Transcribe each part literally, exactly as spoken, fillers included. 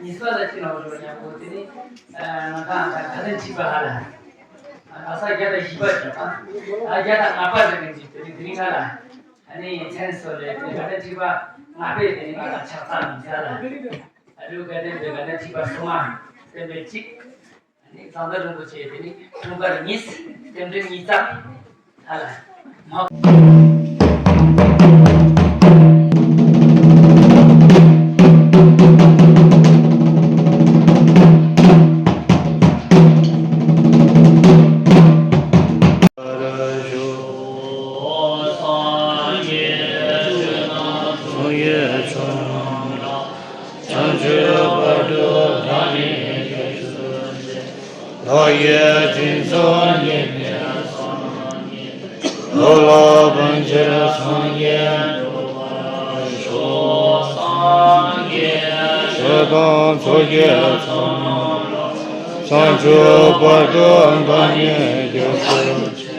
ཉི་ཤུ་རྩ་གཅིག་ལ་འོ་ཞོག་ཉམ་པོ་དེ་ནི་ང་དང་ཁ་ལེན་ཁྲིད་པ་ཧ་ལ། ཨ་ས་བརྒྱ་དང་བཞི་པ་བྱས་པ། ཨ་བརྒྱ་དང་ལྔ་པ་ཟེར་མཁན་ཅིག་དེ་ནི་དེ་རིང་ཁ་ལ། ཨ་ནི་མཚན་གསོལ་རེད་དེ་ཁ་ལེན་ཁྲིད་པ་ལྔ་པས་དེ་ནི་ང་ལ་ཕྱག་འཚལ་མི་ཟ་ལ། ཨ་རུ་དགའ་ལྡན་པའི་ཁ་ལེན་ཁྲིད་པ་སོ་ལྔ། བསྟན་པའི་གཅིག་ཨ་ནི་གཙང་སྦྲ་རིན་པོ་ཆེ་དེ་ནི་འཁྲུངས་སྐར་གཉིས། རྟེན་འབྲེལ་གཉིས་བརྩམས། ཧ་ལ། མ། བྱང་ཆུབ་བར་དུ་བདག་ནི་སྐྱབས་སུ་མཆི། བདག་གིས་སྦྱིན་སོགས་བགྱིས་པའི་ཚོགས་རྣམས་ཀྱིས། འགྲོ་ལ་ཕན་ཕྱིར་སངས་རྒྱས་འགྲུབ་པར་ཤོག །སངས་རྒྱས་ཆོས་དང་ཚོགས་ཀྱི་མཆོག་རྣམས་ལ། བྱང་ཆུབ་བར་དུ་བདག་ནི་སྐྱབས་སུ་མཆི།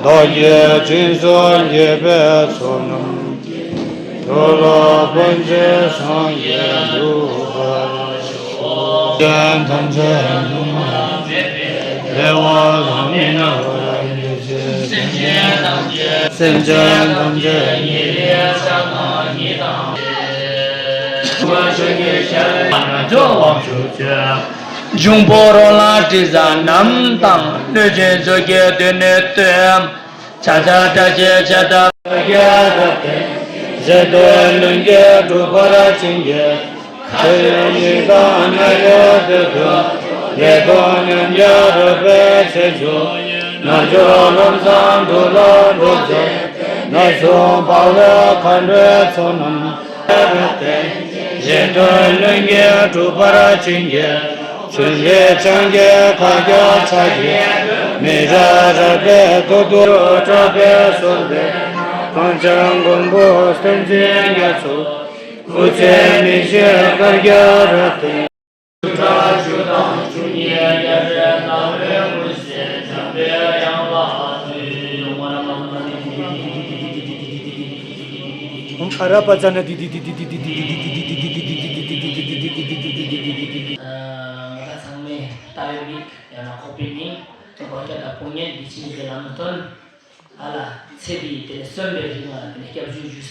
བདག་གིས་སྦྱིན་སོགས་བགྱིས་པའི་ཚོགས་རྣམས་ཀྱིས། འགྲོ་ལ་ཕན་ཕྱིར་སངས་རྒྱས་འགྲུབ་པར་ཤོག །སེམས་ཅན་ཐམས་ཅད་སྡུག་བསྔལ་མེད་པའི་བདེ་བ་ལ་གནས་ནས་འགོ་བའི་ཡེ་ཤེས་སེམས་ཅན་ཐམས་ཅད་སེམས་ཅན་ཐམས་ཅད་ཉེ་བའི་ཆགས་སྡང་གཉིས་དང་། འཇུག་པ་ཆོས་ཀྱི་ཞལ་ལས་ན་འཇོག་དབང་ཕྱུག་མཆོད། འབྱུང་པོ་རོ་ལངས་དྲི་ཟ་རྣམས་དང་། གནོད་སྦྱིན་ཚོགས་ཀྱིས་མདུན་ནས་བསྟོད། ཕྱག་འཚལ་བཀྲ་ཤིས་ཕྱག་བཏབ་ཁ་རྒྱ་རབ་བརྟན། གཞན་དོན་ལྷུན་གྱིས་གྲུབ་པར་བྱིན་གྱིས་རློབས། ཁ་ཞབས་གཉིས་དང་རྣ་བའི་སྟོད་དུ། ལེགས་མཐོང་མཉམ་ཉིད་རོལ་པའི་ཚལ་མཆོག །རྣལ་འབྱོར་ལམ་བཟང་འགྲོ་ལ་གྲོགས་བྱེད། ནགས་གསུམ་འཕགས་པའི་མཁའ་འགྲོའི་ཚོགས་རྣམས་རབ་བརྟན། གཞན་དོན་ལྷུན་གྱིས་གྲུབ་པར་བྱིན་གྱིས། ཆོས་འཕེལ་འཆང་གི་ཁ་སྐྱོང་ཕྱག་རྒྱའི་མེ་སྟག་རལ་པའི་ཐོག་ཏུ་གྲགས་པའི་སོལ་བའི་གང་ཆེན་མགོན་པོ་བསྟན་འཛིན་རྒྱ་མཚོ། སྐུ་ཚེ་མི་ཤིགས་བཀའ་རྒྱ་རབ་བརྟན། ཆུ་དང་ཆུ་གཉིས་རྒྱ་རས་ནག་པོའི་མུན་སེལ་འཇམ་པའི་དབྱངས་ལ་ཕུལ། ཨོཾ་ཨ་ར་པ་ཙ་ན་དྷཱིཿ་ང་ཚང་མས་ལྟ་བའི་མིག་ཡང་ན་ཁོག་པའི་སྙིང་། སྒོམ་རྒྱག་དང་སྤོང་ཉན་འདི་ཕྱི་གཉིས་ཀྱི་ལམ་སྟོན། ཨ་ལ་ཚེ་འདིའི་དེ་ནས་གསོན་པའི་རིང་ལ་དེ་ནས་སྐྱབས་འཇུག་ཞུ་ས།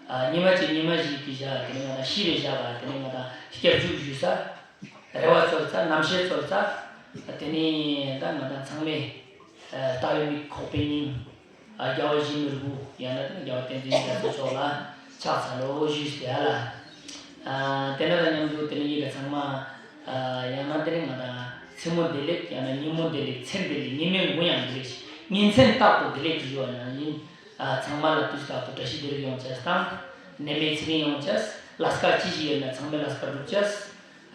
ཨ་ཉི་མ་གཅིག་ཉི་མ་བཞི་གི་ཞག་དེ་ནས་ང་དང་ཤི་བའི་ཞག་ག་དེ་ནས་ང་དང་སྐྱབས་འཇུག་ཞུ་ས། རེ་བ་འཚོལ་ས། རྣམ་ཤེས་འཚོལ་ས། དེ་ནས་ད་ང་དང་ཚང་མས་ཨ་ལྟ་བའི་མིག་ཁོག་པའི་སྙིང་། ཨ་རྒྱལ་བ་ཡིད་བཞིན་ནོར་བུ་ཡང་ན་དེ་ནས་རྒྱལ་བ་བསྟན་འཛིན་རྒྱ་མཚོ་མཆོག་ལ་ཕྱག་འཚལ་ལོ་ཞུས་ཏེ་ཨ་ལ། ཨ་དེ་ནས་ད་མཉམ་དུ་དེ་ནས་ཡི་གེ་ཚང་མ། ཨ་ཡང་ན་དེ་ནས་ང་དང་མཚན་མོ་བདེ་ལེགས། ཡང་ན་ཉིན་མོ་བདེ་ལེགས། མཚན་བདེ་ལེགས། ཉི་མའི་མགོ་ཡང་བདེ་ལེགས། ཉིན་མཚན་རྟག་ཏུ་བདེ་ལེགས་ཀྱི་ཞུ་བ་ཡང་ཡིན། ཨ་ཚང་མ་ལ་དུས་རྟག་ཏུ་བཀྲ་ཤིས་བདེ་ལེགས་ཡོང་ཅེས་དང་། ནད་མེད་ཚེ་རིང་ཡོང་ཅེས། ལས་ཀ་ཅི་ཞིག་ཡོད་ན་ཚང་མས་ལས་ཀ་འགྲུབ་ཅེས།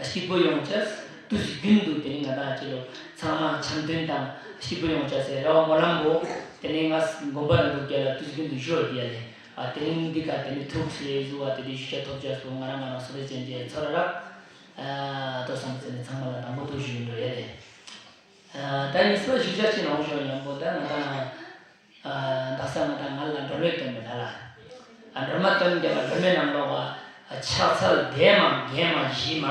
སྐྱིད་པོ་ཡོང་ཆེད་དུས་རྒྱུན་དུ་དེ་ནི་ང་དང་ཅི་ལོ་ཚང་མ་འཆམ་མཐུན་དང་སྐྱིད་པོ་ཡོང་ཆེད་ཟེར་རེ་བ་སྨོན་ལམ་པོ་དེ་ནི་ང་དགོན་པ་རིན་པོ་ཆེ་ལ་དུས་རྒྱུན་དུ་ཞུ་བ་དེ་ཡ་ལེ། ཨ་དེ་རིང་འདི་ག་དེ་ནི་ཐུགས་སྲས་བཟོ་བ་དེ་དུས་ཞུ་བྱ་ཐོབ་ཆེད་དུ་ང་རང་ང་རང་སོ་རེ་ཅན་གྱི་ཚོར་རག་ཨ་ཏོ་བསམ་ཚེ་ནི་ཚང་མ་ལ་དང་པོ་ཐུགས་ཞུ་ཡིན་འགྲོ་ཡ་ལེ། ཨ་ད་གཉིས་པ་ཞུ་བྱ་ཅི་ནོག་ཞུ་ཉམ་པོ་ད་ང་དང་། ཨ་ད་ས་ང་དང་ང་ལ་སྒྲོལ་མའི་སྟོན་པའི་ད་ལ། ཨ་སྒྲོལ་མ་སྟོན་རྒྱལ་ལ་སྒྲོལ་མའི་ནང་ལོགས་ཨ་ཕྱག་འཚལ་བདེ་མ་དགེ་མ་ཞི་མ།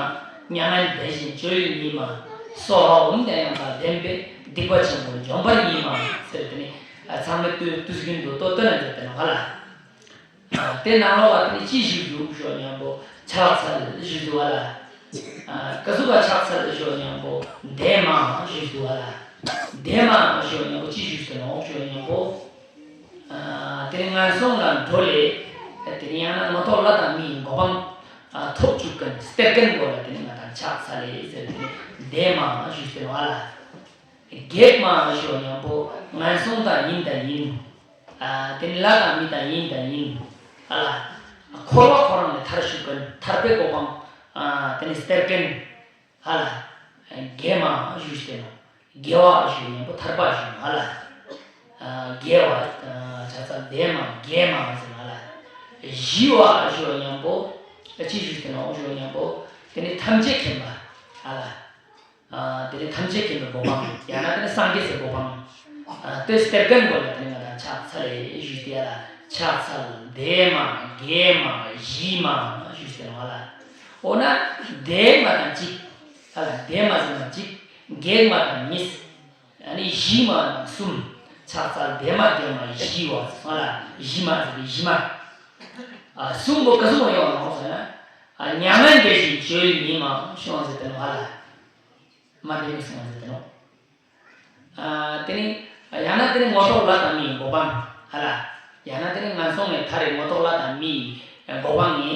མྱ་ངན་འདས་ཞི་སྤྱོད་ཡུལ་ཉིད་མ། སྭཱ་ཧཱ་ཨོཾ་དང་ཡང་དག་ལྡན་པས་སྡིག་པ་ཆེན་པོ་འཇོམས་པ་ཉིད་མ། ཟེར་དེ་ནི་ཨ་ཚང་མས་དུས་དུས་རྒྱུན་དུ་ཏོ་སྟོན་ན་མཛད་དེ་ནོག་ཧ་ལ། དེ་ནང་ལོགས་ལ་དེ་ནི་ཅི་ཞིག་འདུག་ཞོ་ཉམ་པོ་ཕྱག་འཚལ་ཞིག་འདུག་བ་ལ། ཀ་ཟུག་ག་ཕྱག་འཚལ་ཞོ་ཉམ་པོ་བདེ་མ་ཞིག་འདུག་བ་ལ། བདེ་མ་ཞོ་ཉམ་པོ་ཅི་ཞིག་ཏུ་ནོག་ཞོ་ཉམ་པོ། དེ་ནི་ངན་སོང་ལ་འགྲོ་ལས། དེ་ནི་ཡང་ན་མ་ཐོག་ལྷ་དང་མིའི་གོ་འཕང་ཐོབ་བཅུག་མཁན་སྟེར་མཁན་པོ་ལ་དེ་ནི་ང་དང་ཕྱག་འཚལ་ལས་ཟེར་དེ་ནི་བདེ་མ་ཞིག་ཏུ་ནོག་བ་ལ། གེགས་མ་ཞུ་བ་ཉམ་པོ་ངན་སོང་དང་ཡིན་དང་ཡིན། ཨ་དེ་ནི་ལྷ་དང་མི་དང་ཡིན་དང་ཡིན། ཧ་ལ། འཁོར་བ་ཁོ་རང་ནས་ཐར་ཞུ་མཁན་ཐར་པའི་གོ་འཕང་། ཨ་དེ་ནི་སྟེར་མཁན། ཧ་ལ། དགེ་མ་ཞུ་ཞུ་དེ་ནོ། དགེ་བ་ཞུ་ཉམ་པོ་ཐར་པ་ཞུ་ཧ་ལ། ཨ་དགེ་བ་ཨ་ཆ་ཚང་བདེ་མ་དགེ་མ་ཟེར་ཧ་ལ། ཞི་བ་ཞུ་ཉམ་པོ། ཅི་ཞུ་དེ་ནོ་ཞུ་ཉམ་པོ། དེ་ནི་ཐམས་ཅད་མཁྱེན་པ། ཧ་ལ། ཨ་དེ་ནི་ཐམས་ཅད་མཁྱེན་པའི་གོ་འཕང་། ཡང་ན་དེ་ནི་སངས་རྒྱས་སའི་གོ་འཕང་། ཨ་དེ་སྟེར་མཁན་པོ་ལ་དེ་ནི་ང་དང་ཕྱག་འཚལ་ལས་ཞུས་ཏེ་ལ་ཕྱག་འཚལ་བདེ་མ་དགེ་མ་ཞི་མ་ཞུས་ཏེ་ལ་བ་ལ། འོ་ན་བདེ་མ་དང་གཅིག་ཨ་ལ་བདེ་མ་ཟེར་ན་གཅིག་གེགས་མ་དང་གཉིས། ཨ་ནི་ཞི་མ་དང་གསུམ། ཕྱག་འཚལ་བདེ་མ་དགེ་མ་ཞི་བ་ཟེར་ལ་ཞི་མ་ཟེར་ཏེ་ཞི་མ། ཨ་གསུམ་པོ་ག་གསུམ་པོ་ཡོང་ནོ་ཟེར་ན། ཨ་མྱ་ངན་འདས་ཞི་སྤྱོད་ཡུལ་ཉིད་མ་ཞུ་བ་ཟེར་ཏེ་ནོ་ཧ་ལ། མ་འདི་མི་སྲུང་བ་ཟེར་ཏེ་ནོ། ཨ་དེ་ནི་ཡང་ན་དེ་ནི་མ་ཐོག་ལྷ་དང་མིའི་གོ་འཕང་ཧ་ལ། ཡང་ན་དེ་ནི་ངན་སོང་ནས་ཐར་རེ་མ་ཐོག་ལྷ་དང་མིའི་གོ་འཕང་ནི་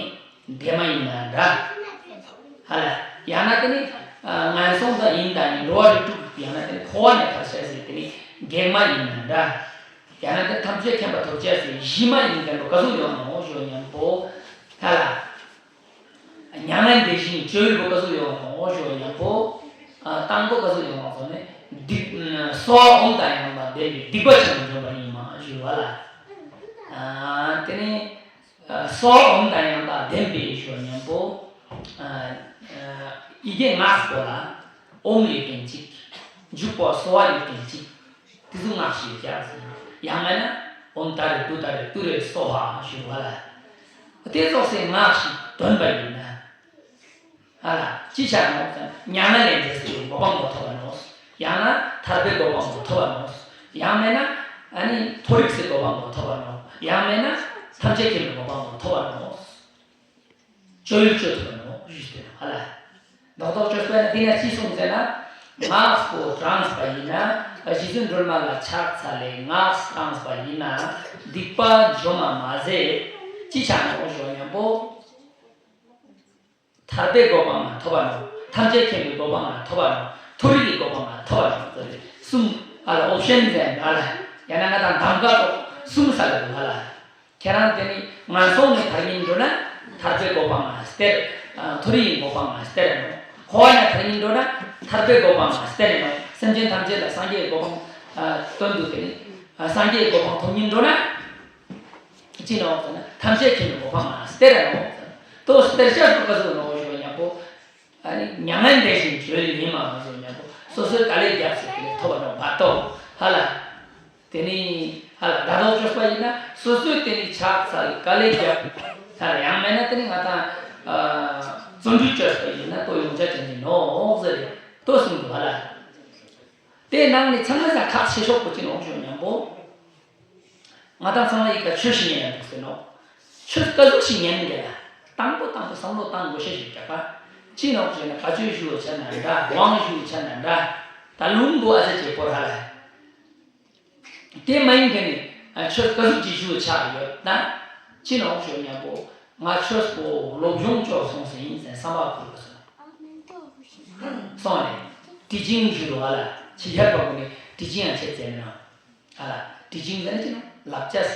བདེ་མ་ཡིན་ན་འདྲ། ཧ་ལ། ཡང་ན་དེ་ནི་ངན་སོང་དང་ཡིན་དང་ཡིན་འགྲོ་བ་རིགས་དྲུག་ཡང་ན་དེ་ནི་འཁོར་བ་ནས་ཐར་ཤེས་ཟེར་དེ་ནི་གེགས་མ་ཡིན་ན་འདྲ། ཡང་ན་དེ་ཐམས་ཅད་མཁྱེན་པ་ཐོབ་ཅེས་ཟེར་ཞི་མ་ཡིན་མཁན་པོ་ག་ཚོད་ཡོང་ནོ་ཞུ་ཉམ་པོ། ཧ་ལ། མྱ་ངན་འདས་ཞི་སྤྱོད་ཡུལ་པོ་ག་ཚོད་ཡོང་ནོ་ཞུ་ཉམ་པོ། ཨ་དང་པོ་ག་ཚོད་ཡོང་ནོ་ཟེར་ན་སྡིག་སྭཱ་ཧཱ་ཨོཾ་དང་ཡང་དག་ལྡན་པས་སྡིག་པ་ཆེན་པོ་འཇོམས་པ་ཡིན་མ་ཞུ་བ་ལ། ཨ་དེ་ནི་ཨ་སྭཱ་ཧཱ་ཨོཾ་དང་ཡང་དག་ལྡན་པས་ཞུ་ཉམ་པོ། ཨ་ཨ་ཡི་གེ་སྔགས་པོ་ལ་ཨོཾ་ཡོད་མཁན་གཅིག་འཇུག་པ་སྭཱ་ཧཱ་ཡོད་མཁན་གཅིག་དེ་ཚོ་སྔགས་ཤིག་རྒྱག་ཟེར། ཡང་མིན་ན་ཨོཾ་ཏཱ་རེ་ཏུཏྟཱ་རེ་ཏུ་རེ་སྭཱ་ཧཱ་ཞུ་བ་ལ། དེ་ཙོགས་སེ་སྔགས་ཤིག་འདོན་པ་ཡིན་ན། ཨ་ལ་ཅི་ཆགས་ནོ་ཟེར་ན་མྱ་ངན་ལས་འདས་སའི་གོ་འཕང་མ་ཐོབ་པ་ནོ། ཡང་ན་ཐར་པའི་གོ་འཕང་མ་ཐོབ་པ་ནོ། ཡང་མིན་ན་ཨ་ནི་མཐོ་རིས་སའི་གོ་འཕང་མ་ཐོབ་པ་ནོ། ཡང་མིན་ན་ཐམས་ཅད་མཁྱེན་པའི་གོ་འཕང་མ་ཐོབ་པ་ནོ། སྤྱོད་ཡུལ་སྤྱོད་ཐུབ་པ་ནོ་ཞུས་ཏེ་ཧ་ལ། རྡོག་རྡོག་བཅོས་པས་ན་དེ་ན་ཅི་གསུངས་ཟེར་ན། སྔགས་པོ་དྲངས་པ་ཡིན་ན་རྗེ་བཙུན་སྒྲོལ་མ་ལ་ཕྱག་འཚལ་ལས་སྔགས་དྲངས་པ་ཡིན་ན་སྡིག་པ་འཇོམས་མ་མ་ཟད་ཅི་ཆགས་ནོ་ཞུ་ཉམ་པོ། ཐར་པའི་གོ་འཕང་མ་ཐོབ་པ་ནོ། ཐམས་ཅད་མཁྱེན་པའི་གོ་འཕང་མ་ཐོབ་པ་ནོ། མཐོ་རིས་ཀྱི་གོ་འཕང་མ་ཐོབ་པ་ནོ་ཟེར་ཏེ་གསུམ་ཧ་ལ་ཨོབ་ཤན་ཟེར་ན་ལ་ཡང་ན་ང་དང་གདམ་ག་ཐོག་གསུམ་ས་ལ་འདུག་ཧ་ལ། ཁྱེད་རང་དེ་ནི་ངན་སོང་ནས་ཐར་ཉིན་འགྲོ་ན་ཐར་པའི་གོ་འཕང་ང་སྟེར། མཐོ་རིས་ཀྱི་གོ་འཕང་ང་སྟེར་ནོ། འཁོར་བ་ནས་ཐར་ཉིན་འགྲོ་ན་ཐར་པའི་གོ་འཕང་ང་སྟེར་ནོ། སེམས་ཅན་ཐམས་ཅད་ལ་སངས་རྒྱས་ཀྱི་གོ་འཕང་སྟོན་དུ་དེ་ནི་སངས་རྒྱས་ཀྱི་གོ་འཕང་ཐོབ་ཉིན་འགྲོ་ན་ཅི་ནོ་ཟེར་ན་ཐམས་ཅད་མཁྱེན་པའི་གོ་འཕང་ང་སྟེར་ནོ། ཏོ་སྟེར་ཤ་སུ་ག་སུ་ནོ་ཞུ་ཉམ་པོ། ཨ་ནི་མྱ་ངན་འདས་ཞི་སྤྱོད་ཡུལ་ཉིད་མ་ཞུ་ཉམ་པོ་སོ་སོའི་དཀའ་ལས་བརྒྱབ་ཟེར་དེ་ནི་ཐོབ་པ་ནོ་མ་གཏོགས་ཧ་ལ། དེ་ནི་ཧ་ལ་སྒྲ་དོག་བཅོས་པ་ཡིན་ན་སོ་སོས་དེ་ནི་ཕྱག་འཚལ་དཀའ་ལས་བརྒྱབ། ཧ་ལ་ཡང་མེད་ན་དེ་ནི་ང་དང་བརྩོན་འགྲུས་བཅོས་པ་ཡིན་ན་ལྟོ་ཡོང་ཆ་ཅན་གྱི་ནོ་ཟེར་ཏོ་གསུངས་འདུག་ཧ་ལ། དེ་ནང་ནས་ཚང་མ་ས་ཁག་ཆེ་ཤོས་པོ་ཅི་ནོ་ཞུ་ཉམ་པོ། ང་དང་ཚང་མ་ཡི་ག་ཆོས་ཤིག་ཉན་ཡང་འདུག་ཟེར་ནོ། ཆོས་ག་ཟུག་ཞིག་ཉན་དགོས་ལ། དང་པོ་དང་པོ་བསམ་བློ་བཏང་དགོས་ཤེས་ཤིག་རྒྱག་པ། ཅི་ནོ་ཟེར་ན་ག་ཆོས་ཞུ་བ་ཆ་ན་འདྲ་དབང་ཞུ་བ་ཆ་ན་འདྲ། ད་ལུང་དུ་ཨ་ཙི་ཅེ་པོ་ར་ལ། དེ་མ་ཡིན་མཁན་ནི་ཆོས་ག་ཟུག་ཅིག་ཞུ་བ་ཆགས་ཡོད་ན། ཅི་ནོ་ཞུ་ཉམ་པོ་ང་ཆོས་པོ་སློབ་སྦྱོང་ཅོག་སོང་ཟེར་ཡིན་ཟེར་བསམ་པ་ཁུར་བ་སོང་། སོང་རེད། ཊི་ཅིང་ཞུ་རུ་ཧ་ལ་ཕྱི་རྒྱལ་པ་ཀུན་ནི་ཊི་ཅིང་ཡང་བྱེད་ཟེར་ན། ཨ་ལ། ཊི་ཅིང་ཟེར་ན་ཅི་ནོ། བསླབ་བྱ། བསླབ་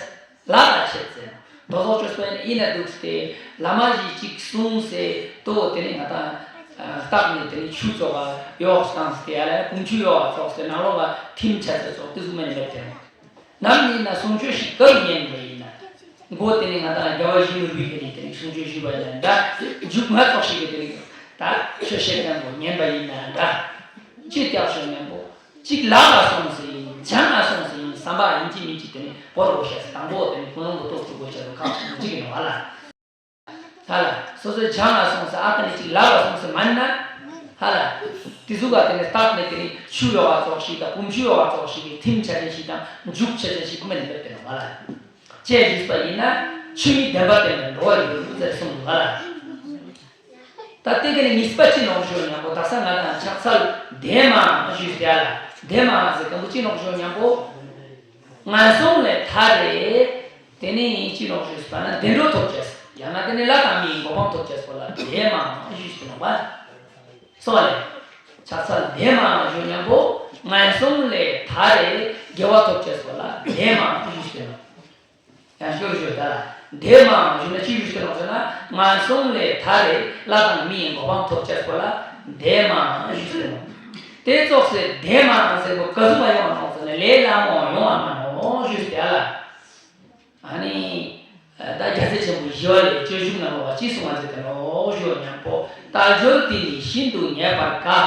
པ་བྱེད་ཟེར་ན། རྡོག་རྡོག་བཅོས་པ་ཡིན་ན་འདུག་སྟེ། བླ་མ་ཞིག་ཅིག་གསུངས་སེ་ལྟོ་དེ་ནི་ང་དང་ བཏགས་ནས་དེ་ནི་ཆུ་ཙོགས་པ་གཡོགས་བཏང་སྟེ་ཡ་ལ་བུམ་ཆུ་གཡོགས་པ་ཙོགས་ཏེ་ནང་ལོགས་ལ་ཐིམ་ཆ་ཚ་ཙོགས་ཏེ་གཟུགས་མེད་མེད་དེ། ནམ་ཡིན་ན་གསུང་ཆོས་ཤིག་ག་རུ་ཉན་པ་ཡིན་ན། མགོ་དེ་ནི་ང་དང་རྒྱལ་བ་ཡིད་བཞིན་ནོར་བུའི་དེ་ནི་དེ་ནི་གསུང་ཆོས་ཞུས་པ་ཡིན་ན་འདྲ། མཇུག་ང་ཙོགས་ཤིག་གི་དེ་ནི་ད་ཆོས་བཤད་མཁན་པོ་ཉན་པ་ཡིན་ན་འདྲ། ཅི་སྐྱབས་སུ་མཉམ་པོ། གཅིག་ལག་ལ་སོང་ཟེར་ཡིན། བྱང་ལ་སོང་ཟེར་ཡིན། བསམ་པ་ཡིན་གཅིག་མིན་གཅིག་དེ་ནི་བོར་རོ་ཤག་ཟེར། དང་པོ་དེ་ནི་ཀུན་སློང་གི་སྟོབས་སུ་དགོས་ཆ་རུ་ཁག་ཅིག་མི་གཅིག་ཡིན་ནོ་ཨ་ལ། ཧ་ལ། སོ་སོའི་བྱང་ལ་སོང་ཟེར་ཨ་ཁ་ནི་གཅིག་ལག་ལ་སོང་ཟེར་མ་ན། ཧ་ལ། དེ་ཟུག་ག་དེ་ནི་བཏགས་ནས་དེ་ནི་ཆུ་གཡོགས་པ་ཙོགས་ཤིག་དང་བུམ་ཆུ་གཡོགས་པ་ཙོགས་ཤིག་གི་ཐིམ་ཆ་ཆ་ཞིག་དང་མཇུག་ཆ་ཆ་ཞིག་མེད་མེད་དེ་ནི་ཧ་ལ། ཅེས་ཞུས་པ་ཡིན་ན་ཆོས་ཉིད་བདེན་པ་དེ་ནི་འགྲོ་བ་ཡོད་ཟེར་གསུངས་འདུག་ཧ་ལ། ད་ལྟའི་གི་ནི་གཉིས་པ་ཅི་ནོག་ཞུ་ཉམ་པོ་དག་ས་ང་དང་ཕྱག་འཚལ་དེ་མ་ཞུས་ཏེ་ཨ་ལ། དེ་མ་ཟེར་གམ་པོ་ཅི་ནོག་ཞུ་ཉམ་པོ། ངན་སོང་ལས་ཐར་རེ། དེ་ནི་ཅི་ནོག་ཞུས་པ་ན་བདེ་འགྲོ་ཐོབ་ཅེས། ཡང་ན་དེ་ནི་ལྷ་དང་མིའི་གོ་འཕང་ཐོབ་ཅེས་པོ་ལ་དེ་མ་ཞུས་ཏེ་ནོག་པ། སོང་ལེ། ཕྱག་འཚལ་དེ་མ་ཞུ་ཉམ་པོ་ངན་སོང་ལས་ཐར་རེ་དགེ་བ་ཐོབ་ཅེས་པོ་ལ་དེ་མ་ཞུས་ཏེ་ནོག་ཡང་ཞུ་ཞུ་ད་ལ། དེ་མ་ཞུ་ན་ཅི་ཞུ་ཞུ་ནོག་ཟེར་ན་ངན་སོང་ལས་ཐར་རེ་ལྷ་དང་མི་ཡི་གོ་འཕང་ཐོབ་ཅེས་པོ་ལ་དེ་མ་ཞུ་ཞུ་ནོག་དེ་ཙོགས་སེ་དེ་མ་ཟེར་པོ་ག་ཟུག་མ་ཡོང་བ་ནོག་ཟེར་ན་ལས་སླ་མོ་ཡོང་བ་མ་ནོག་ཞུ་ཞུ་ད་ལ། ཨ་ནི། ད་རྒྱལ་སྲས་ཆེན་པོ་ཞི་བ་ལྷས་སྤྱོད་འཇུག་ནང་ལོགས་ལ་ཅི་གསུངས་པ་ཟེར་ཏེ་ནོག་ཞུ་ཉམ་པོ་དལ་འབྱོར་དེ་ནི་ཤིན་ཏུ་རྙེད་པར་དཀའ།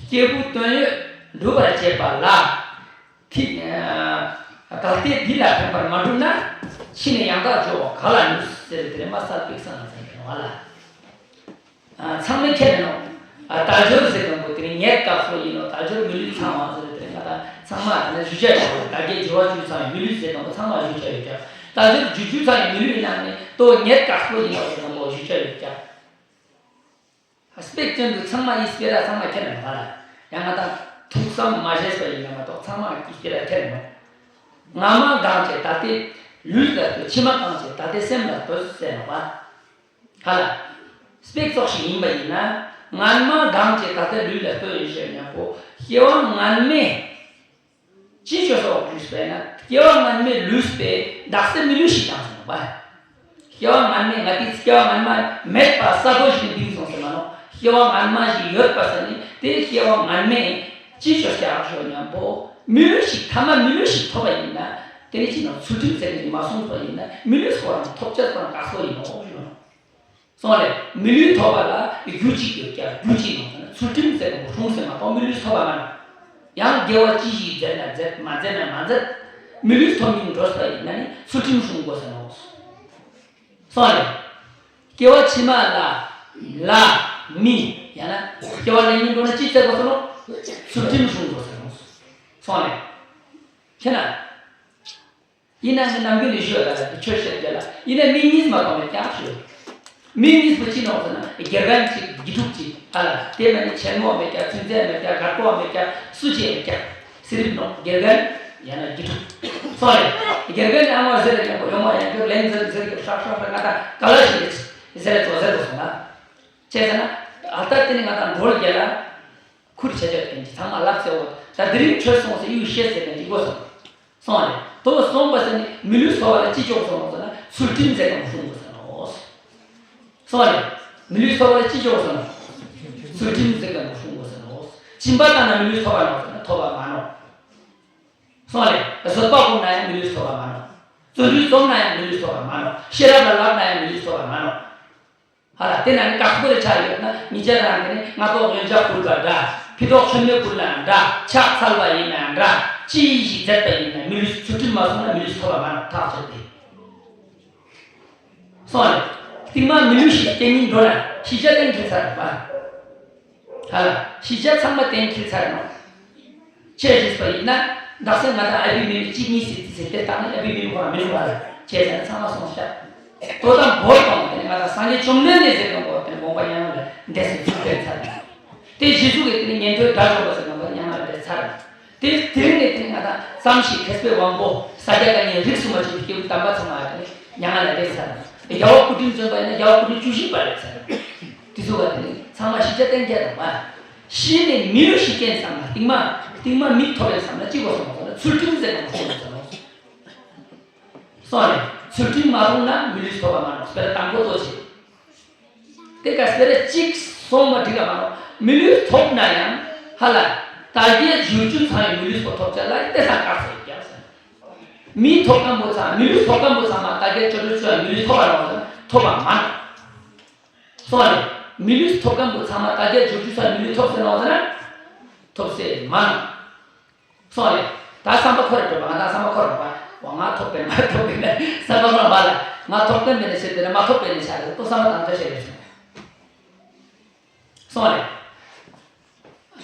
སྐྱེས་བུ་དོན་ཡོད་འགྲུབ་པར་བྱེད་པ་ལ། ཐིག་གལ་ཏེ་འདི་ལ་ཕན་པར་མ་གྲུབ་ན། ཕྱིས་ནས་ཡང་དག་འབྱོར་བ་ག་ལ་ནུས་ཟེར་དེ་ནི་མ་གསལ་པིག་སང་ཟེར་ཏེ་ནོག་ལ། ཚང་མས་མཁྱེན་ནོག་དལ་འབྱོར་ཟེར་མཁན་པོ་དེ་ནི་ངེད་སྐབས་སུ་ཡིན་ནོག་དལ་འབྱོར་མི་ལུས་ཚང་བ་ཟེར་དེ་ནི་ང་དང་ཚང་མ་དེ་ནི་ཞུ་བྱ་ཡོད་ཀྱག་དལ་བརྒྱད་འབྱོར་བ་བཅུ་ཚང་བའི་མི་ལུས་ཟེར་མཁན་པོ་ཚང་མ་ཞུ་བྱ་ཡོད་ཀྱག་དལ་འབྱོར་རྒྱུ་རྒྱུ་ཚང་བའི་མི་ལུས་ཡིན་ན་ནི་ལྟོ་ངེད་སྐབས་སུ་ཡིན་ནོག་ཟེར་མཁན་པོ་ཞུ་བྱ་ཡོད་ཀྱག་སྤེ་ར་ཅན་དུ་ཚང་མ་ཡི་སྤེ་ར་ཚང་མ་ཁྱེར་ནས་མ་ལ། ཡང་ང་དང་ཐུགས་བསམ་མ་བཞེས་པ་ཡིན་ན་མ་གཏོགས་ཚང་མ་གི་སྤེ་ར་ཁྱེར་ནས་མ། སྔ་མ་གང་བྱས་ད་ལྟའི་ལུས་ལ་ལྟོས། ཕྱི་མ་གང་བྱས་ད་ལྟའི་སེམས་ལ་ལྟོས་ཟེར་ནོག་པ། ཧ་ལ། སྤེ་ར་ཙོགས་ཤིག་ཡིན་པ་ཡིན་ན། སྔ་མ་གང་བྱས་ད་ལྟའི་ལུས་ལ་ལྟོས་ཡོད་ཞེས་ཉམ་པོ་སྐྱེ་བ་སྔ་མའི། ཅི་ཅོ་སོགས་ཞུས་པས་ན་སྐྱེ་བ་སྔ་མའི་ལུས་པས་དག་ས་མི་ལུས་ཤིག་བཏང་སོང་བ། སྐྱེ་བ་སྔ་མའི་ང་དེ་སྐྱེ་བ་སྔ་མ་མེད་པ་ས་རྡོ་ཞིག་ནས་བིང་སོང་ཟེར་མ་ནོག་སྐྱེ་བ་སྔ་མ་ཞིག་ཡོད་པ་ཟེར་ནི་དེ་སྐྱེ་བ་སྔ་མའི་ཅི་ཅོ་སྐྱག་ཞོ་ཉམ་པོ་མི་ལུས་ཤིག་ཐ་མ་མི་ལུས་ཤིག་ཐོབ་པ་ཡིན་ན་དེ་ནི་ཅི་ནང་ཚུལ་ཁྲིམས་ཟེར་ནི་མ་སོང་བ་ཡིན་ན་མི་ལུས་ཁོ་རང་ཐོབ་ཅེས་ཁོ་རང་དཀག་སོ་ཡིན་ནོག་ཞུ་ནོག་སོང་ལེ། མི་ལུས་ཐོབ་པ་ལ་རྒྱུ་གཅིག་ཡོད་ཀྱང་རྒྱུ་གཅིག་ནང་ཚུལ་ཁྲིམས་ཟེར་བ་སྲུང་ཟེར་མ་གཏོགས་མི་ལུས་ཐོབ་པ་མ་ན། ཡང་དགེ་བ་ཅི་ཞིག་མཛད་ན་མཛད་མ་མཛད་ན་མ་མཛད། མི་ལུས་ཐོབ་སྙིང་འདོད་པ་ཡིན་ན་ནི་ཚུལ་ཁྲིམས་སྲུང་དགོས་ཟེར་ནོག་སོང་ལེ། སྐྱེ་བ་ཕྱི་མ་ལ་ལ་མི་ཡང་ན་སྐྱེ་བ་ལེན་སྙིང་འདོད་ན་ཅི་བྱེད་དགོས་ཟེར་ནོག་ཚུལ་ཁྲིམས་སྲུང་དགོས་ཟེར་ནོག་སོང་ལེ། ཁྱེད་ན། ཡིན་ན་ངས་ནམ་རྒྱུན་ནས་ཞུ་ཡ་ད་ལ་དེ་ཆོས་བཤད་རྒྱ་ལ་ཡིན་ན་མི་གཉིས་མ་གཏོགས་མེད་ཀྱག་ཞུ། མི་གཉིས་པོ་ཅི་ནོག་ཟེར་ན་དགེ་རྒན་གཅིག་དགེ་ཕྲུག་གཅིག་ཧ་ལ་དེ་མ་ནི་ཆེན་མོ་མེད་ཀྱག་ཚུན་ཚད་མེད་ཀྱག་གར་པོ་མེད་ཀྱག་སུ་ཅི་མེད་ཀྱག་སི་རིབ་ནོག་དགེ་རྒན་ཡང་ན་དགེ་ཕྲུག་སོང་རེད། དགེ་རྒན་ནི་ཨ་མ་ཟེར་རེད་ཀྱང་ཡོང་མ་ཡང་ཀྱོག་ལན་ཟེར་ཟེར་ཀྱང་ཧྲག་ཧྲག་ཧྲག་ང་ད་ག་ལ་ཞིག་རེད་ཟེར་རེད་ཙོ་ཟེར་རེད་སོང་ན་ཅེས་ཟེར་ན་ཨ་ད་དེ་ནི་ང་ད་འགྲོ་རྒྱ་ལ། ཁུར་ཆ་ཆ་དེ་ཚང་མ་ལབ་ཟེར་བ་ད་དེ་རིང་ཆོས་སོང་ཟེར་ཡུལ་ཤེས་ཟེར་ནས་འགྲིག་གོ་སོང་། སོང་བ་རེད། དོ་སོང་བ་ཟེར་ནས་མི་ལུས་ཐོབ་པ་ལ་ཅི་ལྕོགས་སོང་ཟེར་ན་ཚུལ་ཁྲིམས་ཟེར་ག་མ་སྲུང་དགོས་ཟེར་ནོ། སོང་བ་རེད། མི་ལུས་ཐོབ་པ་ལ་ཅི་ལྕོགས་སོང་། ཚུལ་ཁྲིམས་ཟེར་ག་མ་སྲུང་དགོས་ཟེར་ནོ། སྦྱིན་པ་བཏང་ན་མི་ལུས་ཐོབ་པ་ནོ་ཟེར་ན་ཐོབ་པ་མ་ནོ། སོང་བ་རེད། བཟོད་པ་སྒོམ་ན་ཡང་མི་ལུས་ཐོབ་པ་མ་ནོ། བརྩོན་འགྲུས་རྩོམ་ན་ཡང་མི་ལུས་ཐོབ་པ་མ་ནོ། ཤེས་རབ་ལ་བསླབ་ན་ཡང་མི་ལུས་ཐོབ་པ་མ་ནོ། ཧ་ལ་དེ་ན་ནི་དཀག་པོ་རེ་ཆགས་ཡོད་ན་ཉིད་ཅག་རང་གི་ནི་སྔ་ཐོག་ཡོན་ཆབ་ཕུལ་བ་འདྲ། ཕྱི་ཐོག་མཆོད་མེ་ཕུལ་ན་འདྲ། ཕྱག་འཚལ་བ་ཡིན་ན་འདྲ། ཅི་ཡིན་ཞིག་མཛད་པ་ཡིན་ན་མི་ལུས་ཚུལ་ཁྲིམས་མ་སྲུང་ན་མི་ལུས་ཐོབ་པ་མ་ནོ་ཐག་ཆོད་དེ། སོང་རེད། རྟིང་མ་མི་ལུས་ཤིག་སྐྱེ་སྙིང་འདོད་ན་ཤི་བྱ་གཏན་འཁེལ་ཚར་རེད་པ། ཧ་ལ་ཤི་བྱ་ཚང་མ་གཏན་འཁེལ་ཚར་རེད་མ། ཆོས་ཞུས་པ་ཡིན་ན་དག་ས་ང་དང་ཨ་བི་མེ་མེ་གཅིག་གཉིས་ཟེར་ཟེར་ཏེ་བཏང་ནས་ཨ་བི་མེ་མེ་ཁོ་རང་མི་རུང་བ་རེད་ཅེས་ཟེར་ན་ཚང་མ་སོང་ཤག་དོ་དམ་བོར་གཏོང་དེ་ནི་ང་དང་སངས་རྒྱས་བཅོམ་ལྡན་འདས་ཟེར་གི་འོ་དེ་ནི་དགོངས་པ་མྱ་ངན་ལས་འདས་ཟེར་ཚུལ་བསྟན་ཚར་རེད། དེ་རྗེས་སུ་གི་དེ་ནི་ཉན་ཐོས་དགྲ་བཅོམ་པ་ཟེར་གི་འོ་མྱ་ངན་ལས་འདས་ཚར་རེད། དེ་དེ་རིང་ནས་དེ་ནི་ང་དང་ཙམ་ཞིག་མཁས་པའི་དབང་པོ་ས་སྐྱ་བཀའ་རྙིང་རིགས་སུ་མ་ཆད་པའི་སྐྱེས་བུ་དམ་པ་ཚང་མ་དེ་ནི་མྱ་ངན་ལས་འདས་ཚར་རེད། རྒྱལ་བ་སྐུ་ཕྲེང་བཙུན་པ་ཡིན་ན་རྒྱལ་བ་སྐུ་ཕྲེང་བཅུ་བཞི་པ་རེད་ཟེར། དེ་ཚོ་བ་དེ་ནི་ཚང་མ་ཤི་བྱ་གཏན་འཁེལ་དང་བ། ཤི་ནས་མི་ལུས་ཤིག་སྐྱེ་བསམ་ན་རྟིང་མ་རྟིང་མ་མི་ཐོབ་པའི་བསམ་ན་ཅི་དགོས་སོང་ཟེར་ན་ཚུལ་ཁྲིམས་ཟེར་ན་མ་ཐོབ་ཟེར་ནོ། སོང་རེད། ཚུལ་ཁྲིམས་མ་རུང་ན་མི་ལུས་ཐོབ་པ་མ་རུང་སྤེ་ར་དང་པོ་ལྟོ་ཆེ། དེ་ག་སྤེ་ར་གཅིག་ སོང་བ་འགྲིག་ག་མ་རོ། མི་ལུས་ཐོབ་ན་ཡང་ཧ་ལ། དལ་བརྒྱད་འབྱོར་བཅུ་ཚང་བའི་མི་ལུས་པོ་ཐོབ་ཅེས་ལ་དེ་སང་དཀའ་ཚེགས་རྒྱག་ཟེར། མི་ཐོབ་མཁན་པོ་ཚང་མི་ལུས་ཐོབ་མཁན་པོ་ཚང་མ་དལ་བརྒྱད་འབྱོར་བཅུ་ཚང་བའི་མི་ལུས་ཐོབ་པ་རོ་ཟེར་ན་ཐོབ་པ་མ་རེད། སོང་བ་རེད། མི་ལུས་ཐོབ་མཁན་པོ་ཚང་མ་དལ་བརྒྱད་འབྱོར་བཅུ་ཚང་བའི་མི་ལུས་ཐོབ་ཟེར་ནོ་ཟེར་ན། ཐོབ་ཟེར་མ་རེད། སོང་རེད། ད་བསམ་པ་ཁོ་རེ་འགྲོ་བ་ང་ད་བསམ་པ་ཁོ་རེ་འགྲོ་བ་ང་ཐོབ་པས་ན་མ་ཐོབ་པས་ན་བསམ་པ་ཁོ་རེ་མ་ལ་ང་ཐོབ་པས་མེད་ན་ཤེས་པས་ན་མ་ཐོབ་པས་ན་ཤ་རེད་ཏོ་བསམ་པ་དང་འདྲ་ཤེས་རེད་སོང་རེད།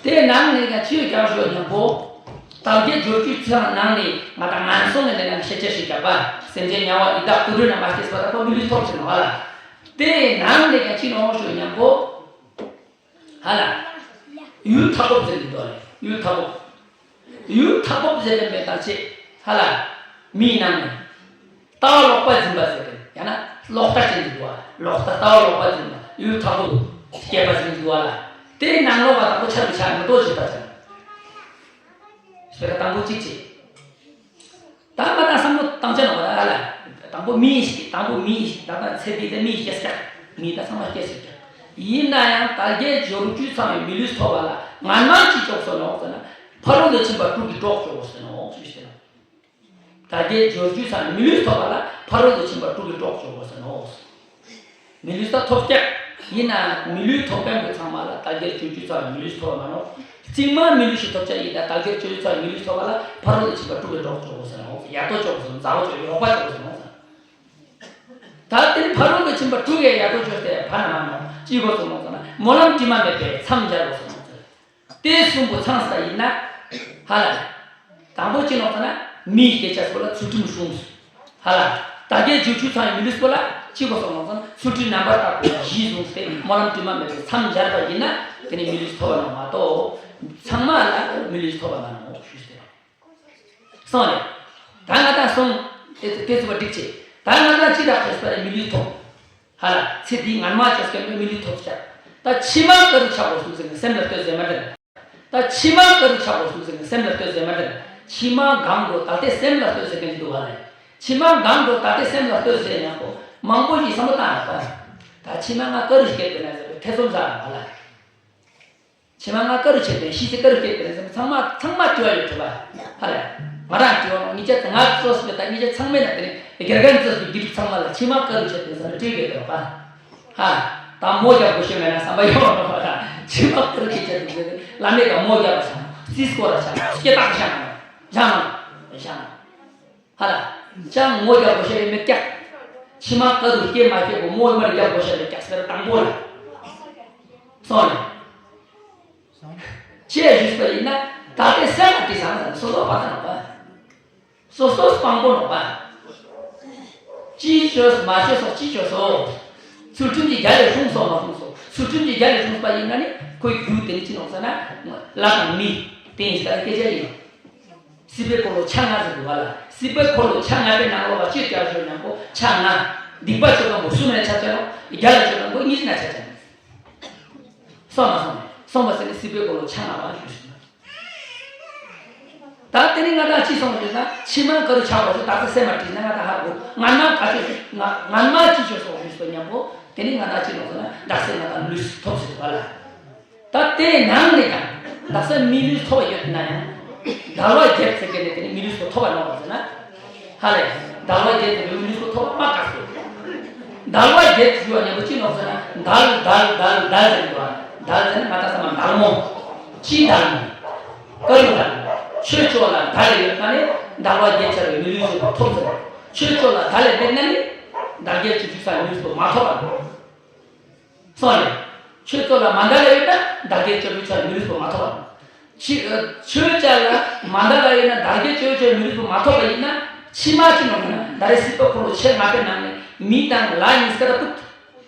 དེ་ནང་ནས་ཀྱང་ཅི་ཡོད་ཀྱང་ཞོ་སྙམ་པོ། དལ་བརྒྱད་འབྱོར་བཅུའི་ཚེ་ནང་ནས་ང་དང་ངན་སོང་ནས་ལས་ནང་ཤེས་བྱ་ཞིག་བརྒྱབ་པ་སེམས་ཅན་དམྱལ་བ་ཡི་དྭགས་དུད་འགྲོ་ན་མ་སྐྱེས་པ་དང་ཁོ་མི་ལུས་ཐོབ་ཟིན་བ་ལ། དེ་ནང་ནས་ཀྱང་ཅི་ནོ་ཞོ་སྙམ་པོ། ཧ་ལ། ཡུལ་མཐའ་འཁོབ་ཟེར་གྱི་འདུག་ལེ། ཡུལ་མཐའ་འཁོབ། ཡུལ་མཐའ་འཁོབ་ཟེར་གྱི་མེད་དང་ཆེ། ཧ་ལ། མིའི་ནང་ནས། ལྟ་བ་ལོག་པ་འཛིན་པ་ཟེར་གྱི་ཡང་ན་ལོག་ལྟ་ཅན་གྱི་འདུག་ལོག་ལྟ་ལྟ་བ་ལོག་པ་འཛིན་པ་ཡུལ་མཐའ་འཁོབ་སྐྱེས་པ་ཟེར་གྱི་འདུག་ལ། དེའི་ནང་ལོགས་པ་དང་པོ་ཆ་མི་ཆ་མི་ལྟོ་ཞིག་ལྟ་ཅན། ཞེས་པ་དང་པོ་གཅིག་བྱེད། ད་མ་དང་བསམ་བློ་བཏང་ཆ་ནོ་ད་ཨ་ལ། དང་པོ་མི་ཞིག་དང་པོ་མི་ཞིག་ད་ལྟ་ཚེ་འདི་ད་མི་ཞིག་སྐྱེས་ཀྱང་མི་ད་ཚང་མ་སྐྱེས་སུ་ཀྱང་ཡིན་ན་ཡང་དལ་བརྒྱད་འབྱོར་བཅུ་ཚང་བའི་མི་ལུས་ཐོབ་པ་ལ་ངན་སྨྲ་ཅི་ལྕོགས་སོ་ནོ་ཟེར་ན་ཕ་རོལ་ཏུ་ཕྱིན་པ་དྲུག་གི་གྲོགས་ཅོག་གོ་ཟེར་ནོ་ཞུས་ཟེར་ན། དལ་བརྒྱད་འབྱོར་བཅུ་ཚང་བའི་མི་ལུས་ཐོབ་པ་ལ་ཕ་རོལ་ཏུ་ཕྱིན་པ་དྲུག་གི་གྲོགས་ཅོག་གོ་ཟེར་ནོ། མི་ལུས་ད་ཐོབ་ཀྱང་ཡིན་ན་མི་ལུས་ཐོབ་མཁན་པོ་ཚང་མ་ལ་དལ་བརྒྱད་འབྱོར་བཅུ་ཚང་བའི་མི་ལུས་ཐོབ་པ་མ་ནོ། གཅིག་མ་མི་ལུས་ཤིག་ཐོབ་ཀྱང་ཡིན་ན་དལ་བརྒྱད་འབྱོར་བཅུ་ཚང་བའི་མི་ལུས་ཐོབ་པ་ལ་ཕ་རོལ་ཏུ་ཕྱིན་པ་དྲུག་གི་གྲོགས་ཅོག་གོ་ཟེར་ནོ། ཡག་ཏོ་ཅོག་གོ་ཟེར་ནོ། མཛའ་བོ་ཅོག་གོ་ཟེར་ནོ། ད་དེ་ནི་ཕ་རོལ་ཏུ་ཕྱིན་པ་དྲུག་གི་ཡག་ཏོ་ཅོག་དེ་ཕ་ན་མ་ནོ་ཅི་གོ་ཟེར་ནོ་ཟེར་ན་སྨོན་ལམ་དྲི་མ་མེད་པས་མཚམས་སྦྱར་གོ་ཟེར་ནོ། དེ་གསུམ་པོ་ཚང་ས་ཡིན་ན། ཧ་ལ། དང་པོ་ཅི་ནོག་ཟེར་ན་མིའི་སྐད་ཆ་སོགས་ལ་ཚུལ་ཁྲིམས་སྲུང་། ཧ་ལ། དལ་བརྒྱད་འབྱོར་བཅུ་ཚང་བའི་མི་ལུས་པོ་ལ་ཅི་གོ་སོང་ནོག་ཟེར་ན་ཚུལ་ཁྲིམས་རྣམ་པར་དག་པའི་གཞི་བཟུང་སྟེ་སྨོན་ལམ་དྲི་མ་མེད་པའི་མཚམས་སྦྱར་བ་ཡིན་ན་དེ་ནི་མི་ལུས་ཐོབ་པ་ནོག་མ་གཏོགས། ཚང་མ་ལ་མི་ལུས་ཐོབ་པ་མ་ནོག་ཞུས་ཏེ། སོང་རེད། ད་ང་དང་སོང་། དེ་དེ་ཚོ་བ་འགྲིག་ཆེ། ད་ང་དང་ཅི་དག་ཐོས་པ་རེད་མི་ལུས་ཐོབ། ཧ་ལ། ཚེ་འདིའི་ངན་སྨྲ་ཅོ་སྐད་མི་ལུས་ཐོབ་ཤག་ད་ཕྱི་མ་ཀ་རུ་ཆག་གོ་སུ་ཟེར་ནས་སེམས་ལ་ལྟོས་ཟེར་མ་དེ་ལ། ད་ཕྱི་མ་ཀ་རུ་ཆག་གོ་སུ་ཟེར་ནས་སེམས་ལ་ལྟོས་ཟེར་མ་དེ་ལ། ཕྱི་མ་གང་དུ་ད་ལྟའི་སེམས་ལ་ལྟོས་ཟེར་མཁན་ཅིག་འདུག་ཧ་ལ། ཕྱི་མ་གང་དུ་ད་ལྟའི་སེམས་ལ་ལྟོས་ཟེར་ཉག་པོ་མང་པོ་ཞིག་བསམ་བློ་བཏང་ཡོད་པ། ད་ཕྱི་མ་ང་ཀ་རུ་སྐྱེས་པས་ན་ཟེར་བའི་ཐེ་ཚོམ་ཟ་ཡོད་ཧ་ལ། ཕྱི་མ་ང་ཀ་རུ་ཆད་པས་ཤི་ཚེ་ཀ་རུ་སྐྱེས་པས་ཟེར་ཚང་མ་ཚང་མ་སྐྱོ་བ་ཡོད་གྲུབ་པ། ཧ་ལས། ང་རང་སྐྱོ་བ་ངེད་ཅག་ང་གཙོས་པའི་ད་ངེད་ཅག་ཚང་མས་ན་དེ་ནི་དགེ་རྒན་གཙོས་པའི་དགེ་སྒྲུབ་ཚང་མ་ལ་ཕྱི་མ་ཀ་རུ་ཆད་པས་ཟེར་ནས་བྲིས་དགོས་དོ་པ། ཧ། ད་མོ་རྒྱག་དགོས་ཤེས་མེད་ན་བསམ་པ་ཡོད་རོགས་པ་ད་ཕྱི་མ་ཀ་རུ་སྐྱེས་ཆད་དུ་ཟེར་བླ་མེད་ཀ་མོ་རྒྱག་པ་བྱ་རྩིས་སྐོར་ར་བྱ་སྐྱེ་སྟག་བྱ་ན་བྱ་ན་བྱ་ན། ཧ་ལ། ཅང་ངོ་རྒྱག་དགོས་ཤེས་མེད་ཀྱག་ཕྱི་མ་ཀ་རུ་སྐྱེས་མ་སྐྱེས་པོ་མོ་མར་རྒྱག་དགོས་ཤེས་མེད་ཀྱག་ཟེར་དང་པོ་ལ། སོང་ལེ། ཅེས་ཞུས་པ་ཡིན་ན་ད་ལྟའི་སེམས་ལ་དྲི་བཟང་ཟེར་སོ་སོ་བ་དང་པ། སོ་སོ་སྤང་པོ་ནོག་པ། ཅི་བཅོས་མ་བཅོས་སོགས་ཅི་བཅོས་སོ། ཚུལ་ཁྲིམས་ཀྱི་རྒྱ་ལས་སྲུང་སོགས་མ་སྲུང་སོ། ཚུལ་ཁྲིམས་ཀྱི་རྒྱ་ལས་སྲུང་པ་ཡིན་ན་ནི་ཁོའི་རྒྱུ་དེ་ནི་ཅི་ནོག་ཟེར་ན། ལྷ་དང་མི། དེ་ཡིན་ས་ལ་སྐད་ཆ་ཡིན་ནོ། སྲིད་པའི་འཁོར་ལོ་ཆ་ལྔ་ཟེར་འདུག་བ་ལ། སྲིད་པའི་འཁོར་ལོ་ཆ་ལྔ་པའི་ནང་ལོགས་ལ་སྤྱིར་བྱ་ཞོར་ཉམ་པོ་ཆ་ལྔ། སྡིག་པ་ཆོ་ག་མོ་གསུམ་ལ་ཆ་ཆ་ལོ། རྒྱ་ལ་ཆོ་ག་མོ་གཉིས་ན་ཆ་ཆ་ལོ། སོང་མ་སོང་། སོང་བ་ཟེར་ནས་སྲིད་པའི་འཁོར་ལོ་ཆ་ལྔ་བ་ཞུ་ཞུ་ན། ད་དེ་ནི་ང་དང་ཅི་སོང་ཞུ་ན་ཕྱི་མ་ག་རུ་ཆགས་པ་ཞུ་ད་ལྟ་སེམས་མ་བྲིས་ན་ང་དང་ཧ་གོ། ང་མ་ག་ཆོས་ང་ང་མ་ཅི་ཆོས་སོང་ཞུ་སོ་ཉམ་པོ་དེ་ནི་ང་དང་ཅི་ལོག་ཟེར་ན་དག་སེམས་ང་དང་ལུས་ཐོབ་ཟེར་བ་ལ། ད་དེའི་ནང་ནས་ཀྱང་ད་སེམས་མི་ལུས་ཐོབ་ཡོད་ན་ཡང་། དལ་བ་བརྒྱད་ཟེར་མཁན་ནས་དེ་ནི་མི་ལུས་སུ་ཐོབ་པ་ནོག་ཟེར་ན། ཧ་ལས། དལ་བ་བརྒྱད་ཟེར་མི་ལུས་སུ་ཐོབ་པ་མ་དཀའ་སོ། དལ་བ་བརྒྱད་ཟེར་བ་ཉམ་པོ་ཅི་ནོག་ཟེར་ན་དལ་དལ་དལ་དལ་ཟེར་གི་འདུག་བ། དལ་ཟེར་ན་ང་ད་ས་མ་དལ་མོ། ཅི་དལ་མོ། ཀ་ཡོ་དལ་མོ། ཆོས་ཕྱོགས་ལ་དལ་ཡོད་ན་ནི་དལ་བ་བརྒྱད་ཆ་བའི་མི་ལུས་སུ་ཐོབ་ཟེར། ཆོས་ཕྱོགས་ལ་དལ་ལས་མེད་ན་ནི་དལ་བརྒྱད་ཅུ་ཅུ་ས་མི་ལུས་སུ་མ་ཐོབ་པ་ནོག་སོང་རེད། ཆོས་ཚོགས་ལ་མ་འདའ་ལ་ཡོད་ན་བདག་གིས་སྤྱོད་པའི་ཆ་མི་ལུས་པོ་མ་ཐོབ་པ། ཆི་ཆོས་ཅ་ལ་མ་འདའ་ལ་ཡོད་ན་བདག་གིས་སྤྱོད་པའི་ཆ་མི་ལུས་པོ་མ་ཐོབ་པ་ཡིན་ན་ཕྱི་མ་ཅི་ནོག་ཟེར་ན་ད་རེས་སྲིད་པ་འཁོར་ལོ་ཆེ་ལྔ་པའི་ནང་ནས་མི་དང་ལྷ་གཉིས་ཀ་ད་ཕུད་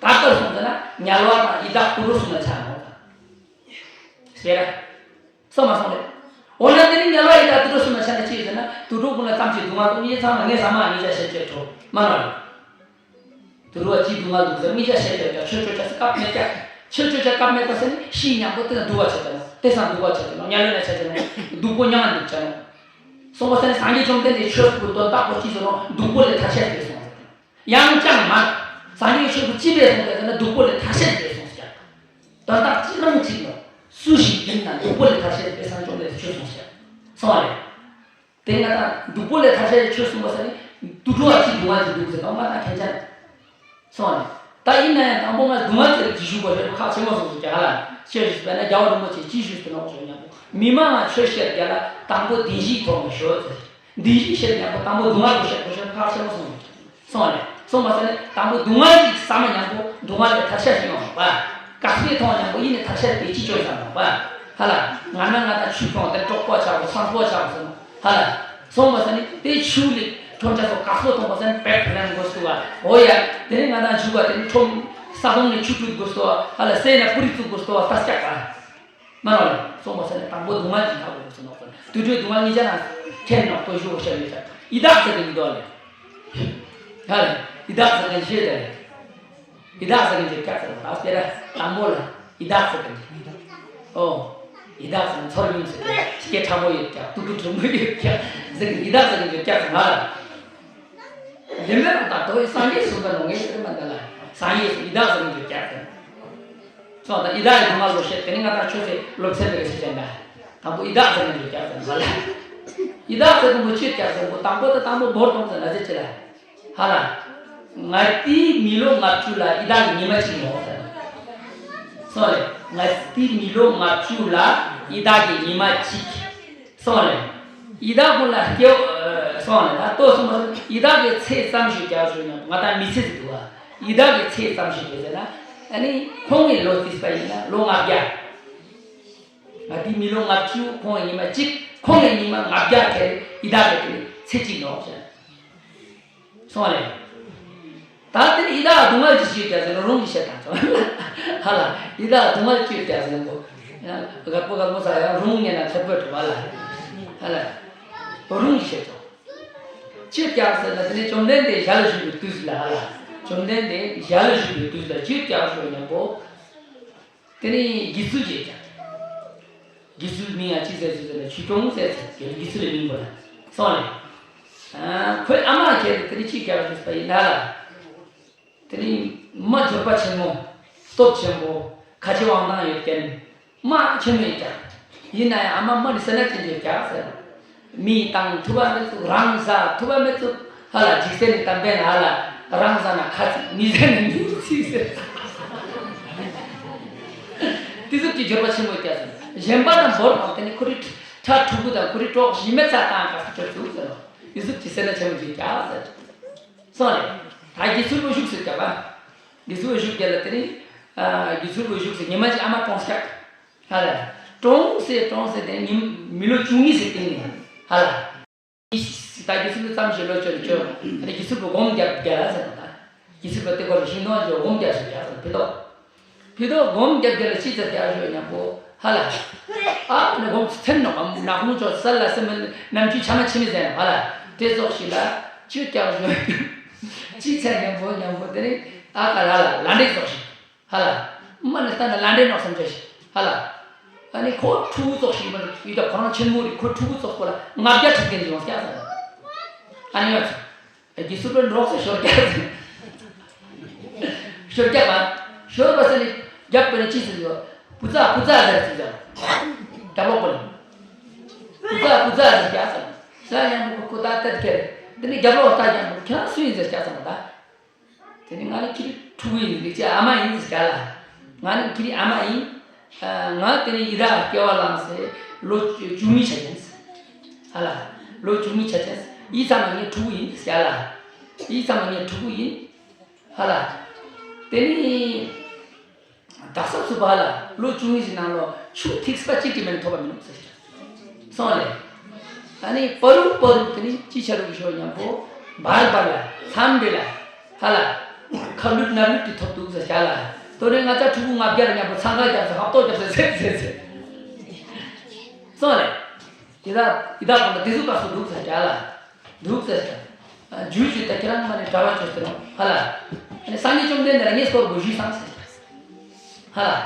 ད་ལྟར་སོང་ཟེར་ན་དམྱལ་བ་དང་ཡི་དྭགས་དུད་འགྲོ་གསུམ་ལ་ཆགས་ནོག་ཟེར། སོང་མ་སོང་རེད། འོ་ན་དེ་ནི་དམྱལ་བ་ཡི་དྭགས་དུད་འགྲོ་གསུམ་ལ་ཆགས་ན་ཅི་ཡོད་ཟེར་ན་དུད་འགྲོ་ཀུན་ལ་ཙམ་ཞིག་སྡུག་བསྔལ་དང་ངེད་ཚང་མ་ངེད་ཚང་མ་ངེད་ཅག་ཤེས་བྱེད་འགྲོ་མ་ནོར་རེད། དུད་འགྲོ་བ་ཅིའི་སྡུག་བསྔལ་འདུག་ཟེར་མི་ཅག་ཤེས་བྱ་བྱ་ཆོས་ཆོས་ཆ་སྐབས་མེད་ཀྱང་ཆོས་ཆོས་ཆ་སྐབས་མེད་པ་ཟེར་ནི་ཤི་ཉམ་པོ་དེ་ན་སྡུག་བ་ཆ་ཆ་ནོ་དེ་སང་སྡུག་བ་ཆ་ཆ་ནོ་དམྱལ་བའི་ན་ཆ་ཆ་ནོ་སྡུག་པོ་མྱང་འདུག་ཆ་ནོ། སོང་བ་ཟེར་ནི་སངས་རྒྱས་བཅོམ་ལྡན་འདས་ཆོས་སྐུ་དོན་དག་པོ་ཅི་ཟེར་ནོ་སྡུག་པོ་ལས་ཐར་ཤེས་དེ་སོང་ཟེར། ཡང་ཅང་མ། སངས་རྒྱས་ཆོས་སྐུ་ཅི་བས་སོང་ཟེར་ན་སྡུག་པོ་ལས་ཐར་ཤེས་དེ་སོང་ཟེར། དོན་དག་ སྡུག་པོ་ལས་ཐར་ཤེས་དཔེ་སངས་རྒྱས་ལས་ཆོས་གསུངས་ཤག་སོང་བ་རེད། དེ་ང་དང་སྡུག་པོ་ལས་ཐར་ཤེས་ཆོས་གསུངས་པ་ས་ནི་དུད་འགྲོ་བ་གཅིག་སྡུག་བསྔལ་གྱི་སྡུག་ཟེར་དང་ང་དང་ཁྱེད་ཅག་སོང་བ་རེད། ད་ཡིན་ན་ཡང་དང་པོ་ང་སྡུག་བསྔལ་ཟེར་གྱི་ཞུ་དགོས་རེད་ཁག་ཆེན་པོ་སོང་ཟེར་ཀྱང་ཧ་ལ་ཤེས་ཞུས་པས་ན་རྒྱལ་བ་རིན་པོ་ཆེ་ཅི་ཞུས་ཟེར་ན་འོ་ཞོ་སྙམ་པོ་མི་མང་ང་ཆོས་བཤད་རྒྱ་ལ་དང་པོ་བདེན་བཞིའི་ཐོག་ནས་ཞོ་ཟེར། འདི་ཞིག་བཤད་མཉམ་པོ་དང་པོ་སྡུག་བསྔལ་དུ་བཤད་དགོས་ཤེས་ཁག་ཆེན་པོ་སོང་སོང་བ་ལས་སོང་བ་ཟེར་ནས་དང་པོ་སྡུག་བསྔལ་ཞིག་བསམ་མ་མཉམ་པོ་སྡུག་བསྔལ་ལས་ཐར་ཤ་ཞིག་ཡོང་བ། དཀའ་ཚེགས་མཐོང་མཉམ་པོ་ཡིད་ནས་ཐར་ཤ་དེ་ཅི་ཅོ་བསམ་ཡོང་བ། ཧ་ལ། ང་ན་ང་དང་ཆུ་ཁྱོང་དེ་གྲོགས་པོ་ཆགས་པོ་སངས་པོ་ཆགས་པོ་སོང་ཧ་ལ། སོང་བ་ཟེར་ནས་དེ་ཆུ་ལས་ཁྲོམ་ཆ་སོགས་དཀའ་ཚེགས་མཐོང་བ་ཟེར་ནས་བེད་ཕན་དགོས་སུ་བ་འོ་ཡ། དེ་ནས་ང་དང་ཆུ་བ་དེ་ནས་ཁྲོམ་ས་དོང་ནས་ཆུ་བཀྲུ་དགོས་སུ་བ་ཧ་ལ་སེ་ན་པུ་རི་བཙུགས་དགོས་སུ་བ་ལྟ་སྐྱག་ག་མ་ལ་ལ་སོང་བ་ཟེར་ནས་དང་པོ་སྡུག་བསྔལ་གྱི་ཁ་བོ་སོང་ནོག་ཟེར་ནས་དུད་འགྲོའི་སྡུག་བསྔལ་ཉིད་ཅག་ན་ཁྱེད་ནོག་ཏོ་ཞུ་བ་ཤ་ཡོད་ས་ཡི་དྭགས་ཟེར་གི་མི་འདུག་ལེ། ཧ་ལ་ཡི་དྭགས་ཟེར་གི་ཤེས་ད་ལེ། ཡི་དྭགས་ཟེར་གི་འཇོག་སྐྱག་ཟེར་ད་སྤེ་ར་དང་པོ་ལ་ཡི་དྭགས་ཟེར་གི་འཇོག་ཨོ། ཡི་དྭགས་ཟེར་ན་ཚོར་མིན་ཟེར་གི་སྐད་ཕྲ་མོ་ཡོད་ཀྱག་ཏུ་ཏུ་གྲུང་མོ་ཡོད་ཀྱག་ཟེར་གི་ཡི་དྭགས་ཟེར་གི་འཇོག་སྐྱག་ཟེར་ང་ལ། ལེ་མེ་རང་ད་དོ་ཡི་སངས་རྒྱས་གསུངས་ད་ནོ་ངས་ཟེར་མ་ད་ལ་སངས་རྒྱས་ཡི་དྭགས་ཟེར་གི་འཇོག་སྐྱག་ཟེར། སོང་ད་ཡི་དྭགས་ཡི་སྡུག་བསྔལ་ལོ་བཤད་དེ་ནི་ང་དང་ཆོས་སེ་སློབ་ཚན་པའི་ཞིག་བྱས་ན། དང་པོ་ཡི་དྭགས་ཟེར་ནས་འཇོག་སྐྱག་ཟེར་ན་ལ། ཡི་དྭགས་ཟེར་དང་པོ་ཆོས་སྐྱག་ཟེར་དང་པོ་དང་པོ་དང་པོ་བོར་གཏོང་ཟེར་ན་ཟེར་ཅི་ལ། ཧ་ལ། ང་ཏིའི་མི་ལོ་ལྔ་བཅུ་ལ་ཡི་དྭགས་ཀྱི་ཉི་མ་གཅིག་ཡོང་ཟེར། སོང་ལེ། ང་ཏིའི་མི་ལོ་ལྔ་བཅུ་ལ་ཡི་དྭགས་ཀྱི་ཉི་མ་གཅིག་སོང་ལེ། ཡི་དྭགས་ཀུན་ལ་སྐྱེ་བོ་སོང་ལེ་ད་ལྟོས་སོང་བ་ཡི་དྭགས་ཀྱི་ཚེ་ཙམ་ཞིག་རྒྱག་ཞུ་ཡང་ང་དང་མི་ཚེ་ཟིག་འདུག་བ། ཡི་དྭགས་ཀྱི་ཚེ་ཙམ་ཞིག་རེད་ཟེར་ན། ཨ་ནི་ཁོང་གི་ལོ་རྩིས་པ་ཡིན་ན་ལོ་ལྔ་བརྒྱ། ང་དེའི་མི་ལོ་ལྔ་བཅུ་ཁོང་གི་ཉི་མ་གཅིག་ཁོང་གི་ཉི་མ་ལྔ་བརྒྱ་དེ་ཡི་དྭགས་ཀྱི་དེ་ཚེ་གཅིག་ནོག་ཟེར། སོང་བ་ལེ། ད་དེ་ནི་ཡི་དྭགས་སྡུག་བསྔལ་གྱི་ཅིག་རྒྱག་ཟེར་ན་རུང་གི་བཤད་དང་ཚོ། ཧ་ལ་ཡི་དྭགས་སྡུག་བསྔལ་གྱི་རྒྱག་ཟེར་ན་གོ། གར་པོ་གར་པོ་ས་ཡང་རུང་ངེ་ན་ཐེབས་པོ་གྲུབ་པ་ལ། ཧ་ལ། རུང་གི་བཤད་ཚོ། ཅི་རྒྱག་ཟེར་ན་དེ་ནི་བཅོམ་ལྡན་འདས་ཞལ་ལ་བཞུགས་པའི་དུས་ལ་ཧ་ལ། བཅོམ་ལྡན་འདས་ཞལ་ལ་བཞུགས་པའི་དུས་ལ་ཅི་རྒྱག་ཞུ་ཉམ་པོ། དེ་ནི་དགེ་ཚུལ་གྱིས་ཀྱང་། དགེ་ཚུལ་མིང་ཡང་ཅི་ཟེར་ཟེར་ཟེར་ན་ཆོས་སྐྱོང་ཟེར་ཟེར་དགེ་ཚུལ་གྱི་མིང་པོ་ལ་སོང་ལེ། ཁོའི་ཨ་མ་ཁྱེད་དེ་ནི་ཅི་རྒྱག་ཞུས་པ་ཡིན་ན་ལ། དེ་ནི་མ་འབྱོར་པ་ཆེན་མོ། སྟོབས་ཆེན་པོ། ཁ་ཆེ་དབང་ཐང་ཡོད་མཁན། མ་ཆེན་མོ་ཡིན་ཀྱང་། ཡིན་ན་ཡང་ཨ་མ་མ་ནི་སེར་སྣ་ཅན་གྱི་རྒྱག་ཟེར། མི་བཏང་ཐུབ་པ་མེད་ཚུགས་རང་ཟ་ཐུབ་པ་མེད་ཚུགས་ཧ་ལ་འཇིག་རྟེན་ནི་གཏམ་དཔེ་ན་ཧ་ལ་རང་ཟ་ན་ཁ་ཚིག་མི་ཟ་ན་མི་ཚིག་ཟེར། དེ་ཟུག་གི་འབྱོར་པ་ཆེན་མོ་སྐྱེས་ཟེར། གཞན་པ་དང་བོར་དང་དེ་ནི་ཁོ་རི་ཁྲ་ཕྲུ་གུ་དང་ཁོ་རི་གྲོགས་ཞི་མེད་ཚ་དང་ག་ས་འབྱོར་ཚུགས་ཟེར། དེ་ཟུག་གི་སེར་སྣ་ཆེན་མོ་ཅིག་རྒྱག་ཟེར། སོང་ལེ། ད་དགེ་ཚུལ་བུ་བཞུགས་སུ་རྒྱག་པ། དགེ་ཚུལ་བུ་བཞུགས་རྒྱག་ལ་དེ་ནི། དགེ་ཚུལ་བུ་བཞུགས་སུ་ཉི་མ་གཅིག་ཨ་མ་གྲོངས་སྐྱག་ཧ་ལ། གྲོངས་སེ་གྲོངས་སེ་དེ་ཉིན་མི་ལོ་བཅུ་གཉིས་སུ་བསྟན་ནས་ཧ་ལ། ད་དགེ་ཚུལ་ཙམ་ཞིག་ལོ་བཅོ་བཅོ་ཨ་ནི་དགེ་ཚུལ་པོ་སྒོམ་རྒྱབ་རྒྱ་ལ་ཟེར་ན་ད། དགེ་ཚུལ་པོ་དེ་གོ་རུ་ཤིང་སྡོང་ཞིག་སྒོམ་རྒྱབ་ཟེར་རྒྱ་ཟེར་ཕི་ཏོ། ཕི་ཏོ་སྒོམ་རྒྱབ་རྒྱ་ལ་ཅི་ཟེར་རྒྱ་ཞོ་ཉམ་པོ་ཧ་ལ། ཨ་ནི་སྒོམ་ཚེན་ནོ་ནག་མོ་ཅོ་སལ་ལ་སེ་མེ་ནམ་ཆུ་ཆ་མ་ཆི་མི་ཟེར་ན་ཧ་ལ། དེ་ཙོག་ཞིག་ལ་ཅི་རྒྱ་ཞོ་ཅི་ཚེ་ཉམ་པོ་ཉམ་པོ་དེ་ནི་ཨ་ཀ་ལ་ལ་ལ་འདྲེ་ཙོག་ཞིག་ཧ་ལ། མ་ནི་ལྟ་ན་ལ་འདྲེ་ནོག་སམ་ཅོ་ཞིག་ཧ་ལ། ཨ་ནི་ཁོ་ཕྲུ་གུ་ཙོག་ཞིག་མ་ཡུལ་ཁོ་རང་ཆེན་མོ་རེད་ཁོ་ཕྲུ་གུ་ཙོག་པོ་ལ་ལྔ་བརྒྱ་ཁྲི་བརྒྱ་འདི་ཡོང་སྐྱ་ཟེར། ཨ་ནི་ཡོད་ཚོ། དགེ་ཚུལ་པོ་འགྲོགས་སེ་ཞོར་སྐྱ་ཟེར། ཞོར་སྐྱ་པ། ཞོར་པ་ཟེར་ནི་རྒྱབ་པ་ནི་ཅི་ཟེར་ཡོད། བུ་ཚ་བུ་ཚ་ཟེར་ཟེར་ཟེར། རྒྱབ་ལོག་པ་ནི། བུ་ཚ་བུ་ཚ་ཟེར་སྐྱ་ཟེར། ས་ཡང་ཁོ་ཁོ་ད་ལྟ་ཁེར། འདི་ནི་རྒྱབ་ལོག་ལྟ་ཀྱང་ཁྱེད་རང་སུ་ཡིན་ཟེར་སྐྱ་ཟེར་མ་ད། དེ་ནི་ང་ནི་ཁྱེད་ཕྲུ་གུ་ཡིན་ཟེར་ཅེས་ཨ་མ་ཡིན་ཟེར་ལ། ང་ནི་ཁྱེད་ཨ་མ་ཡིན། ང་དེ་ནི་ཡི་དྭགས་སྐྱེ་བ་བླངས་སེ་ལོ་བཅུ་གཉིས་ཆ་ཅན། ཧ་ལ། ལོ་བཅུ་གཉིས་ཆ་ཅན། ཡིད་ཚང་མ་ངའི་ཕྲུ་གུ་ཡིན་ཟེར་ལ། ཡིད་ཚང་མ་ངའི་ཕྲུ་གུ་ཡིན། ཧ་ལ། དེ་ནི། དག་ས་སུ་བ་ལ་ལོ་བཅུ་གཉིས་ཀྱི་ནང་ལོ་ཆུ་ཐིགས་པ་གཅིག་གི་མེད་ཐོབ་པ་མི་ནུས་ཟེར། སོང་ལེ། ཨ་ནི་པ་རུ་པ་རུ་དེ་ནི་ཅི་ཆ་རུ་གི་ཤོ་ཉམ་པོ་བར་བར་ལ་མཚམས་འདྲི་ལ་ཧ་ལ། ཁ་ལུད་ན་ལུད་དེ་ཐོབ་འདུག་ཟེར་བྱ་ལ། དོ་རེ་ང་ཚ་ཕྲུ་གུ་ལྔ་བརྒྱ་ལ་ཉམ་པོ་འཚང་ཁ་རྒྱབ་ཟེར་ཧབ་ཏོ་རྒྱབ་ཟེར་ཟེར་ཟེར་ཟེར། སོང་ལེ། ཡི་དྭགས་ཡི་དྭགས་ཀུན་ལ་དེ་ཟུག་དཀའ་སུ་འདུག་ཟེར་བྱ་ལ། འདུག་ཟེར་ཟེར། རྒྱུ་ཞུས་ཏེ་ཁྱེད་རང་མ་ནས་གྲྭ་བ་བྱོས་ཟེར་ཧ་ལ། ཨ་ནི་སངས་རྒྱས་བཅོམ་ལྡན་འདས་ལ་ངས་སྐོར་བུ་ཞུས་སང་ཟེར། ཧ་ལ།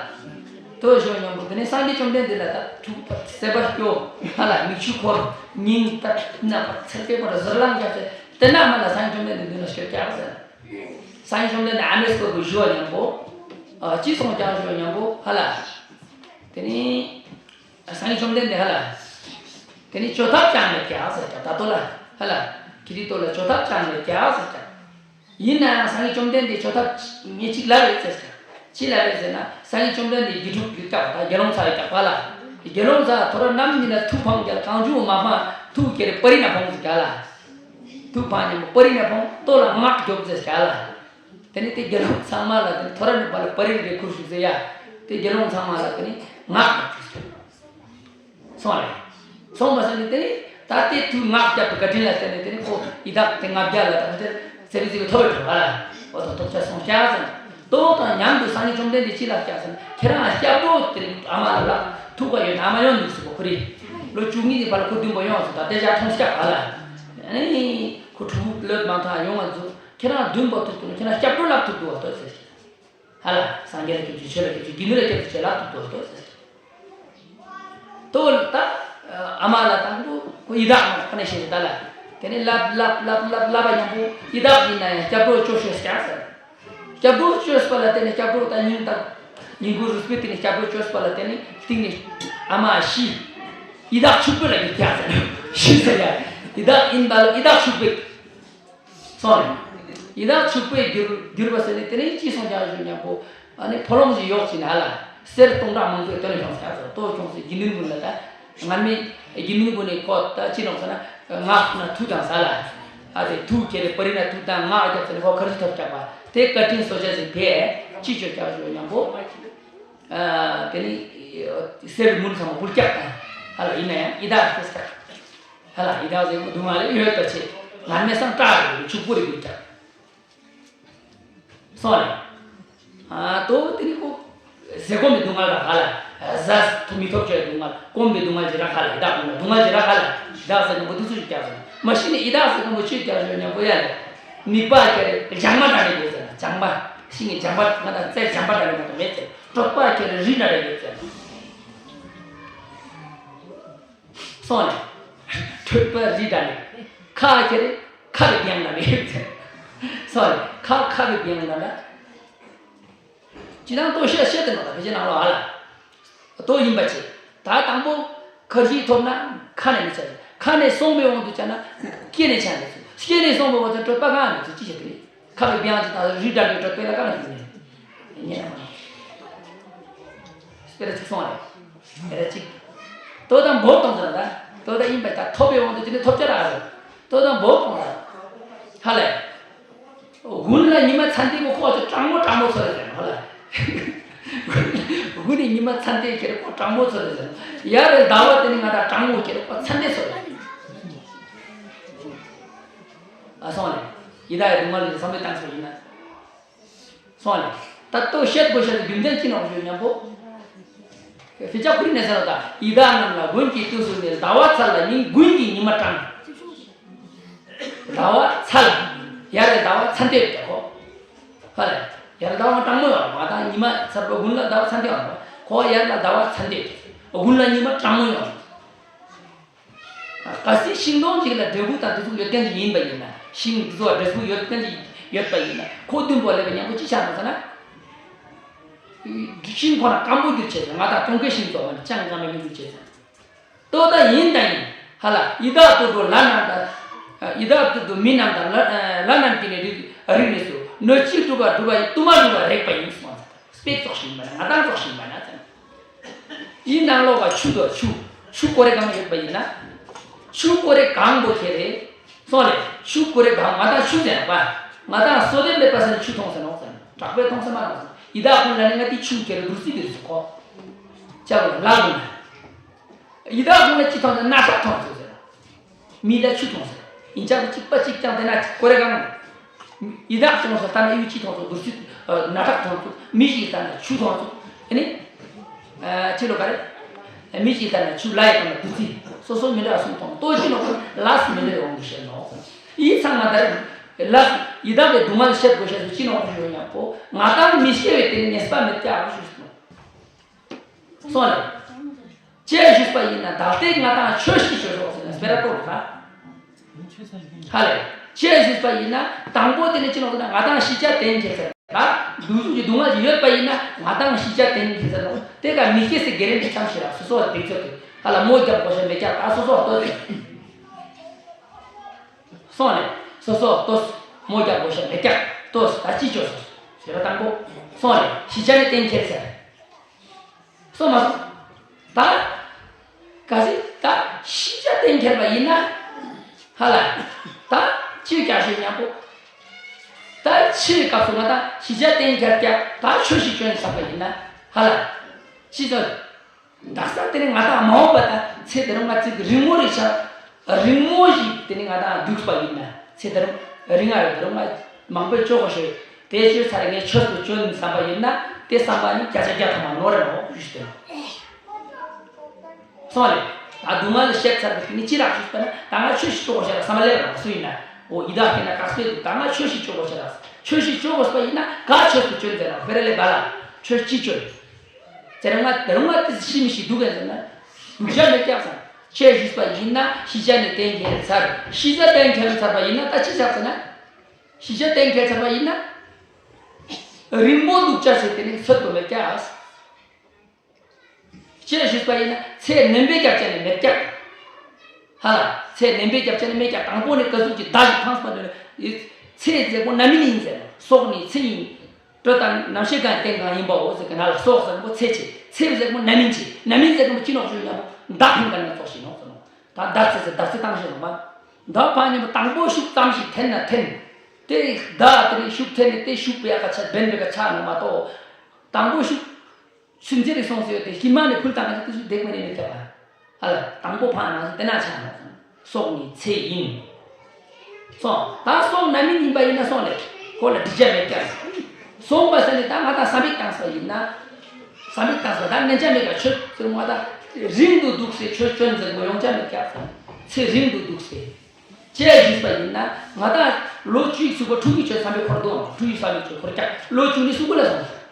དོ་ཞོ་ཉམ་པོ་དེ་ནས་སངས་རྒྱས་བཅོམ་ལྡན་འདས་ལ་ད་ཐུག་པ་སེམས་པ་སྐྱོ། ཧ་ལ་མིག་ཆུ་འཁོར། སྙིང་ད་ན་པ་ཚེར་པའི་པར་ཟུར་ལངས་རྒྱབ་ཟེར། དེ་ན་མ་ལ་སངས་རྒྱས་བཅོམ་ལྡན་འདས་མདུན་ལ་སྐྱོད་རྒྱག་ཟེར། སངས་རྒྱས་བཅོམ་ལྡན་འདས་ཨ་མའི་སྐོར་བུ་ཞུ་བ་ཉམ་པོ། ཨ་ཅི་སོང་ཀྱང་ཞོ་ཉམ་པོ་ཧ་ལ། དེ་ནས། སངས་རྒྱས་བཅོམ་ལྡན་འདས་ཧ་ལ། དེ་ནི་བཅོས་ཐབས་ཅང་མེད་ཀྱང་ཟེར་ཀྱང་ད་ལྟོ་ལ་ཧ་ལ། ཁྱེད་ཀྱི་ལྟོ་ལ་བཅོས་ཐབས་ཅང་མེད་ཀྱང་ཟེར་ཀྱང་། ཡིན་ན་ཡང་སངས་རྒྱས་བཅོམ་ལྡན་འདས་བཅོས་ཐབས་ངས་གཅིག་ལབ་རེད་ཟེར་ཀྱང་། ཅི་ལབ་རེད་ཟེར་ན། སངས་རྒྱས་བཅོམ་ལྡན་འདས་དགེ་ཕྲུག་ཡོད་ཀྱང་ད་དགེ་སློང་ཚ་ཡོད་ཀྱང་བ་ལ། དགེ་སློང་ཚ་ཐོ་ར་ནམ་ཡིན་ན་ཐུགས་ཕམ་ཀྱང་གང་བྱུང་མ་ཕམ་ཐུགས་ཁྱེར་པ་རི་ན་ཕོངས་ཟེར་ཀྱང་ལ། ཐུགས་ཕམ་ཉམ་པོ་པ་རི་ན་ཕོངས་ལྟོ་ལ་སྔགས་རྒྱོབ་ཟེར་ཀྱང་ལ། དེ་ནི་དེ་དགེ་སློང་ཚང་མ་ལ་དེ་ཐོ་ར་ནི་བ་ལ་པ་རི་རེ་ཁུར་ཞུགས་ཟེར་ཡ། དེ་དགེ་སློང་ཚང་མ་ལ་དེ་ནི་ངག་ནག་ཅིག་སོང་རེད། སོང་མ་སོང་ནི་དེ་ནི་ད་དེ་དུས་ངག་རྒྱབ་པའི་བཀའ་དྲིན་ལ་བརྟེན་ནས་དེ་ནི་ཁོ་ཡི་དྭགས་དེ་ལྔ་བརྒྱ་ལ་ད་དེ་ཚེ་བི་ཚེ་བི་ཐོབ་པའི་གྲོགས་ལ་འོ་ཐོབ་ཐོབ་ཆ་སོང་སྐྱ་ཟེར། དོ་དང་མཉམ་དུ་སངས་རྒྱས་བཅོམ་ལྡན་འདས་ཅི་ལ་སྐྱ་ཟེར་ན། ཁྱེད་རང་སྐྱབས་འགྲོ་དེ་ཨ་མ་ལ་ལ་ཐུག་ག་ཡོད་ན་ཨ་མ་ཡོང་འདུག་ཟེར་གོ་ཁོ་རེ། ལོ་བཅུ་གཉིས་ཀྱི་བར་ལ་ཁོ་བདུན་པོ་ཡོང་ཟེར་ད་དེ་ཞག་མཐོང་སྐྱ་ག་ལ། ཨ་ནི་ཁོ་ཕྲུ་གུ་ལོད་མ་ཐག་ཡོང་བ་འཛུགས། ཁྱེད་རང་བདུན་པ་ཐུག་ཐུག་ན་ཁྱེད་རང་སྐྱབས་འགྲོ་ལབ་ཐུབ་འདུག་བ་ལྟོས་ཟེར། ཧ་ལ་སངས་རྒྱས་ལ་སྐྱབས་ཀྱི་ཆོས་ལ་སྐྱབས་ཀྱི་དགེ་འདུན་ལ་སྐྱབས་ཀྱི་ཆོས་ལབ་ཐུབ་འདུག་བ་ལྟོས་ཟེར། ལྟོས་ད་ཨ་མ་ལ་དང་པོ་ཁོ་ཡི་དྭགས་མ་ཁོ་ནས་བཤད་ད་ལ། དེ་ནས་ལབ་ལབ་ལབ་ལབ་ལབ་པ་མཉམ་པོ་ཡི་དྭགས་ཡིན་ན་ཡང་སྐྱབས་འགྲོ་བཅོས་ཤོག་ཟེར་ཟེར། སྐྱབས་འགྲོ་བཅོས་པ་ལ་བརྟེན་ནས་སྐྱབས་འགྲོ་ད་ཉིན་ད་ཉིན་གུང་རུས་པའི་སྟེང་ནས་སྐྱབས་འགྲོ་བཅོས་པ་ལ་བརྟེན་ནས་སྟེང་ནས་ཨ་མ་ཤི། ཡི་དྭགས་ཕྱུག་པོ་ལ་ཡི་དྭགས་ཟེར་ཤི་ཟེར་ཡ། ཡི་དྭགས་ཡིན་པ་ལ་ཡི་དྭགས་ཕྱུག་པོ། སོང་རེད། ཡི་དྭགས་ཕྱུག་པོས་གྱུར་གྱུར་པ་ཟེར་ནས་དེ་ནས་ཅི་སོང་ཀྱང་ཞུ་མཉམ་པོ། ཨ་ནི་ཕོ་ལོང་ཞིག་གཡོག་བྱས་ནས་ཧ་ལ། གསེར་སྟོང་ཕྲག་མང་པོའི་དོན་ལ་ཤོང་ཟེར་ཡ་ཚོ་ལྟོ་ཁྱོངས་སེ་དགེ་འདུན་ཀུན་ལ་ད། སྔར་མེད་དགེ་འདུན་ཀུན་ནས་ཁོ་ད་ཅི་ནོག་ཟེར་ན། ངག་ན་མཐུ་དང་ཟ་ལ། ཨ་དེ་མཐུ་ཁྱེར་རེ་པ་རི་ན་མཐུ་དང་ངག་རྒྱབ་ཟེར་ནས་ཁོ་གར་ཅི་ཐོབ་རྒྱག་པ་དེ་བཀའ་དྲིན་གསོ་བྱ་ཟིག་དེ་ཅི་བྱོས་ཀྱང་ཞུ་མཉམ་པོ། ཨ་དེ་ནི་གསེར་དངུལ་ཚང་མ་འབུལ་རྒྱག་དང་ཧ་ལ་ཡིན་ན་ཡང་ཡི་དྭགས་ཟེར་ཀྱང་། ཧ་ལ་ཡི་དྭགས་ཟེར་མོ་སྡུག་བསྔལ་ཡོད་པ་ཆེ། ང་མེད་སང་སྐྲག་རེད་ཕྱུག་པོ་རེད་འགྱུར་ཀྱང་། སོང་རེད། ཨ་ཏོ་དེ་ནི་ཁོ་ཟས་གོ་མི་སྡུག་བསྔལ་ར་ཧ་ལ། ཟ་ཐུབ་མི་ཐོབ་ཀྱི་སྡུག་བསྔལ་སྐོམ་པའི་སྡུག་བསྔལ་ཅི་ར་ཧ་ལ་ཡི་དྭགས་ཀུན་ལ་སྡུག་བསྔལ་ཅི་ར་ཧ་ལ། ཡི་དྭགས་ཟེར་མོ་དུས་ཚོད་ཀྱང་ཟེར་མ་ཤི་ནི་ཡི་དྭགས་ཟེར་མོ་ཆོས་ཀྱང་ཞོན་ཉམ་པོ་ཡ་ལ། མིད་པ་ཁྱེར་རེ་ལྗང་མ་འདྲ་རེ་དགོས་ཟེར་ན་ལྗང་མ། ཤིང་གི་ལྗང་པ་ང་དང་རྩྭའི་ལྗང་པ་འདྲ་རེ་མ་གཏོགས་མེད་ཟེར། གྲོད་པ་ཁྱེར་རེ་རི་འདྲ་རེ་ཡོད་ཟེར། སོང་ནས། གྲོད་པ་རི་འདྲ་ནས། ཁ་ཁྱེར་རེ་ཁ་རེ་བེང་འདྲ་རེ་ཡོད་ཟེར། སོང་ནས་ཁ་ཁ་རེ་བེང་འདྲ་ན། ཅི་དང་ལྟོ་བཤད་བཤད་དེ་ནོ་ད་ཕལ་ཆེར་ནང་ལོགས་ཨ་ལ། ལྟོ་ཡིན་པ་ཆེ། ད་དང་པོ་ཁར་ཇི་ཐོབ་ན་ཁ་ནས་མི་ཆ་རེད། ཁ་ནས་སོང་བའི་དབང་དུ་བྱས་ན་སྐེ་ནས་ཆ་མི་ཚུགས། སྐེ་ནས་སོང་བའི་དབང་དུ་གྲོད་པ་གང་མི་ཚུགས་ཅི་བྱེད་དེ་རེད། ཁ་བའི་བེང་ཅི་དང་རི་འདྲ་གི་གྲོད་པའི་ལ་ཀ་ན་ཞུགས་ནས། ཉེ་ན་མ། སྤེ་ར་ཅིག་སོང་རེད། སྤེ་ར་ཅིག་ལྟོ་དང་འབོག་གཏོང་ཟེར་ན་ད། ལྟོ་དང་ཡིན་པ་ད་ཐོབ་པའི་དབང་དུ་དེ་ནས་ཐོབ་ཆ་རག་རེད། ལྟོ་དང་འབོག་གཏོང་ར། ཧ་ལས། དགུན་ལ་ཉི་མ་ཚ་འདི་མོ་ཁོག་ཅིག་གྲང་མོ་གྲང་མོ་ཚོ་རེད་ཟེར་ཧ་ལས། དགུན་ནི་ཉི་མ་ཚ་འདི་ཁྱེར་ཁོག་གྲང་མོ་ཚོ་རེད་ཟེར། ཡ་རེ་ཟླ་བ་དེ་ནི་ང་ད་གྲང་མོ་ཁྱེར་ཁོག་ཚ་འདི་ཚོ་རེད། ཨ་སོང་ལེ། ཡི་དྭགས་ཡི་སྡུག་བསྔལ་ལ་བསམ་བློ་བཏང་ས་ཡིན་ན། སོང་ལེ། ད་ལྟོ་བཤད་དགོས་བཤད་རྒྱུ་མཚན་ཅི་ནོག་ཞུ་མཉམ་པོ། ཕི་ཅག་ཁུ་རི་ནས་ཟེར་བ་དང་ཡི་དྭགས་རྣམས་ལ་དགུན་གྱི་དུས་སུ་ནི་ཟླ་བ་ཚ་ལ་ཉིན་དགུན་གྱི་ཉི་མ་གྲང་། ཟླ་བ་ཚ་ལ། ཡར་ལ་ཟླ་བ་ཚ་འདེབས་དེ་ཁོ། ཧ་ལེ། ཡར་ཟླ་བ་གྲང་མོ་ཡོང་བ་དང་ཉི་མ་ཚ་བ་དགུན་ལ་ཟླ་བ་ཚ་འདེབས་ཡོང་བ་ཁོ་ཡར་ལ་ཟླ་བ་ཚ་འདེབས། དགུན་ལ་ཉི་མ་གྲང་མོ་ཡོང་། གལ་སྲིད་ཤིང་སྡོང་ཅིག་ལ་འབྲས་བུ་དང་དེ་ཚོ་ཡོད་མཁན་ཅིག་ཡིན་པ་ཡིན་ན། ཤིང་དེ་ཚོ་འབྲས་བུ་ཡོད་མཁན་ཅིག་ཡོད་པ་ཡིན་ན་ཁོ་བདུན་པོ་ལས་པ་མཉམ་པོ་ཅི་ཆགས་ན་ཟེར་ན། ཤིང་ཁོ་ན་སྐམ་པོ་གྱུར་བྱས་ཟེར། ང་དང་གྲོང་ཁྱེར་ཤིང་བཟོ་བ་ནི་ཅང་སྐམ་པོ་གྱུར་བྱས་ཟེར། ལྟོ་ད་ཡིན་དང་ཡིན། ཧ་ལ་ཡི་དྭགས་དུད་འགྲོ་ལ་རྣམས་དང་། ཡི་དྭགས་དུད་འགྲོ་མི་རྣམས་དང་ལ་ལ་རྣམས་ཀྱི་ནི་རིགས་རིགས་ནི་སུ། སྣོད་བཅུད་གྲུབ་པ་གྲུབ་པ་ཡི་དུ་མ་གྲུབ་པ་རེག་པ་ཡིན་གསུངས། སྤེ་ཙོགས་ཤིག་ཡིན་པ་ན་ང་དང་ཙོགས་ཤིག་ཡིན་པ་ན་ཙམ། ཡིན་ནང་ལོགས་ཀ་ཆུ་དང་ཆུ། ཆུ་ཀོ་རེ་གང་ཡོད་པ་ཡིན་ན། ཆུ་ཀོ་རེ་གང་པོ་ཁྱེར་རེ། སོང་ལེ། ཆུ་ཀོ་རེ་གང་ང་དང་ཆུ་ཟེར་བ། ང་དང་སོ་དེ་མེད་པ་ཟེར་ཆུ་མཐོང་ཟེར་ནོག་ཟེར། དྲག་པས་མཐོང་ས་མ་རང་ཟེར། ཡི་དྭགས་ཀུན་ལ་ནི་ང་དེ་ཆུ་ཁྱེར་རེ་བདུད་རྩི་དེ་རེ་ཟེར་ཁོ། ཅག་ལ་ལ་ཀུན་ལ། ཡི་དྭགས་ཀུན་ལ་ཅི་མཐོང་ཟེར་ན་སྣ་ཁྲག་མཐོང་ཟེར་ཟེར། མི་ལ་ཆུ་མཐོང་ཟེར། ཡིན་ཅག་གཅིག་པ་གཅིག་ཀྱང་དེ་ན་ཀོ་རེ་གང་། ཡི་དྭགས་ཅུང་ཟད་ལྟ་ན་གཡུ་ཅི་མཐོང་ཚུལ་བདུད་རྩི། སྣ་ཁྲག་མཐོང་ཚུལ། མི་ཞིག་ལྟ་ན་ཆུ་མཐོང་ཚུལ། ཨ་ནི། ཨ་ཅི་ལོ་ག་རེ། མི་ཞིག་ལྟ་ན་ཆུ། ལ་ཡི་ལྟ་ན་བདུད་རྩི། སོ་སོ་མི་འདྲ་གསུམ་མཐོང་། ལྟོ་ཅི་ནོ་ལ་སི་མི་འདྲ་འོང་གི་བཤད་ནོ། ཡིད་ཚང་མ་ལྟར། ལ་ཡི་དྭགས་ཀྱི་སྡུག་བསྔལ་བཤད་དགོས་བཤད་སུ་ཅི་ནོ་ཡོད་ཡང་པོ་ང་དང་མི་ཤེས་པའི་དེ་ནི་ངེས་པ་མེད་ཀྱང་ཞུས་སོ། སོང་ལེ། ཅེས་ཞུས་པ་ཡིན་ན་ད་ལྟའི་ང་དང་ཆོས་ཤིག་ཤོད་ཤོག་ཟེར་ན་སྤེ་ར་ཏོ་རུ་ཧ། ཧ་ལེ། ཅེས་ཞུས་པ་ཡིན་ན་དང་པོ་དེ་ནི་ཅི་ནོ་ཟེར་ན་ང་དང་ཤི་ཆ་དེན་ཁྱེད་ཟེར། ད་འདུག་གཟུགས་ཀྱི་སྡུག་བསྔལ་ཞིག་ཡོད་པ་ཡིན་ན་ང་དང་ཤེས་བྱ་དེ་ནི་ཁྱད་མཚར་ནོ། དེ་ག་མི་སྐྱེ་སའི་གེ་རེ་འདི་ཙམ་ཞིག་ལ་སོ་སོ་ལ་གདེང་ཚོད་དེ་ཧ་ལ་མོ་རྒྱབ་དགོས་ཤེས་མེད་ཀྱག་ད་སོ་སོ་ལྟོས་ཟེར། སོང་ལེ། སོ་སོ་ལྟོས། མོ་རྒྱབ་དགོས་ཤེས་མེད་ཀྱག་ལྟོས། ད་ཅི་བྱོས་སོ། ཞེས་པ་དང་པོ། སོང་ལེ། ཤེས་བྱ་ནི་གཏན་འཁེལ་ཚར། སོང་མ་སོང་། ད། གལ་སྲིད་ད་ཤེས་བྱ་གཏན་འཁེལ་བ་ཡིན་ན། ཧ་ལ། ད་ཅི་རྒྱག་ཤེས་སྙམ་པོ། ད་ཕྱིའི་སྐབས་སུ་ང་ད་ཤེས་བྱ་གཏན་འཁེལ་ཀྱག་ད་ཆོས་ཤིག་བཅོས་ནས་བསམ་པ་ཡིན་ན། ཧ་ལ། ཅི་ཙམ། དག་ས་དེ་ནི་ང་དང་མ་འོངས་པ་དང་ཚེ་དེ་རིང་ང་ཚིག་རིང་མོ་རེ་ཆགས། རིང་མོ་ཞིག་དེ་ནི་ང་དང་འདུག་པ་ཡིན་ན་ཚེ་དེ་རིང་རིང་ང་རེ་དེ་རིང་ང་མང་པོས་ལྕོགས་གོ་ཤོད། དེ་ཆོས་ཚར་ངས་ཆོས་སུ་བཅོས་ནས་བསམ་པ་ཡིན་ན་དེ་བསམ་པ་ནི་བརྒྱ་ཆ་བརྒྱ་ཐམ་པ་ནོར་རེ་ནོ་ཞུས་ཏེ། སོང་ལེ། ད་སྡུག་བསྔལ་ལ་བཤད་ཚར་བའི་ནི་ཅི་རག་ཞུས་པ་ན་ད་ང་ཆོས་ཤིག་བཅོས་གོ་ཤ་རག་བསམ་པ་ལེ་རག་སུ་ཡིན་ན། འོ་ཡི་དྭགས་ཀྱི་ན་དཀའ་སྤྱད་དུ་ད་ང་ཆོས་ཤིག་བཅོས་གོ་ཤ་རག་ཆོས་ཤིག་བཅོས་གོ་སྤ་ཡིན་ན་ག་ཆོས་སུ་བཅོས་མཛད་རག་ཕེ་ར་ལེ་བ་ལ་ཆོས་ཅི་བཅོས། དེ་རིང་ང་དེ་རིང་ང་དེ་ཤི་མི་ཤི་འདུག་གན་ཟེར་ན། སྡུག་བྱ་མེད་ཀྱག་ཟེར། ཆོས་ཞུས་པ་ཡིན་ན་ཤི་བྱ་ནི་གཏན་འཁེལ་ཚར། ཤི་བྱ་གཏན་འཁེལ་ཚར་བ་ཡིན་ན་ད་ཅི་ཆགས་ཟེར་ན། ཤི་བྱ་གཏན་འཁེལ་ཚར་བ་ཡིན་ན། རིང་པོ་འདུག་བྱ་ཟེར་དེ་ནི་ཚོད་དུ་མེད་ཀྱག་ཆོས་ཞུས་པ་ཡིན་ན་ཚེ་ནན་པོའི་རྒྱབ་ཆ་ནི་མེད་ཀྱག་ཧ་ལ། ཚེ་ནན་པོའི་རྒྱབ་ཆ་ནི་མེད་ཀྱག་དང་པོ་ནི་ཀ་ཟུག་གི་བདག་གི་ཕངས་པ་འདོད་ནི། ཚེ་ཟེར་པོ་རྣམ་སྨིན་ཡིན་ཟེར། སྲོག་ནི་ཚེ་ཡིན། དྲོད་དང་རྣམ་ཤེས་གང་རྟེན་གང་ཡིན་པའོ་ཟེར་གི་ན་ལ་སྲོག་ཟེར་པོ་ཚེ་ཆེ། ཚེ་ཟེར་པོ་རྣམ་སྨིན་ཆེ། རྣམ་སྨིན་ཟེར་པོ་ཅི་ནོག་ཞུ་ཡང་མདའ་ཕན་ག་ན་ཙོག་ཞིག་ནོག་ཟེར་ནོ། ད་མདའ་ཚེ་ཟེར་མདའ་ཚེ་བཏང་ཞིག་ནོག་པ། མདའ་ཕན་ཉམས་པོ་དང་པོ་ཤུགས་ཙམ་ཞིག་འཐེན་ན་འཐེན། དེ་མདའ་དེ་ནི་ཤུགས་འཐེན་ནས་དེ་ཤུགས་པའི་ཨ་ཁ་ཆ་བན་པའི་ཁ་ཆ་ནོ་མ་གཏོགས། དང་པོ་ཤུགས། ཆུ་མཛེས་རིག་སོང་ཟེར་ཏེ་ཧི་མ་ནས་ཕུལ་བཏང་ན་དེ་ཚོ་འདེགས་མ་རེད་མི་ཐེབས་པ། ཧ་ལ་དང་པོ་ཕང་ན་དེ་ན་ཆ་ན་སྲོག་ནི་ཚེ་ཡིན། སོང་ད་སྲོག་རྣམ་སྨིན་ཡིན་པ་ཡིན་ན་སོང་ལེ་ཁོ་ལ་འགྲིག་ཆ་མེད་ཀྱག་སོང་པ་ཟེར་ནས་ད་ང་ད་བསམ་པའི་བཏང་ས་ཡིན་ན། བསམ་པའི་བཏང་ས་ད་ནན་ཆ་མེད་ཀྱག་ཆོས་ཟེར་ང་ད་རིང་དུ་འདུག་སེ་ཆོས་ཆོས་ཟེར་མོ་ཡོང་ཆ་མེད་ཀྱག་ཚེ་རིང་དུ་འདུག་སེ། ཅེས་ཞུས་པ་ཡིན་ན་ང་དང་ལོ་བཅུའི་ཚུགས་པ་ཕྲུ་གུའི་ཆོས་བསམ་པའི་འཁོར་འདུག་ཨང་ཕྲུ་གུའི་བསམ་པའི་ཆོས་འཁོར་ཀྱང་ལོ་བཅུ་ནི་སུ་གུ་ལ་སོང་།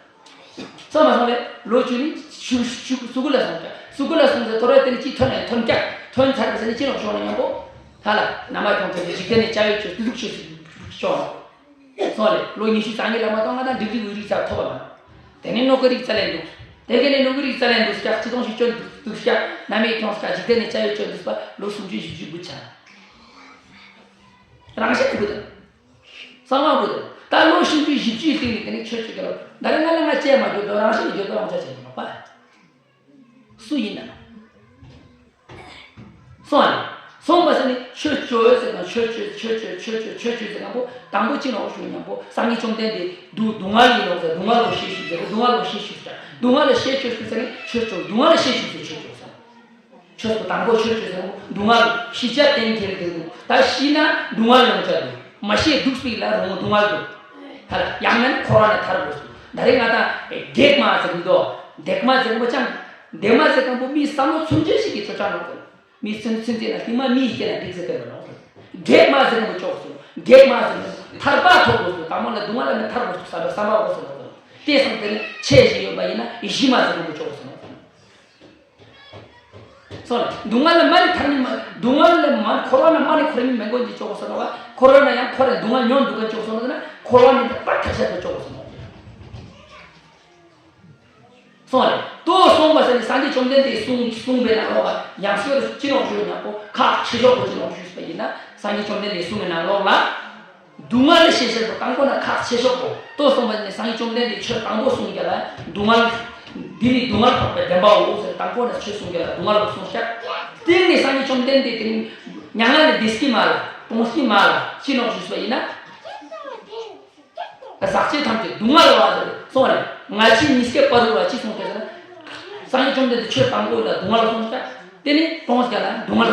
སོང་མ་སོང་ལེ་ལོ་བཅུ་ནི་ཤུ་ཤུ་སུ་གུ་ལ་སོང་ཀྱང་སུ་གུ་ལ་སོང་ཟེར་ཐོ་རེ་དེ་ནི་ཅི་ཐོན་ནས་ཐོན་ཀྱང་ཐོན་ཚར་བ་ཟེར་ནི་ཅི་ནོག་ཤོག་ནི་མཉམ་པོ། ཧ་ལ་ན་མ་ཁྱོང་ཚེ་འཇིག་རྟེན་ནི་བྱ་བའི་ཆོས་དེ་ལུགས་ཆོས་སུ་ཤོག་ནོ། སོང་ལེ་ལོ་ཉི་ཤུ་རྩ་གཉིས་ལ་མ་གཏོགས་ང་དང་འགྲིག་འགྲིག་འུ་རིག་ཚ་ཐོབ་པ་མ། དེ་ནས་ནོ་གི་རིག་རྩ་ལས་འདུག་དེ་ག་ནས་ནོ་གི་རིག་རྩ་ལས་འདུག་སྐྱག་ཅི་དོང་ཞིག་སྐྱོན་འདུག་སྐྱག་ན་མེད་ཁྱོང་སྐྱག་འཇིག་རྟེན་ནས་བྱ་བའི་ཆོས་འདུག་པ་ལོ་སུམ་ཅུ་བཞི་བཅུ་དགུ་ཆ། རང་བཞིན་དེ་དགོས་དང་། གསང་བ་དགོས་དང་། ད་ལོ་སུམ་ཅུ་བཞི་བཅུའི་སྟེང་ནས་དེ་ནས་ཆོས་ཆོས་ཀྱི་ལོ་ད་རེ་ང་ལ་ང་བཅས་མ་འགྱུར་དོ་རང་བཞིན་གྱི་འགྱུར་དོ་རང་ཆ་བྱེད་ཀྱི་མ་པ། སུ་ཡིན་ནམ། སོང་ཨ་ནི། སོང་པ་ཟེར་ནི་ཆོས་སྤྱོད་ཟེར་དང་ཆོས་སྤྱོད་ཆོས་སྤྱོད་ཆོས་སྤྱོད་ཆོས་སྤྱོད་ཟེར་དང་པོ་དང་པོ་ཅི་ནོག་ཞུ་སྙམ་པོ་སངས་རྒྱས་བཅོམ་ལྡན་འདས་སྡུག་སྡུག་བསྔལ་ཡིན་ནོག་ཟེར་སྡུག་བསྔལ་ལ་ཤེས་ཤིག་ཟེར་སྡུག་བསྔལ་ལ་ཤེས་ཤིག་ཟེར་སྡུག་བསྔལ་ལ་ཤེས་ཤིག་ཟེར་ཆོས་སྤྱོད་སྡུག་བསྔལ་ལ་ཤེས་ཤིག་ཟེར་ཆོས་སྤྱོད་ཟེར། ཆོས་སུ་དང་པོ་ཆོས་སྤྱོད་ཟེར་སྡུག་བསྔལ་ཤེས་བྱ་གཏན་འཁེལ་ཏེ་འདུག་ད་ཤེས་ན་སྡུག་བསྔལ་ཡོང་བྱ་འདུག་མ་ཤེས་འདུག་སྤེལ་ལ་རུང་སྡུག་བསྔལ་འདུག་ད་ཡང་ན་འཁོར་བ་ནས་ཐར་དགོས་སུ་ད་རེས་ང་དང་བགེགས་མ་ཟེར་གི་འདུག་བགེགས་མ་ཟེར་གི་མོ་ཅང་བགེགས་མ་ཟེར་གི་མོ་མིའི་བསམ་བློ་ཚུན་ཆད་ཞིག་གི་ཚོ་ཅང་ལོག་མི་ཚུན་ཚུན་ཚེ་ན་ཤི་མ་མི་ཤི་ན་འགྲིག་ཟེར་གི་མི་ལོག་བགེགས་མ་ཟེར་གི་མོ་ཅོག་སུ་བགེགས་མ་ཟེར་གི་མོ་ཐར་པ་ཐོབ་དགོས་སུ་དང་པོ་ལ་སྡུག་བསྔལ་ལ་མི་ཐར་དགོས་སུ་བསམ་པའི་བསམ་པ་དགོས་སུ་ལོག་དེ་སང་དེ་ནི་ཆེ་ཞིག་ཡོད་པ་ཡིན་ན་གཞི་མ་ཟེར་གི་མོ་ཅོག་སུ་ལོག་སོང་ལ། སྡུག་བསྔལ་ལ་མ་ནི་ཐར་ནི་མ། སྡུག་བསྔལ་ལ་མ་འཁོར་བ་ན་མ་ནི་འཁོར་ནི་མི་མགོན་གྱི་ཅོག་གོ་ས་ནོ་བ། འཁོར་བ་ན་ཡང་འཁོར་རེ་སྡུག་བསྔལ་མྱོང་འདུག་ག་ཅོག་གོ་ས་ནོ་ན་འཁོར་བ་ནི་པར་ཐར་ཆ་དུ་ཅོག་གོ་ས་ནོ། སོང་རེ། ཏོ་སོང་བ་ས་ནི་སངས་རྒྱས་བཅོམ་ལྡན་འདས་གསུང་གསུང་པའི་ནང་ལོགས་ལ་ཡང་སོ་རེ་ཅི་ནོག་ཞུ་ཡང་པོ་ཁག་ཆེ་ཤོས་པོ་ཅི་ནོག་ཞུས་པ་ཡིན་ན་སངས་རྒྱས་བཅོམ་ལྡན་འདས་གསུང་གི་ནང་ལོགས་ལ། སྡུག་བསྔལ་ལ་ཤེས་བྱ་དང་པོ་ན་ཁག་ཆེ་ཤོས་པོ་ལྟོས་སོང་བ་ནི་སངས་རྒྱས་བཅོམ་ལྡན་འདས་ཆོས་དང་པོ་གསུངས་རྒྱ་ལ་སྡུག་བསྔལ། འདི་ནི་སྡུག་བསྔལ་འཕགས་པའི་བདེན་པའོ་ཟེར་དང་པོ་ན་ཆོས་གསུངས་རྒྱ་ལ་སྡུག་བསྔལ་ལ་གསུངས་ཤག་དེ་ནི་སངས་རྒྱས་བཅོམ་ལྡན་འདས་དེ་ནི་མྱ་ངན་ལས་འདས་ཀྱི་མ་ལ་སྤོང་ཀྱི་མ་ལ་ཅི་ནོག་ཞུས་པ་ཡིན་ན། ཟག་བཅས་ཐམས་ཅད་སྡུག་བསྔལ་བ་ཟེར་སོང་བ་ནི་ང་ཆོས་ཉིད་སྐྱེ་བ་རུ་བ་ཅི་གསུངས་ཏེ་ཟེར་ན། སངས་རྒྱས་བཅོམ་ལྡན་འདས་ཆོས་དང་པོ་ལ་སྡུག་བསྔལ་གསུངས་ཤག་དེ་ནི་སྤོང་བྱ་ལ་སྡུག་བསྔལ་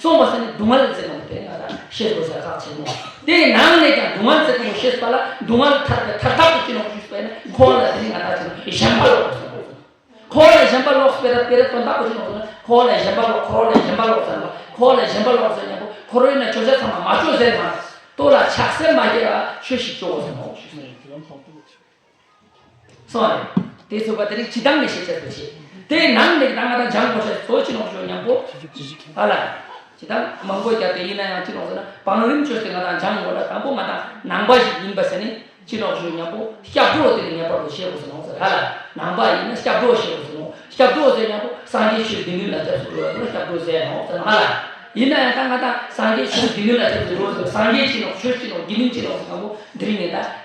གསུངས་པ་ཟེར། གསུངས་པ་ཟེར་ནི་སྡུག་བསྔལ་ཟེར་གོ་དེ་ང་ལ་ཤེས་དགོས་ཟེར་ཁག་ཆེན་མོ། དེའི་ནང་ནས་ཀྱང་སྡུག་བསྔལ་ཟེར་གོ་ཤེས་པ་ལ་སྡུག་བསྔལ་ཐར་པའི་ཐར་ཐབས་ཀྱི་ཅི་ནོག་ཞུས་པ་ཡིན་ན་འཁོར་བ་ལ་དེ་ནི་ང་ད་ཅི་ནོག་ཞེན་པ་ལོག་ཟེར་གོ། འཁོར་བ་ལ་ཞེན་པ་ལོག་སྤེ་ར་སྤེ་ར་དོན་དག་པོ་ཅི་ནོག་ཟེར་ན་འཁོར་བ་ལ་ཞེན་པ་ལོག་འཁོར་བ་ལ་ཞེན་པ་ལོག་ཟེར་ན་འཁོར་བ་ལ་ཞེན་པ་ལོག་ཟེར་ཉམ་པོ་འཁོར་བའི་ན་ཅོ་ཆ་ཚང་མ་མ་ཅོ་ཟེར་མ། ལྟོ་ལ་ཆགས་སེམས་མ་སྐྱེ་བ་ཆོས་ཤིག་ཅོ་གོ་ཟེར་ནོག་ཞུས་ཟེར། སོང་བ་རེད། དེ་ཚོ་བ་དེ་རིགས་ཇི་ལྟར་ནས་ཤེས་བྱ་དུ་བྱེད། དེའི་ནང་ནས་ད་ང་དང་སྦྱང་དགོས་ཤེས་གཙོ་ཆེ་ནོག་ཞུ་ཉམ་པོ། ཧ་ལ། ཇི་ལྟར་མང་པོ་རྒྱབ་སྟེ་ཡིན་ན་ཡང་ཅི་ནོག་ཟེར་ན་བང་རིམ་བཅོས་ཏེ་ང་དང་སྦྱང་དགོས་ལ་དང་པོ་ང་དང་ནང་པ་ཞིག་ཡིན་པ་ཟེར་ནས་ ཅི་ནོག་ཞུ་མཉམ་པོ་སྐྱབས་འགྲོ་དེ་ནི་ངེས་པར་དུ་ཤེས་དགོས་ཟེར་ནོག་ཟེར་ཧ་ལ། ནང་པ་ཡིན་ན་སྐྱབས་འགྲོ་ཤེས་དགོས་ཟེར་ནོག་སྐྱབས་འགྲོ་ཟེར་མཉམ་པོ་སངས་རྒྱས་ཆོས་དགེ་འདུན་ལ་སྐྱབས་སུ་འགྲོ་བ་དེ་ལ་སྐྱབས་འགྲོ་ཟེར་ནོག་ཟེར་ཧ་ལ། ཡིན་ན་ཡང་ད་ང་ད་སངས་རྒྱས་ཆོས་དགེ་འདུན་ལ་སྐྱབས་སུ་འགྲོ་ཟེར། སངས་རྒྱས་ཅི་ནོག་ཆོས་ཅི་ནོག་དགེ་འདུན་ཅི་ནོག་ཟེར་མཉམ་པོ་འདི་རིང་ངས་ད་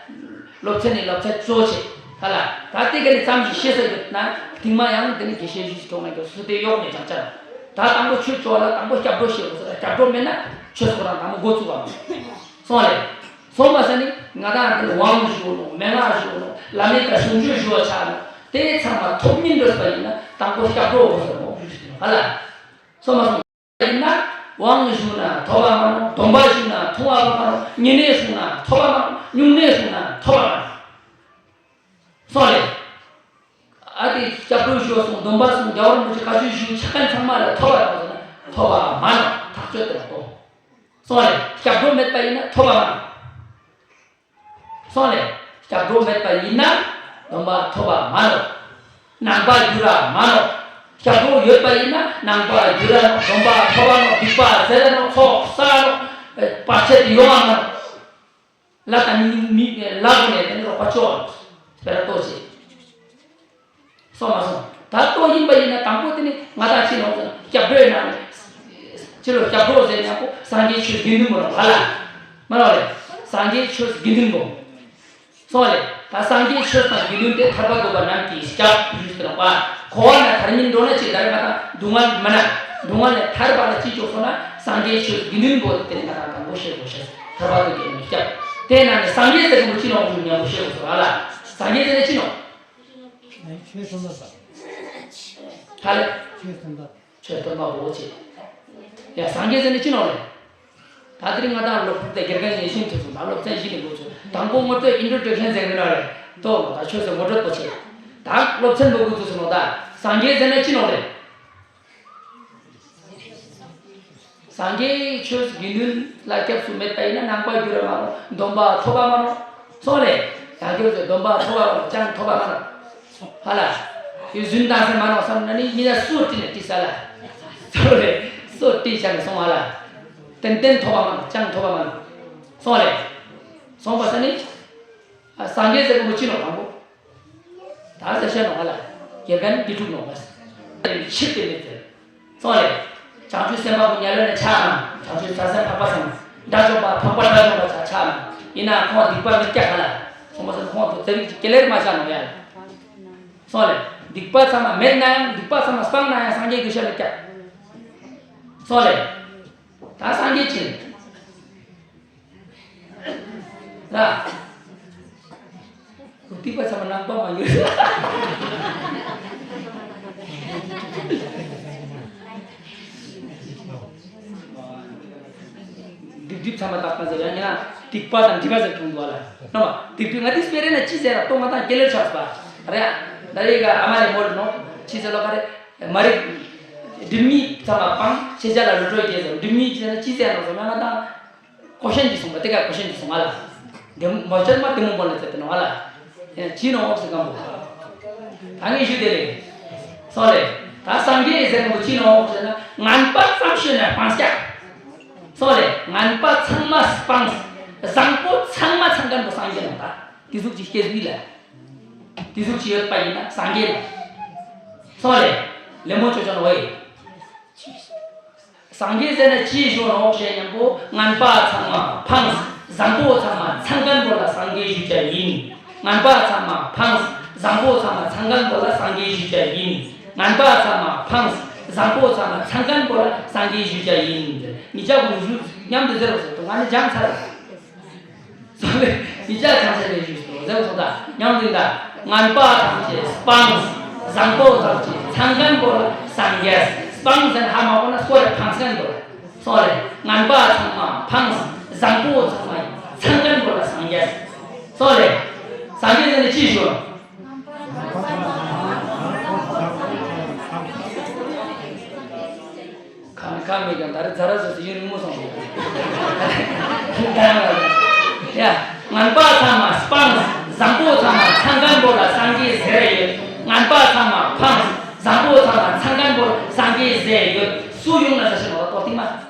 སློབ་ཚན་ནི་སློབ་ཚན་གཙོ་ཆེ་ཧ་ལ། ད་དེ་ག་ནི་ཙམ་ཞིག་ཤེས་ས་ཡོད་ན་དེང་མ་ཡང་དེ་ནི་དགེ་བཤེས་ཞིག་ཐོག་ནས་ཀྱང་སུ་དེ་གཡོག་ནས་ཀྱང་བཅར། ད་དང་པོ་ཆོས་ཅོག་ལ་དང་པོ་སྐྱབས་འགྲོ་ཤེས་དགོས་ཟེར། སྐྱབས་འགྲོ་མེད་ན་ཆོས་སོགས་རང་དང་པོ་འགོ་བཙུགས་པ་མ་སོང་ལེ། སོང་བ་ས་ནི་ང་དང་འདི་དབང་ཞུ་ནོ་མན་ངག་ཞུ་ནོ་བླ་མའི་བཀའ་གསུང་ཆོས་ཞུ་བ་ཆགས་ནོ་དེ་ཚང་མ་ཐོབ་ཉིན་འགྲོ་ས་ཡིན་ན་དང་པོ་སྐྱབས་འགྲོ་འོ་ཟེར་ནོ་ཞུ་ཞུ་ཧ་ལ། སོང་མ་སོང་ཡིན་ན་དབང་ཞུ་ན་ཐོབ་པ་མ་ནོ། སྡོམ་པ་ཞུ་ན་ཐོབ་པ་མ་ནོ། ཉེ་གནས་ཞུ་ན་ཐོབ་པ་མ་ནོ། སྨྱུང་གནས་ཞུ་ན་ཐོབ་པ་མ་ནོ། སོང་ལེ། ཨ་དེ་སྐྱབས་འགྲོ་ཞུ་སོང་། སྡོམ་པ་སོང་། རྒྱལ་བ་རིན་པོ་ཆེ་བཀའ་ཆོས་ཞུ་ཆ་མཁན་ཚང་མ་ལ་ཐོབ་པ་དང་ཟེར་ན་ཐོབ་པ་མ་ནོ། ཐག་ཆོད་དེ་ལ་གཏོང་། སོང་ལེ། སྐྱབས་འགྲོ་མེད་པ་ཡིན་ན་ཐོབ་པ་མ་ནོ། སོང་ལེ། སྐྱབས་འགྲོ་མེད་པ་ཡིན་ན་སྡོམ་པ་ཐོབ་པ་མ་ནོ། ནང་པ་འགྱུར་ར་མ་ནོ། སྐྱབས་འགྲོ་ཡོད་པ་ཡིན་ན་ནང་པ་འགྱུར་ར་ནོ། སྡོམ་པ་ཐོབ་པ་ནོ། སྡིག་པ་ཟད་ནོ། ཚོགས་བསགས་ནོ། བར་ཆད་ཡོང་བ་མ་ནོ། ལ་དང་མི་མི་ལ་དགོས་ནས་དེ་ནི་རོགས་པ་ཅོག་སྤེ་ར་ལྟོ་ཆེ། སོང་མ་སོང་། ད་ལྟོ་ཡིན་པ་ཡིན་ན་དང་པོ་དེ་ནི་ང་དང་ཅི་ནོག་ཟེར་ན་སྐྱབས་འགྲོའི་ནང་ནས་ཅི་ལོ་སྐྱབས་འགྲོ་ཟེར་ཉམ་པོ་སངས་རྒྱས་ཆོས་དགེ་འདུན་པོ་ནོ་ཧ་ལ། མ་ནོ་ལེ། སངས་རྒྱས་ཆོས་དགེ་འདུན་པོ། སོང་ལེ། ད་སངས་རྒྱས་ཆོས་དང་དགེ་འདུན་དེ་ཐར་པ་དགོས་པ་རྣམས་ཀྱི་སྐྱབས་ཞུས་ཟེར་བ། འཁོར་བ་ནས་ཐར་ཉིན་འགྲོ་ན་ཅི་ལྟར་ང་དང་སྡུག་བསྔལ་མ་ན། སྡུག་བསྔལ་ནས་ཐར་པ་ལ་ཅི་ལྕོགས་སོང་ན་སངས་རྒྱས་ཆོས་དགེ་འདུན་པོ་དེ་ནི་ང་དང་དང་པོ་ཤེས་དགོས་ཤེས། ཐར་པ་དགོས་པའི་སྐྱབས། དེ་ནང་ནས་སངས་རྒྱས་ཟེར་གི་མོ་ཅི་ནོག་ཞུ་ཉམ་པོ་ཤེས་དགོས་སོ་ཧ་ལ། སངས་རྒྱས་ཟེར་ན་ཅི་ནོག་ཆོས་སྟོན་པ་དང་། ཧ་ལས། ཆོས་སྟོན་པ། ཆོས་སྟོན་པ་འོ་ཆེ། ཡ་སངས་རྒྱས་ཟེར་ནི་ཅི་ནོག་ལེ། ད་དེ་རིང་ང་དང་སློབ་ཕྲུག་དང་དགེ་རྒན་ནས་ཤིང་ཐུབ་སོང་། ད་སློབ་ཚན་བཞི་ནས་འགོ་ཚུགས། དང་པོ་ངོ་སྤྲོད་ཨིན་ཊྲོ་ཌག་ཤན་ཟེར་གི་ནོག་ལེ། ཏོ་ད་ཆོས་ཟེར་ངོ་སྤྲོད་པོ་ཆེ། ད་སློབ་ཚན་པོ་འགོ་ཚུགས་སོང་ནོ། ད་སངས་རྒྱས་ཟེར་ན་ཅི་ནོག་ལེ། སངས་རྒྱས་ཆོས་དགེ་འདུན་ལ་སྐྱབས་སུ་མེད་པ་ཡིན་ན་ནང་པ་འགྱུར་བ་མ་ནོ། སྡོམ་པ་ཐོབ་པ་མ་ནོ། སོང་ལེ། ཡང་སྐྱབས་སུ་སྡོམ་པ་ཐོབ་པ་མ་ནོ། ཅང་ཐོབ་པ་མ་ནོ། ཧ་ལ། ཡུལ་རྫུན་དང་སེམས་མ་ནོ་བསམ་ན་ནི་མི་ལ་སོ་བྲིས་ནས་བྲིས་ས་ལ། སོང་ལེ། སོ་བྲིས་བྱ་ནས་སོང་ཧ་ལ། ཏན་ཏན་ཐོབ་པ་མ་ནོ། ཅང་ཐོབ་པ་མ་ནོ། སོང་ལེ། སོང་པ་ས་ནི། ཨ་སངས་རྒྱས་ཟེར་གི་མོ་ཅི་ནོག་དང་པོ། ད་ཟེར་ཤེས་ནོག་ཧ་ལ། དགེ་རྒན་འདི་ཐུག་ནོག་པ། ཕྱིར་དེ་མི་ཟེར། སོང་ལེ། བྱང་ཆུབ་སེམས་དཔའ་པོ་ཉལ་ལ་ནས་ཆགས་ན། བྱང་ཆུབ་བྱང་སེམས་འཕགས་པ་ཚང་། དགྲ་བཅོམ་པ་འཕགས་པ་དགྲ་བཅོམ་པ་ཆགས་ཆགས་ན། ཡིན་ན་ཁོང་སྡིག་པ་མི་སྐྱག་ཧ་ལ། སོང་པ་ས་ཁོང་དུ་ཙེ་རིག་ཅིག་ཀེ་ལེར་མ་ཆགས་ནོག་ཡ། སོང་ལེ། སྡིག་པ་ཚང་མ་མེད་ན་ཡང་སྡིག་པ་ཚང་མ་སྤངས་ན་ཡང་སངས་རྒྱས་གི་ཤ་མི་སྐྱག་སོང་ལེ། ད་སངས་རྒྱས་ཅི། ར། ཁོ་སྡིག་པ་ཚང་མ་ནང་པ་མ་ཡོད། སྡིག་སྒྲིབ་ཚང་མ་དག་པ་ཟེར་ཡང་ཡིན་ན་སྡིག་པ་དང་སྒྲིབ་པ་ཟེར་གྱོང་འདུག་བ་ལ། རྣམ་པ་སྡིག་སྒྲིབ་ང་འདི་སྤེ་ར་ན་ཅི་ཟེར་ར་ཏོ་ང་དང་སྐྱེ་ལེར་ཆགས་པ་རེད། ད་རེས་ཀ་ཨ་མ་རེ་མོ་རེ་ནོ་ཅི་ཟེར་ལོ་ག་རེ་མ་རེད། སྒྲིབ་གཉིས་ཚང་མ་སྤངས་ཤེས་བྱ་ལ་ལུས་གྲོལ་སྐྱེས་ཟེར། སྒྲིབ་གཉིས་ཅི་ཟེར་ན་ཅི་ཟེར་ནོ་ཟེར་ན་ང་དང་། ཀོ་ཤན་གྱིས་གསུངས་པ་དེ་ག་ཀོ་ཤན་གྱིས་གསུངས་ང་ལ། དེ་མོ་ཅན་མ་དེ་མོ་བོ་ལ་ཚེ་དེ་ནོ་ང་ལ། ཅི་ནོ་འོག་སི་གང་བོ། ད་ངས་ཞུ་དེ་ལེ། སོ་ལེ། ད་སངས་རྒྱས་ཟེར་ནོ་ཅི་ནོ་འོག་ཟེར་ན་ངན་པ་ཙམ་ཤོད་ན་སྤངས་སྐྱ། སོ་ལེ། ངན་པ་ཚང་མ་སྤངས། བཟང་པོ་ཚང་མ་ཚང་མཁན་པོ་སངས་རྒྱས་ནོ་ད། དེ་ཟུག་ཅིག་སྐྱེས་བུ་ལ། དེ་ཟུག་ཅིག་ཡོད་པ་ཡིན་ན་སངས་རྒྱས་ནོ། སོ་ལེ། ལེ་མོ་ཅོ་ཅོ་ནོ་ཝེ། སངས་རྒྱས་ཟེར་ན་ཅི་ཞུ་ནོ་ཞེས་སྙམ་པོ་ངན་པ་ཚང་མ་ཕངས། བཟང་པོ་ཚང་མ་ཚང་མཁན་པོ་ལ་སངས་རྒྱས་ཞུ་བྱ་ཡིན། ངན་པ་ཚང་མ་ཕངས། བཟང་པོ་ཚང་མ་ཚང་མཁན་པོ་ལ་སངས་རྒྱས་ཞུ་བྱ་ཡིན། ངན་པ་ཚང་མ་ཕངས། བཟང་པོ་ཚང་མ་ཚང་མཁན་པོ་ལ་སངས་རྒྱས་ཞུ་བྱ་ཡིན། ཉིད་ཅག་གུ་ཞུ་མཉམ་དུ་ཟེར་བ་ཟེར་དུ་ང་ནི་སྦྱངས་ཚར། སོ་ལེ། ཉིད་ཅག་ཐམས་ཅད་ལས་ཞུས་སོ་ཟེར་སོང་ད་མཉམ་འཛིན་ད། ངན་པ་ཐམས་ཅད་སྤངས། བཟང་པོ་ཐམས་ཅད་ཚང་མཁན་པོ་ལ་སངས་རྒྱས། སྤངས་ཟེར་ཧ་མ་གོ་ན་སོ་ལེ་ཕངས་མཁན་པོ་ལ། སོ་ལེ། ངན་པ་ཚང་མ་ཕངས། བཟང་པོ་ཚང་མ་ཚང་མཁན་པོ་ལ་སངས་རྒྱས། སོ་ལེ། སངས་རྒྱས་ཟེར་ནས་ཅི་ཞུ། ཁམ་ཁམ་མེད་ཀྱང་ད་རེས་ཛ་ར་ཟེར་སུ་ཡུན་རིང་མོ་སོང་། ཡ། ངན་པ་ཚང་མ་སྤངས། བཟང་པོ་ཚང་མ་ཚང་མཁན་པོ་ལ་སངས་རྒྱས་ཟེར་ཡོད། ངན་པ་ཚང་མ་ཕངས། བཟང་པོ་ཚང་མ་ཚང་མཁན་པོ་ལ་སངས་རྒྱས་ཟེར་ཡོད། སུ་ཡོང་ན་ས་ཤི་མ་ལ་ཏོ་ཏི་མ།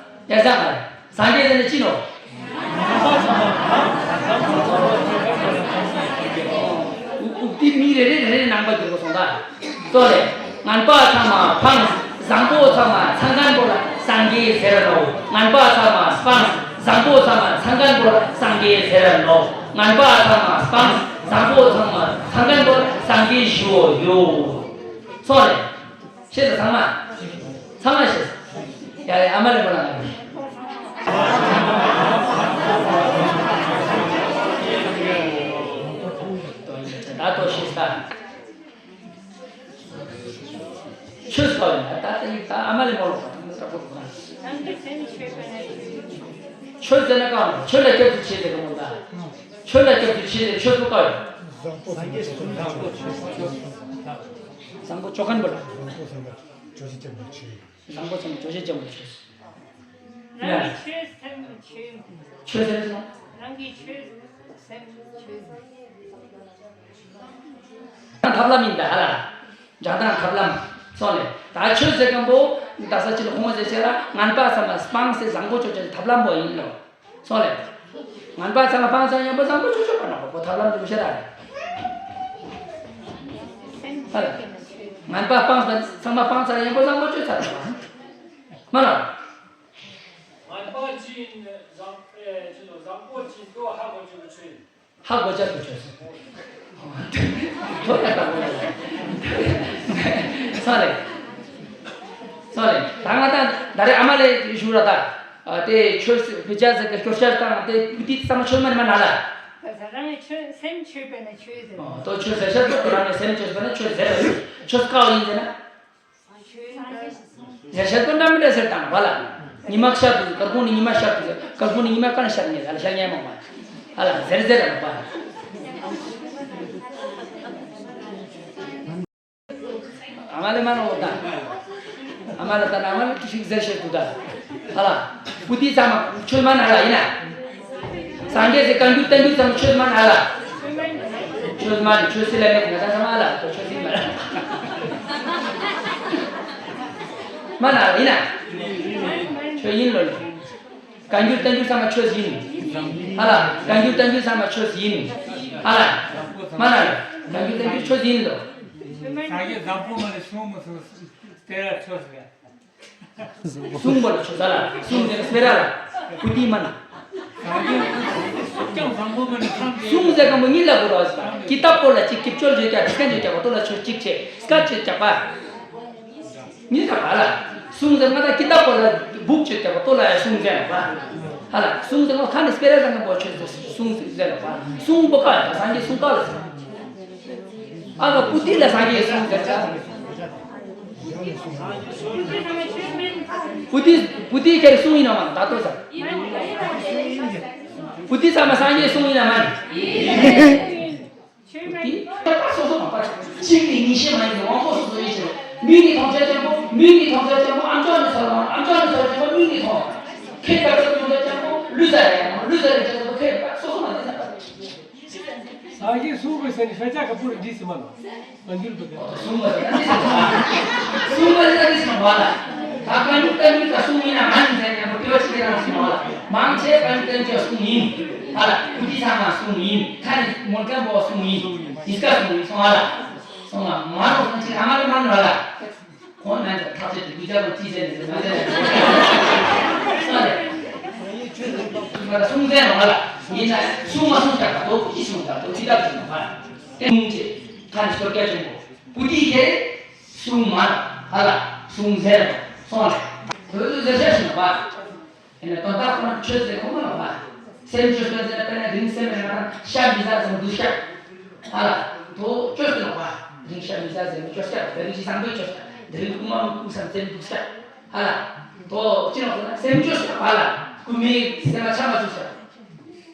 ཡ་ཟ་ང་རེ། སངས་རྒྱས་ཟེར་ནས་ཅི་ནོ། མིང་རེ་རེ་རེ་རེ་ནང་པ་འགྱུར་དགོས་སོང་ད། གཙོ་ལས། ངན་པ་ཚང་མ་སྤངས། བཟང་པོ་ཚང་མ་ཚང་མཁན་པོ་ལ་སངས་རྒྱས་ཟེར་ར་ནོ། ངན་པ་ཚང་མ་སྤངས། བཟང་པོ་ཚང་མ་ཚང་མཁན་པོ་ལ་སངས་རྒྱས་ཟེར་ར་ནོ། ངན་པ་ཚང་མ་སྤངས། བཟང་པོ་ཚང་མ་ཚང་མཁན་པོ་ལ་སངས་རྒྱས་ཞུའོ་ཡོ། གཙོ་ལས། ཤེས་སོང་ཚང་མ། ཚང་མ་ཤེས་སོང་། ཡ་ཡ་ཨ་མ་ལེ་མོ་ལ་ང་། ད་ལྟོ་ཤེས་ད། ཆོས་པ་ཡིན་ད་ད་ད་ཨ་མ་ལེ་མོ་ལ་ང་། ཆོས་ཟེར་ན་གང་ཆོས་ལ་སྐྱབས་སུ་མཆི་ཟེར་གི་མོ་ད། ཆོས་ལ་སྐྱབས་སུ་མཆི་ཟེར་ཆོས་པོ་ག་ཡོད། བཟང་པོ་ཆོ་མཁན་པོ་ལ། བཟང་པོ་ཚང་མ་ཇོ་ཞེ་ཅན་པོ་ཆོས། རང་གི་ཆོས་སེམས་ཆོས། ཆོས་སེམས་སོ། རང་གི་ཆོས་སེམས་ཆོས། ཐབས་ལམ་ཡིན་ད་ཧ་ལ། འཇག་དང་ཐབས་ལམ། སོང་ལེ། ད་ཆོས་ཟེར་མཁན་པོ། ད་ས་ཅི་ལ་ཁོང་ཟེར་ཆེ་ལ་ངན་པ་ཚང་མ་སྤངས་སེ་བཟང་པོ་ཆོས་ཆོས་ཐབས་ལམ་པོ་ཡིན་ལོ། སོང་ལེ། ངན་པ་ཚང་མ་སྤངས་ཚར་ཡང་པོ་བཟང་པོ་ཆོས་ཆོས་པ་ན་པོ་ཐབས་ལམ་དུ་ཤེས་ར་རེད། ཧ་ལ། ངན་པ་སྤངས་ཚར་ཚང་མ་སྤངས་ཚར་ཡང་པོ་བཟང་པོ་ཆོས་ཚར་རེད་པ། མ་ར། ངན་པ་ཅི་ཡིན་བཟང་ཨེ་ཅི་ལོ་བཟང་པོ་ཅི་འདུག་ཧ་གོ་ཅི་གོ་ཆོས། ཧ་གོ་ཅག་གོ་ཆོས་སོ། ཐོ་ཡ་ད་གོ་ཡ། སོ་རེ། སོ་རེ། ད་ང་ད་ད་རེ་ཨ་མ་ལེ་ཞུ་ར་ད། ཨ་དེ་ཆོས་སི་བི་ཅག་ཟེར་གི་སྐྱོར་ཤར་དང་དེ་བུ་དེ་ཚང་མ་ཆོས་མ་ནི་མ་ན་ལ། ད་ས་རང་གི་ཆོས་སེམས་ཆོས་པས་ན་ཆོས་ཟེར། ཨོ་དོ་ཆོས་ཟེར་ཤར་དོ་རང་གི་སེམས་ཆོས་པས་ན་ཆོས་ཟེར་ར་ཆོས་ཀའོ་ཡིན་ཟེར་ན། ཟེར་ཤར་དོན་འདྲ་མི་འདྲ་ཟེར་དང་བ་ལ། ཉི་མ་ཤར་དུས་སྐར་ཁུང་ནི་ཉི་མ་ཤར་དུས་སྐར་ཁུང་ནི་ཉི་མ་གང་ཤར་ཉེ་ལ་ཤར་ཉེ་མ་མ། ཧ་ལ་ཟེར་ཟེར་ར་བ། ཨ་མ་ལེ་མ་ནོ་ད། ཨ་མ་ལེ་ད་ན་ཨ་མ་ལེ་ཏི་ཤིག་ཟེར་ཤེར་དུ་ད། ཧ་ལ། བུ་དི་ཚང་མ་ཆོས་མ་ན་ལ་ཡིན་ན། སངས་རྒྱས་སི་བཀའ་འགྱུར་བསྟན་འགྱུར་ཚང་མ་ཆོས་མ་ན་ལ། ཆོས་མ་ནི་ཆོས་སི་ལ་མེད་ང་ད་ཚང་མ་ལ་ཆོས་སི་མ་ལ། མ་ན་ལ་ཡིན་ན། ཆོས་ཡིན་ལོ་ལེ། བཀའ་འགྱུར་བསྟན་འགྱུར་ཚང་མ་ཆོས་ཡིན། ཧ་ལ། བཀའ་འགྱུར་བསྟན་འགྱུར་ཚང་མ་ཆོས་ཡིན། ཧ་ལ། མ་ན་ལ། བཀའ་འགྱུར་བསྟན་འགྱུར་ཆོས་ཡིན་ལོ། ས་གའི་བཟང་པོ་མ་ནི་སྲུང་མ་སྲུང་སྟེ་ར་ཆོས་ཟེར། སྲུང་བ་ལ་ཆོས་ཟ་ལ་སྲུང་ནས་སྤེ་ར་ལ་བུ་དི་མ་ན། སྲུང་ཟེར་གང་པོ་གཉིས་ལ་གོ་ར་ཟ་ཀི་ཏ་པོ་ལ་གཅིག་ཀི་ཅོལ་བརྗོད་ཀྱང་སྐད་བརྗོད་ཀྱང་བ་ཏོ་ལ་ཆོས་གཅིག་ཆེ་སྐད་བརྗོད་ཀྱང་པ། གཉིས་ཀ་བ་ལ། སྲུང་ཟེར་ང་ད་ཀི་ཏ་པོ་ལ་སྦུག་བརྗོད་ཀྱང་བ་ཏོ་ལ་ཡ་སྲུང་ཟེར་བ། ཧ་ལ་སྲུང་ཟེར་ང་ཁ་ནས་སྤེ་ར་ཟ་གང་པོ་ཆོས་སྲུང་ཟེར་བ་སྲུང་པོ་ཀ་ཡ་སངས་རྒྱས་སྲུང་ཀ་ལ་ཟེར། ཨ་ལ་བུ་དི་ལ་སངས་རྒྱས་སྲུང་ཟེར་ཆ། བུ་དི་བུ་དི་ཁྱེར་སྲུང་ཡིན་ནམ་མ་ད་ལྟོ་ཟེར། བུ་དི་ཚང་མ་སངས་རྒྱས་སྲུང་ཡིན་ནམ་མ། བུ་དི་ད་སོ་སོ་མ་པ་གཅིག་ནི་ཉིད་ཤེས་མ་ཡིན་ནི་དབང་པོ་སོ་སོ་ཡིན་ཕྱིར་རོ། མིག་ནི་མཐོང་བྱ་ཅན་པོ་མིག་ནི་མཐོང་བྱ་ཅན་པོ་ཨམ་ཅོག་ནི་ཚོར་བ་ཨམ་ཅོག་ནི་ཚོར་ཅན་པོ་མིག་ནི་མཐོང་། ཁེ་ད་ཚོར་མཐོང་བྱ་ཅན་པོ་ལུས་ས་ཡ་ཡང་ལུས་ས་རེ་ཅན་པོ་ཁེ་ད་སོ་སོ་མ་དེ་ས། ས་གཞི་སྲུང་དགོས་ཟེར་ནས་ཤ་ཆ་ག་པུར་འདྲིས་སི་མ་ལ། གང་འགྱུར་བུ་ག་སྲུང་བ་ཟེར་ན་འདི་སྲུང་བ། སྲུང་བ་ཟེར་ན་འདི་སྲུང་བ་ལ། ད་གང་འགྱུར་གང་འགྱུར་ད་སྲུང་ཡིན་ན་མ་ཡིན་ཟེར་ནས་མོ་དེ་བ་ཅི་དེ་རང་སྲུང་བ་ལ། མང་ཆེ་གང་འགྱུར་གང་འགྱུར་སྲུང་ཡིན། ཧ་ལ་བུ་དི་ཚང་མ་སྲུང་ཡིན། ཁ་ནས་མོ་རྒན་པོ་སྲུང་ཡིན། ཡིན་སྐ་སྲུང་ཡིན་སྲུང་བ་ལ། སྲུང་བ་མ་རོ་སྲུང་ཅི་ཨ་མ་རེ་མ་རོ་ལ། ཁོང་ནང་གི་ཐག་ཆོད་དེ་དུས་ཚོད་ལ་ཅི་བྱས་ནས་མ་བྱས་ནས། སོང་རེད། ང་ལ་སྲུང་བཙན་རོགས་ལ། ཡིན་ན་སྲུང་མ་སྲུང་བྱ་ག་དོ་ཅི་སྲུང་བྱ་དོ་ཅི་ལྟར་སྲུང་བ། དེ་སྲུང་ཅེས་ཁ་ནས་ཤོར་སྐད་ཆེན་པོ། བུ་དེའི་ཁྱེར་སྲུང་མ་ཧ་ལ་སྲུང་བཙན་རོགས་སོང་རེད། བོད་དུ་ཟེར་ཤ་ཞིག་བ། ཡིན་ན་དོན་དག་ཁོ་ན་ཆོས་ཟེར་ཁོ་མ་ལ་བ། སེམས་ཆོས་ཟེར་ཟེར་དཔེར་ན་དེ་རིང་སེམས་ལ་ང་དང་ཤ་མི་ཟ་ཟེར་འདུག་ཤ། ཧ་ལ། དོ་ཅོས་ཟེར་ལ་བ། དེ་རིང་ཤ་མི་ཟ་ཟེར་ནས་ཅོས་ཤ། དེ་རིང་ཤི་སང་དོ་ཅོས་ཤ། དེ་རིང་རྐུ་མ་མི་རྐུ་བསམ་ཟེར་འདུག་ཤ། ཧ་ལ། དོ་ཅི་ལ་ཁོ་ན་སེམས་ཅོས་ཤ་བ་ལ། རྐུ་མའི་སེམས་ལ་ཆ་མ་ཅོས་ཤ།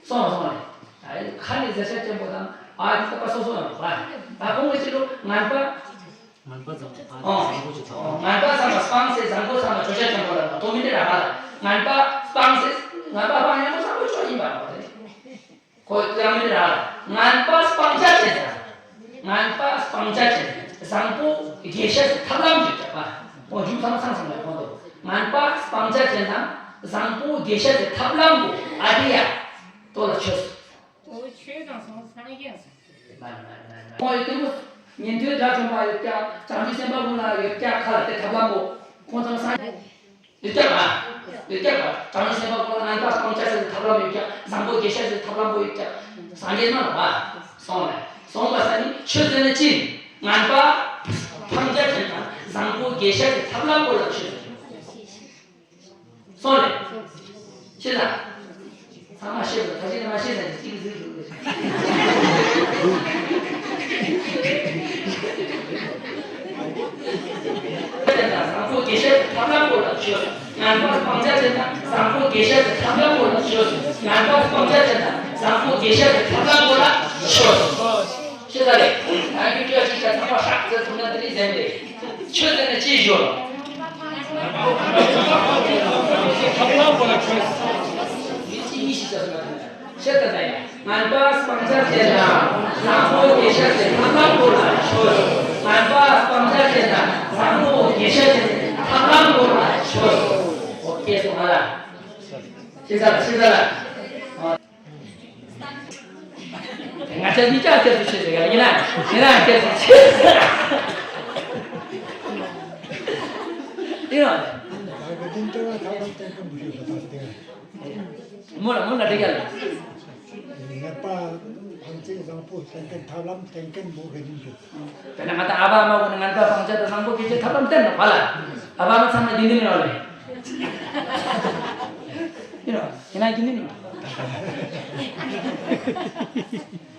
སོང་བ་སོང་བ་རེད། ཨ་ཁ་ནས་ཟེར་ཤ་ཅན་པོ་དང་ཨ་ཁ་པ་སོ་སོ་ཡང་བ། ད་ཁོང་གི་ཕྱི་ལོ་ངན་པ། ངན་པ་ཚང་མ་ཨོ། བཟང་པོ་ཅིག་ཐོབ། ངན་པ་ཚང་མ་སྤངས་སེ་བཟང་པོ་ཚང་མ་ཆོས་ཅན་ཅན་པོ་ལ་དོ་མི་འདྲ་ར་མ་ལ། ངན་པ་སྤངས་སེ་ངན་པ་སྤང་ཡང་པོ་བཟང་པོ་ཆོས་ཡིན་པ་ར་མ་རེད། ཁོ་ཡང་མི་འདྲ་ར། ངན་པ་སྤང་བྱ་ཅན་ཟེར། ངན་པ་སྤང་བྱ་ཅན་བཟང་པོ་རྒྱས་བཤད་སེ་ཐབས་ལམ་གྱི་རྒྱག་པ། ཁོ་མཇུག་ཚང་ཚང་ཚང་ལ་ཁོང་དུ་ངན་པ་སྤང་བྱ་ཅན་དང་བཟང་པོ་རྒྱས་བཤད་སེ་ཐབས་ལམ་གྱི་ཨ་དེ་ཡ་དོ་ལ་ཆོས། ཨོ་ཆོས་དང་སོང་སངས་རྒྱས་སོང་། མ་མ་མ་མ་ ཁོང་ཡོད་དུས་ཉན་ཐོས་དགྲ་བཅོམ་པ་ཡོད་ཀྱང་བྱང་ཆུབ་སེམས་དཔའ་ཀུན་ལ་ཡོད་ཀྱང་ཁ་ལ་དེ་ཐབས་ལམ་པོ་ཁོང་ཚང་སངས་ཡོད་ཀྱང་ཡོད་ཀྱང་བྱང་ཆུབ་སེམས་དཔའ་ཀུན་ལ་ངན་པ་སྤང་བྱ་ཟེར་ཐབས་ལམ་ཡོད་ཀྱང་བཟང་པོ་དགེ་བཤེས་ཟེར་ཐབས་ལམ་པོ་ཡོད་ཀྱང་སངས་རྒྱས་མ་ལ་བ་སོང་ལ་སོང་བ་ས་ནི་ཆོས་ཟེར་ན་ཅི་ངན་པ་སྤང་བྱ་ཅན་དང་བཟང་པོ་དགེ་བཤེས་ཟེར་ཐབས་ལམ་པོ་ལ་ཆོས་ཟེར། སོང་ལེ། ཤེས་ལ། ཚང་མ་ཤེས་དང་ད་ཅི་ནས་མ་ཤེས་ན་གཅིག་གཟིགས་འདུག་ལེ། བཟང་པོ་དགེ་བཤེས་ཀྱི་ཐབས་ལམ་པོ་ལ་ཆོས། ངན་པ་སྤང་བྱ་ཅན་དང་བཟང་པོ་དགེ་བཤེས་ཀྱི་ཐབས་ལམ་པོ་ལ་ཆོས། ངན་པ་སྤང་བྱ་ཅན་དང་བཟང་པོ་དགེ་བཤེས་ཀྱི་ཐབས་ལམ་པོ་ལ་ཆོས། ཤེས་ལ་ལེ། ད་ཡུལ་སྤྲོས་ཅིག་ད་ཚང་མ་ཧྲག་ཟེར་ཐུབ་ན་དེ་རིང་ཟེར་ཏེ། ཆོས་ཟེར་ན་ཅི་ཞོར། ཐབས་ལམ་པོ་ལ་ཆོས། ཡིན་གཅིག་གཉིས་ཤིག་ཟེར་སོང་ན་ཤེས་ད་ད་ཡ། ངན་པ་སྤང་བྱ་ཅན་དང་བཟང་པོ་དགེ་བཤེས་ཀྱི་ཐབས་ལམ་པོ་ལ་ཆོས། ངན་པ་སྤང་བྱ་ཅན་དང་བཟང་པོ་དགེ་བཤེས་ཀྱི་ཐབས་ལམ་པོ་ལ་ཆོས། ཨོ་སྐྱེས་སོང་ང་ལ། ཤེས་ད་ཤེས་ད་ལ། ང་ཅག་གཉིས་ཀ་སྐྱབས་སུ་མཆི་ཟེར་ག་ཡིན་ན་ཡིན་ན་སྐྱབས་སུ་མཆི་ཟེར། ཡིན་རོ། མོ་ལ་མོ་ལ་འདྲི་ག་ལ། ངན་པ་ཕམ་ཚེ་བཟང་པོ་བསྟེན་མཁན་ཐབས་ལམ་བསྟེན་མཁན་མོ་ག་ཡིན་འདུག་དཔེར་ན་ང་དང་ཨ་ཕ་ཨ་མ་ཀུན་ནི་ངན་པ་སྤང་བྱ་དང་བཟང་པོ་སྐྱེ་བྱེད་ཐབས་ལམ་བསྟན་ནོ་བ་ལ། ཨ་ཕ་ཨ་མ་ཚང་མ་དགེ་འདུན་ཡིན་རོ་ལེ། ཡིན་རོ། ཡིན་ན་དགེ་འདུན་ཡིན་རོ།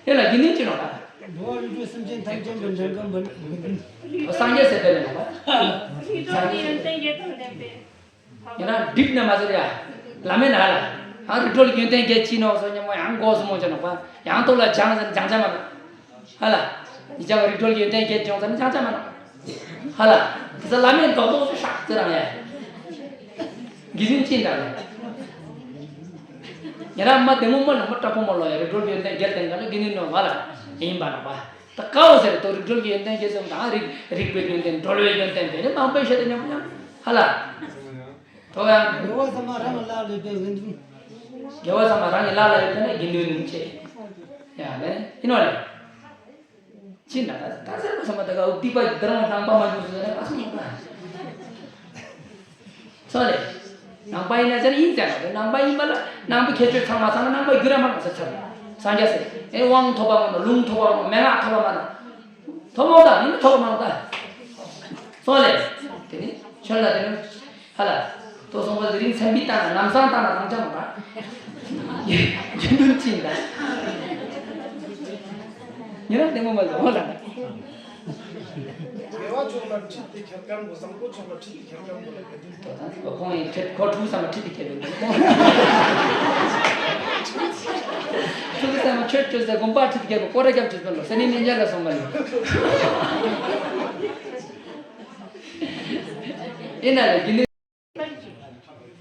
དེ་ལ་དགེ་འདུན་ཅི་ནོ་ད། འགྲོ་བ་རིགས་དྲུག་སེམས་ཅན་ཐམས་ཅད་ཀྱི་འདྲེན་མཁན་པོ་ནི། སངས་རྒྱས་ཟེར་དེ་ལས་ནོ་ད། སངས་རྒྱས་ཡོན་ཏན་བརྒྱད་དང་ལྡན་པའི། ཡིན་ན་འགྲིག་ན་མ་ཟེར་ཡ། ལ་མེད་ན་ཧ་ལ། ཡང་རིགས་དྲུག་ལ་ཡོན་ཏན་བརྒྱད་ཅི་ནོ་སོ་ཉམས་མོ་ཡང་མགོ་སུ་མོ་ཅི་ནོ་པ། ཡང་ཏོ་ལ་སྦྱང་ཟེར་སྦྱང་ཆ་མ་ནོ། ཧ་ལ། ཡི་ཅག་རིགས་དྲུག་ལ་ཡོན་ཏན་བརྒྱད་སྦྱོང་ཟེར་ན་སྦྱང་ཆ་མ་ནོ། ཧ་ལ། དེ་ཚོ་ལ་མེད་མདོག་མདོག་ཤག་ཟེར་རང་ཡ། དགེ་འདུན་ཅི་འདྲ་ལ། ཡ་ར་མ་དེ་མོ་མ་ལ་མ་དྲག་པོ་མ་ལོ་ཡ་རིགས་དྲུག་ཡོན་ཏན་བརྒྱད་ལྡན་ག་ལ་དགེ་འདུན་ནོ་བ་ལ་ཡིན་པ་ན་བ། ད་ཀའོ་ཟེར་དོ་རིགས་དྲུག་ཡོན་ཏན་བརྒྱད་ཙམ་དང་རིགས་རིགས་པའི་ཡོན་ཏན་གྲོལ་བའི་ཡོན་ཏན་དེ་ནི་མང་པོའི་ཤེས་དེ་ཉམས་ཉམས་ཧ་ལ། དོ་ཡང་། དགེ་བ་ཚང་མ་རང་གི་ལག་ལ་ཡོད་པའི་དགེ་འདུན། དགེ་བ་ཚང་མ་རང་གི་ལག་ལ་ཡོད་པ་ན་དགེ་འདུན་ཡིན་ཅེས། ཡ་ལེ་ཡིན་ནོ་ལེ། ཅི་འདྲ་ད་ད་ཟེར་བ་ཚང་མ་ད་ག་འུ་ཏི་པ་གི་དེ་རང་ནང་པ་མ་འཇུག་ཟེར་ན་ཨ་སུ་མ་པ། སོ་ལེ། ནང་པ་ཡིན་ན་ཟེར་ཡིན་ཟེར་ན་ནང་པ་ཡིན་པ་ལ་ནང་པའི་ཁྱད་ཆོས་ཚང་མ་ཚང་ན་ནང་པ་རྒྱུ་ར་མ་ནོ་ཟེར་ཚར། སངས་རྒྱས་ཟེར་ཨེ་དབང་ཐོབ་པ་མ་ནོ་ལུང་ཐོབ་པ་མ་ནོ་མན་ངག་ཐོབ་པ་མ་ནོ། ཐོབ་མོ་ད་ཡིན་ཐོབ་མ་ནོ་ད། སོ་ལེ། དེ་ནི་ཁྱོད་ལ་དེ་ནི། ཧ་ལ། ཏོ་སོང་བ་དེ་རིང་མཚན་དཔེ་བཏང་ན་ལམ་སང་བཏང་ན་རང་ཅག་མ་རེད། རྒྱུན་དུ་ཅི་འདྲ། ཉེ་རང་ལྟད་མོ་མ་ལ་འོ་ལ། དགེ་བ་ཕྱོགས་ལ་ཁྲིད་དེ་ཁྱེར་མཁན་པོ་བཟང་པོ་ཕྱོགས་ལ་ཁྲིད་དེ་ཁྱེར་མཁན་པོ་ལ་ག་དུས་ད་ཁོང་ཡིན་ཁྲིད་ཁོ་ཕྲུ་གུ་ཚང་མ་ཁྲིད་དེ་ཁྱེར་བས་འདུག་ཕྲུ་གུ་ཚང་མ་ཆོས་བཅོས་ཟེར་དགོན་པ་ཁྲིད་དེ་ཁྱེར་བས་སྐོར་ར་རྒྱབ་བཅོས་པ་ལ་ས་ནི་ནི་ཉལ་ལ་སོང་མ་ལ། ཡིན་ན་ལ་དགེ་འདུན།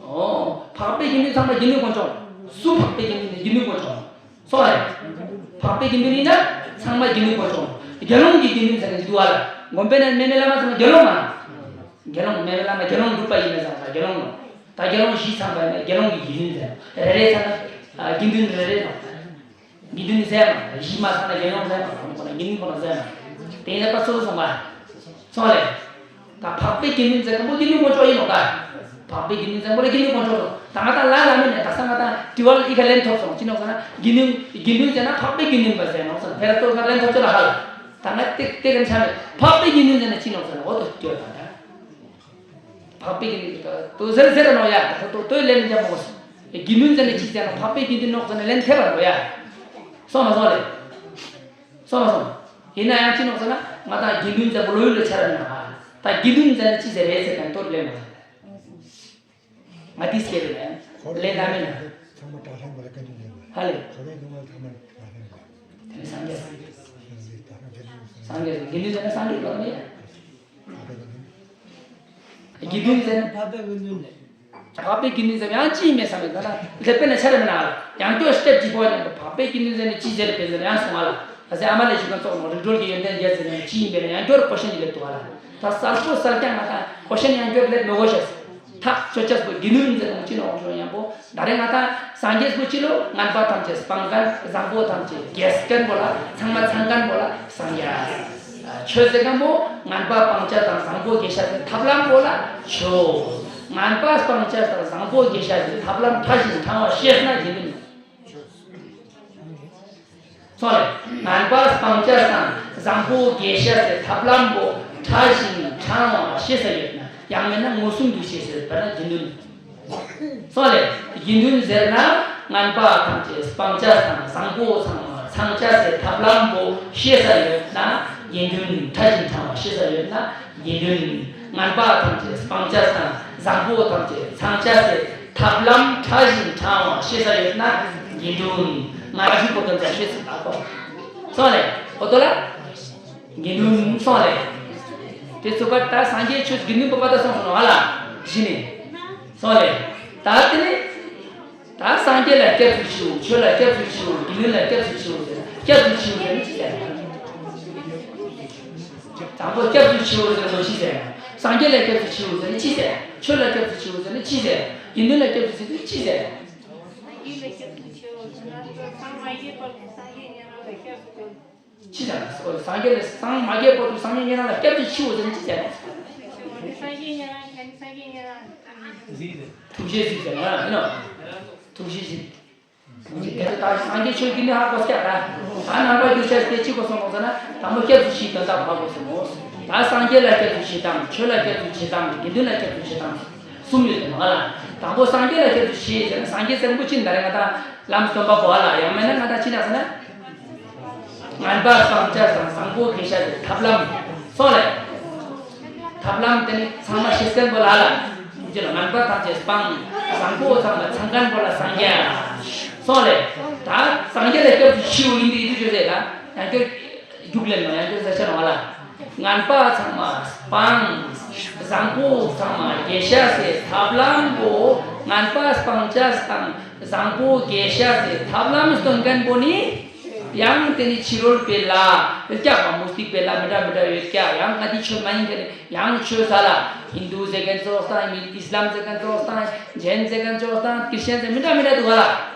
ཨོ། འཕགས་པའི་དགེ་འདུན་ཚང་མ་དགེ་འདུན་དཀོན་མཆོག་སུ་འཕགས་པའི་དགེ་འདུན་ནི་དགེ་འདུན་དཀོན་མཆོག་སོ་རེད། འཕགས་པའི་དགེ་འདུན་ཡིན་ན་ཚང་མ་དགེ་འདུན་དཀོན་མཆོག་དགེ་སློང་གི་དགེ་འདུན་ཟེར་ནས་འདུག་བ་ལ། དགོན་པའི་ནང་མེ་མེ་བླ་མ་ཚང་མ་དགེ་སློང་མ། དགེ་སློང་མེ་མེ་བླ་མ་དགེ་སློང་སྒྲུབ་པ་ཡིན་ན་ཚང་མ་དགེ་སློང་ནོ། ད་དགེ་སློང་བཞི་ཚང་མ་ཡིན་ན་དགེ་སློང་གི་དགེ་འདུན་ཟེར། རེ་རེ་ཚང་མ་དགེ་འདུན་རེ་རེ་ནོ། དགེ་འདུན་ཟེར་མ། གཞི་མ་ཚང་ན་དགེ་སློང་ཟེར་མ། ཁོ་ན་དགེ་འདུན་ཁོ་ན་ཟེར་མ། དེ་ཡིན་ན་པ་སོ་སོ་སོང་བ། སོང་ལེ། ད་འཕགས་པའི་དགེ་འདུན་ཟེར་མཁན་པོ་དགེ་འདུན་དཀོན་མཆོག་ཡིན་ནོ་ད། འཕགས་པའི་དགེ་འདུན་ཟེར་མཁན་པོ་ལ་དགེ་འདུན་དཀོན་མཆོག་ཡིན་ནོ། ད་ང་ད་ལ་ལ་མིན་ནས་ད་ས་ང་ད་དྲི་བ་ལ་ཨི་ཁ་ལན་ཐོབ་སོང་ཅི་ནོ་ཟེར་ན་དགེ་འདུན་དགེ་འདུན་ཟེར་ན་འཕགས་པའི་དགེ་འདུན་པ་ཟེར་ནོ་ཟེར་ཕེ་ར་ཏོ་ཁ་ལན་ཐོབ་ཅི་ལ་ཧ་ལ། ད་ང་ཏེ་ཏེ་གན་ཆ་མེད་འཕགས་པའི་དགེ་འདུན་ཟེར་ན་ཅི་ནོ་ཟེར་ན་འོ་ཏོ་ལྟོས་ད་ད། འཕགས་པའི་དགེ་འདུན་གྱི་ཏོ་ཟེར་ཟེར་ནོ་ཡ་ད་ཏོ་ལྟོས་ལན་རྒྱབ་མོ་སོང་། དགེ་འདུན་ཟེར་ན་ཅི་ཟེར་ན་འཕགས་པའི་དགེ་འདུན་ནོག་ཟེར་ན་ལན་ཐེབས་པ་ནོ་ཡ། སོང་མ་སོང་ལེ། སོང་མ་སོང་། ཡིན་ན་ཡང་ཅི་ནོག་ཟེར་ན་ང་དང་དགེ་འདུན་ཟེར་བ་ལོ་ཡུལ་ལ་ཆ་ར་མེད་ན་ཧ། ད་དགེ་འདུན་ཟེར་ན་ཅི་ཟེར་རེད་ཟེར་གང་ཏོར་ལེན་མ། ང་དེ་སྐད་རེད་ན་ལེན་ན་མེད་ན། ཚང་མ་དྲག་ལྷན་པ་ལ་བཀའ་འདུན་ལེན་པ། ཧ་ལེ། ཁོ་རེ་ཚང་མ་ཚང་མ་དྲག་ལྷན་པ། དེ་ནི་སངས་རྒྱས་སངས་རྒྱས། སངས་རྒྱས་དགེ་འདུན་ཟེར་ན་སངས་རྒྱས་ལོ་མེད། དགེ་འདུན་ཟེར་ན། འཕགས་པའི་དགེ་འདུན་ལས། འཕགས་པའི་དགེ་འདུན་ཟེར་ན་ཡང་ཅི་ཡིན་མེད་བསམ་མེད་ད་ན་ལེགས་པས་ན་ཆ་རེ་མེད་ན་ཡང་སྐྱོར་སྟེབ་ཀྱི་པོ་ཡང་འཕགས་པའི་དགེ་འདུན་ཟེར་ན་ཅི་ཟེར་པས་ཟེར་ཡང་སོང་བ་ལ་ད་ཟེར་ཨ་མ་ལས་ཞུ་མཁན་ཙོགས་ནོ་རིགས་གྲོལ་གྱི་ཡོན་ཏན་བརྒྱད་ཟེར་ན་ཅི་ཡིན་པས་ན་ཡང་སྐྱོར་ཀོ་ཤན་ལེབ་འདུག་བ་ལ་ད་གསལ་པོ་གསལ་རྐྱང་ང་ད་ཀོ་ཤན་ཡང་སྐྱོར་ལེབ་མི་དགོས་ཤེས། ཐག་ཆོད་ཅེས་པོ་དགེ་འདུན་ཟེར་ནོ་ཅི་ནོ་ཅོ་ཡང་པོ། ད་རེས་ང་ད་སངས་རྒྱས་པོ་ཅི་ལོ། ངན་པ་ཐམས་ཅད་སྤང་མཁན། བཟང་པོ་ཐམས་ཅད་རྒྱས་མཁན་པོ་ལ། ཚང་མ་ཚང་མཁན་པོ་ལ་སངས་རྒྱས། ཆོས་ཟེར་མཁན་པོ་ངན་པ་སྤང་བྱ་དང་བཟང་པོ་རྒྱས་བྱ་ཟེར་ཐབས་ལམ་པོ་ལ་ཆོས། ངན་པ་སྤང་བྱ་དང་བཟང་པོ་རྒྱས་བྱ་ཟེར་ཐབས་ལམ་ཕྲ་ཞིང་ཕྲ་བ་ཤེས་ན་དགེ་འདུན། སོང་ལེ། ངན་པ་སྤང་བྱ་དང་བཟང་པོ་རྒྱས་བྱ་ཟེར་ཐབས་ལམ་པོ་ཕྲ་ཞིང་ཕྲ་བ་ཤེས་ས་ཡོད་ན། ཡང་མིན་ན་མངོན་སུམ་དུ་ཤེས་ཟེར་བ་ན་དགེ་འདུན། སོང་ལེ། དགེ་འདུན་ཟེར་ན་ངན་པ་ཐམས་ཅད་སྤང་བྱ་དང་བཟང་པོ་ཚང་མ་ཚང་བྱ་ཟེར་ཐབས་ལམ་པོ་ཤེས་ས་ཡོད་ན་དགེ་འདུན། ཕྲ་ཞིང་ཕྲ་བ་ཤེས་ས་ཡོད་ན་དགེ་འདུན། ངན་པ་ཐམས་ཅད་སྤང་བྱ་དང་བཟང་པོ་ཐམས་ཅད་ཚང་བྱ་ཟེར་ཐབས་ལམ་ཕྲ་ཞིང་ཕྲ་བ་ཤེས་ས་ཡོད་ན་དགེ་འདུན། ང་རྒྱུད་པོ་ཀུན་ཙམ་ཤེས་ཟེར་ད་གོ། སོང་ལེ། འོ་དོ་ལ། དགེ་འདུན་སོང་ལེ། དེ་ཚོ་པར་ད་སངས་རྒྱས་ཆོས་དགེ་འདུན་པོ་པ་ད་སོང་སོང་ནོ་ཧ་ལ། གཞི་ནས། སོང་ལེ། ད་དེ་ནི། ད་སངས་རྒྱས་ལ་སྐྱབས་སུ་མཆིའོ། ཆོས་ལ་སྐྱབས་སུ་མཆིའོ། དགེ་འདུན་ལ་སྐྱབས་སུ་མཆིའོ་ཟེར། སྐྱབས་སུ་མཆིའོ་ཟེར་ནི་ཅི་ཟེར། དང་པོ་སྐྱབས་སུ་མཆིའོ་ཟེར་ནི་ཅི་ཟེར། སངས་རྒྱས་ལ་སྐྱབས་སུ་མཆིའོ་ཟེར་ནི་ཅི་ཟེར། ཆོས་ལ་སྐྱབས་སུ་མཆིའོ་ཟེར་ནི་ཅི་ཟེར། དགེ་འདུན་ལ་སྐྱབས་སུ་མཆིའོ་ཟེར་ནི་ཅི་ཟེར། སངས་རྒྱས་ལ་སྐྱབས་སུ་མཆིའོ་ཟེར་ན་སངས་མ་རྒྱས་བར་དུ་སངས་རྒྱས་ཉན་རང་ལ་སྐྱབས་སུ་མཆིའོ། ཅི་ཟེར་ན། སངས་རྒྱས་ལ་སངས་མ་རྒྱས་བར་དུ་སངས་རྒྱས་ཉན་རང་ལ་སྐྱབས་སུ་མཆིའོ་ཟེར་ནི་ཅི་ཟེར། སངས་རྒྱས་ཉན་རང་གན་སངས་རྒྱས་ཉན་རང་། ཐུགས་རྗེ་གཟིགས་ཟེར་ན་ཡིན་ནོ། ཐུགས་རྗེ་གཟིགས། དེ་ལྟར་སངས་རྒྱས་ཆོས་ཀྱི་ནི་ཧ་གོ་སྐྱ་ད། ད་ནང་པ་རྒྱུ་ཆ་སྟེ་ཅི་གོ་སོང་གོ་ཟེར་ན། དང་པོ་སྐྱབས་སུ་མཆིའོ་དོན་དག་ཧ་གོ་སོང་ངོ་། ད་སངས་རྒྱས་ལ་སྐྱབས་སུ་མཆིའོ་དང་། ཆོས་ལ་སྐྱབས་སུ་མཆིའོ་དང་། དགེ་འདུན་ལ་སྐྱབས་སུ་མཆིའོ་དང་། གསུམ་ཡོད་དེ་མ་ལ། དང་པོ་སངས་རྒྱས་ལ་སྐྱབས་སུ་མཆིའོ་ཟེར་ན། སངས་རྒྱས་ཟེར་མཁན་པོ་ཅི་ད་རེས་ང་ད་ལམ་སྟོན་པ་པོ་ཧ་ལ། ཡང་མིན་ན་ང་ད་ཅི་ན་ཟེར་ན། ངན་པ་སྤང་བྱ་དང་བཟང་པོ་རྒྱས་བྱ་ཟེར་ཐབས་ལམ། སོང་ལེ། ཐབས་ལམ་དེ་ནི་ཚང་མ་ཤེས་ཟེར་མཁན་པོ་ལ་ལ། ཅི་ལ་ངན་པ་ཐམས་ཅད་སྤང་། བཟང་པོ་ཚང་མ་ཚང་མཁན་པོ་ལ་སངས་རྒྱས། སོང་ལེ། ད་སངས་རྒྱས་ལ་སྐྱབས་སུ་མཆིའོ་ཡིན་དུས་ཡིན་དུས་ཅོ་ཟེར་ད། ཡང་སྐྱར་རྒྱུགས་ལེན་ནོ། ཡང་སྐྱར་ཟེར་ཆ་ནོ་ལ། ངན་པ་ཚང་མ་སྤང་། བཟང་པོ་ཚང་མ་རྒྱས་བྱ་ཟེར་ཐབས་ལམ་པོ། ངན་པ་སྤང་བྱ་དང་བཟང་པོ་རྒྱས་བྱ་ཟེར་ཐབས་ལམ་སྟོན་མཁན་པོ་ནི། ཡང་དེ་ནི་ཕྱི་རོལ་པའི་ལ་སྐྱག་པ་མུ་སྟེགས་པའི་ལ་མི་འདྲ་མི་འདྲ་ཡོད་ཀྱག་ཡང་ང་འདི་ཆོས་མ་ཡིན་དེ་ནི་ཡང་ཆོས་ས་ལ་ཧིན་དུ་ཟེར་མཁན་ཚོ་དང་ཨིས་ལམ་ཟེར་མཁན་ཚོ་དང་ཇེན་ཟེར་མཁན་ཚོ་དང་ཁྲི་སྤྱན་ཟེར་མི་འདྲ་མི་འདྲ་འདུག་ག་ལ།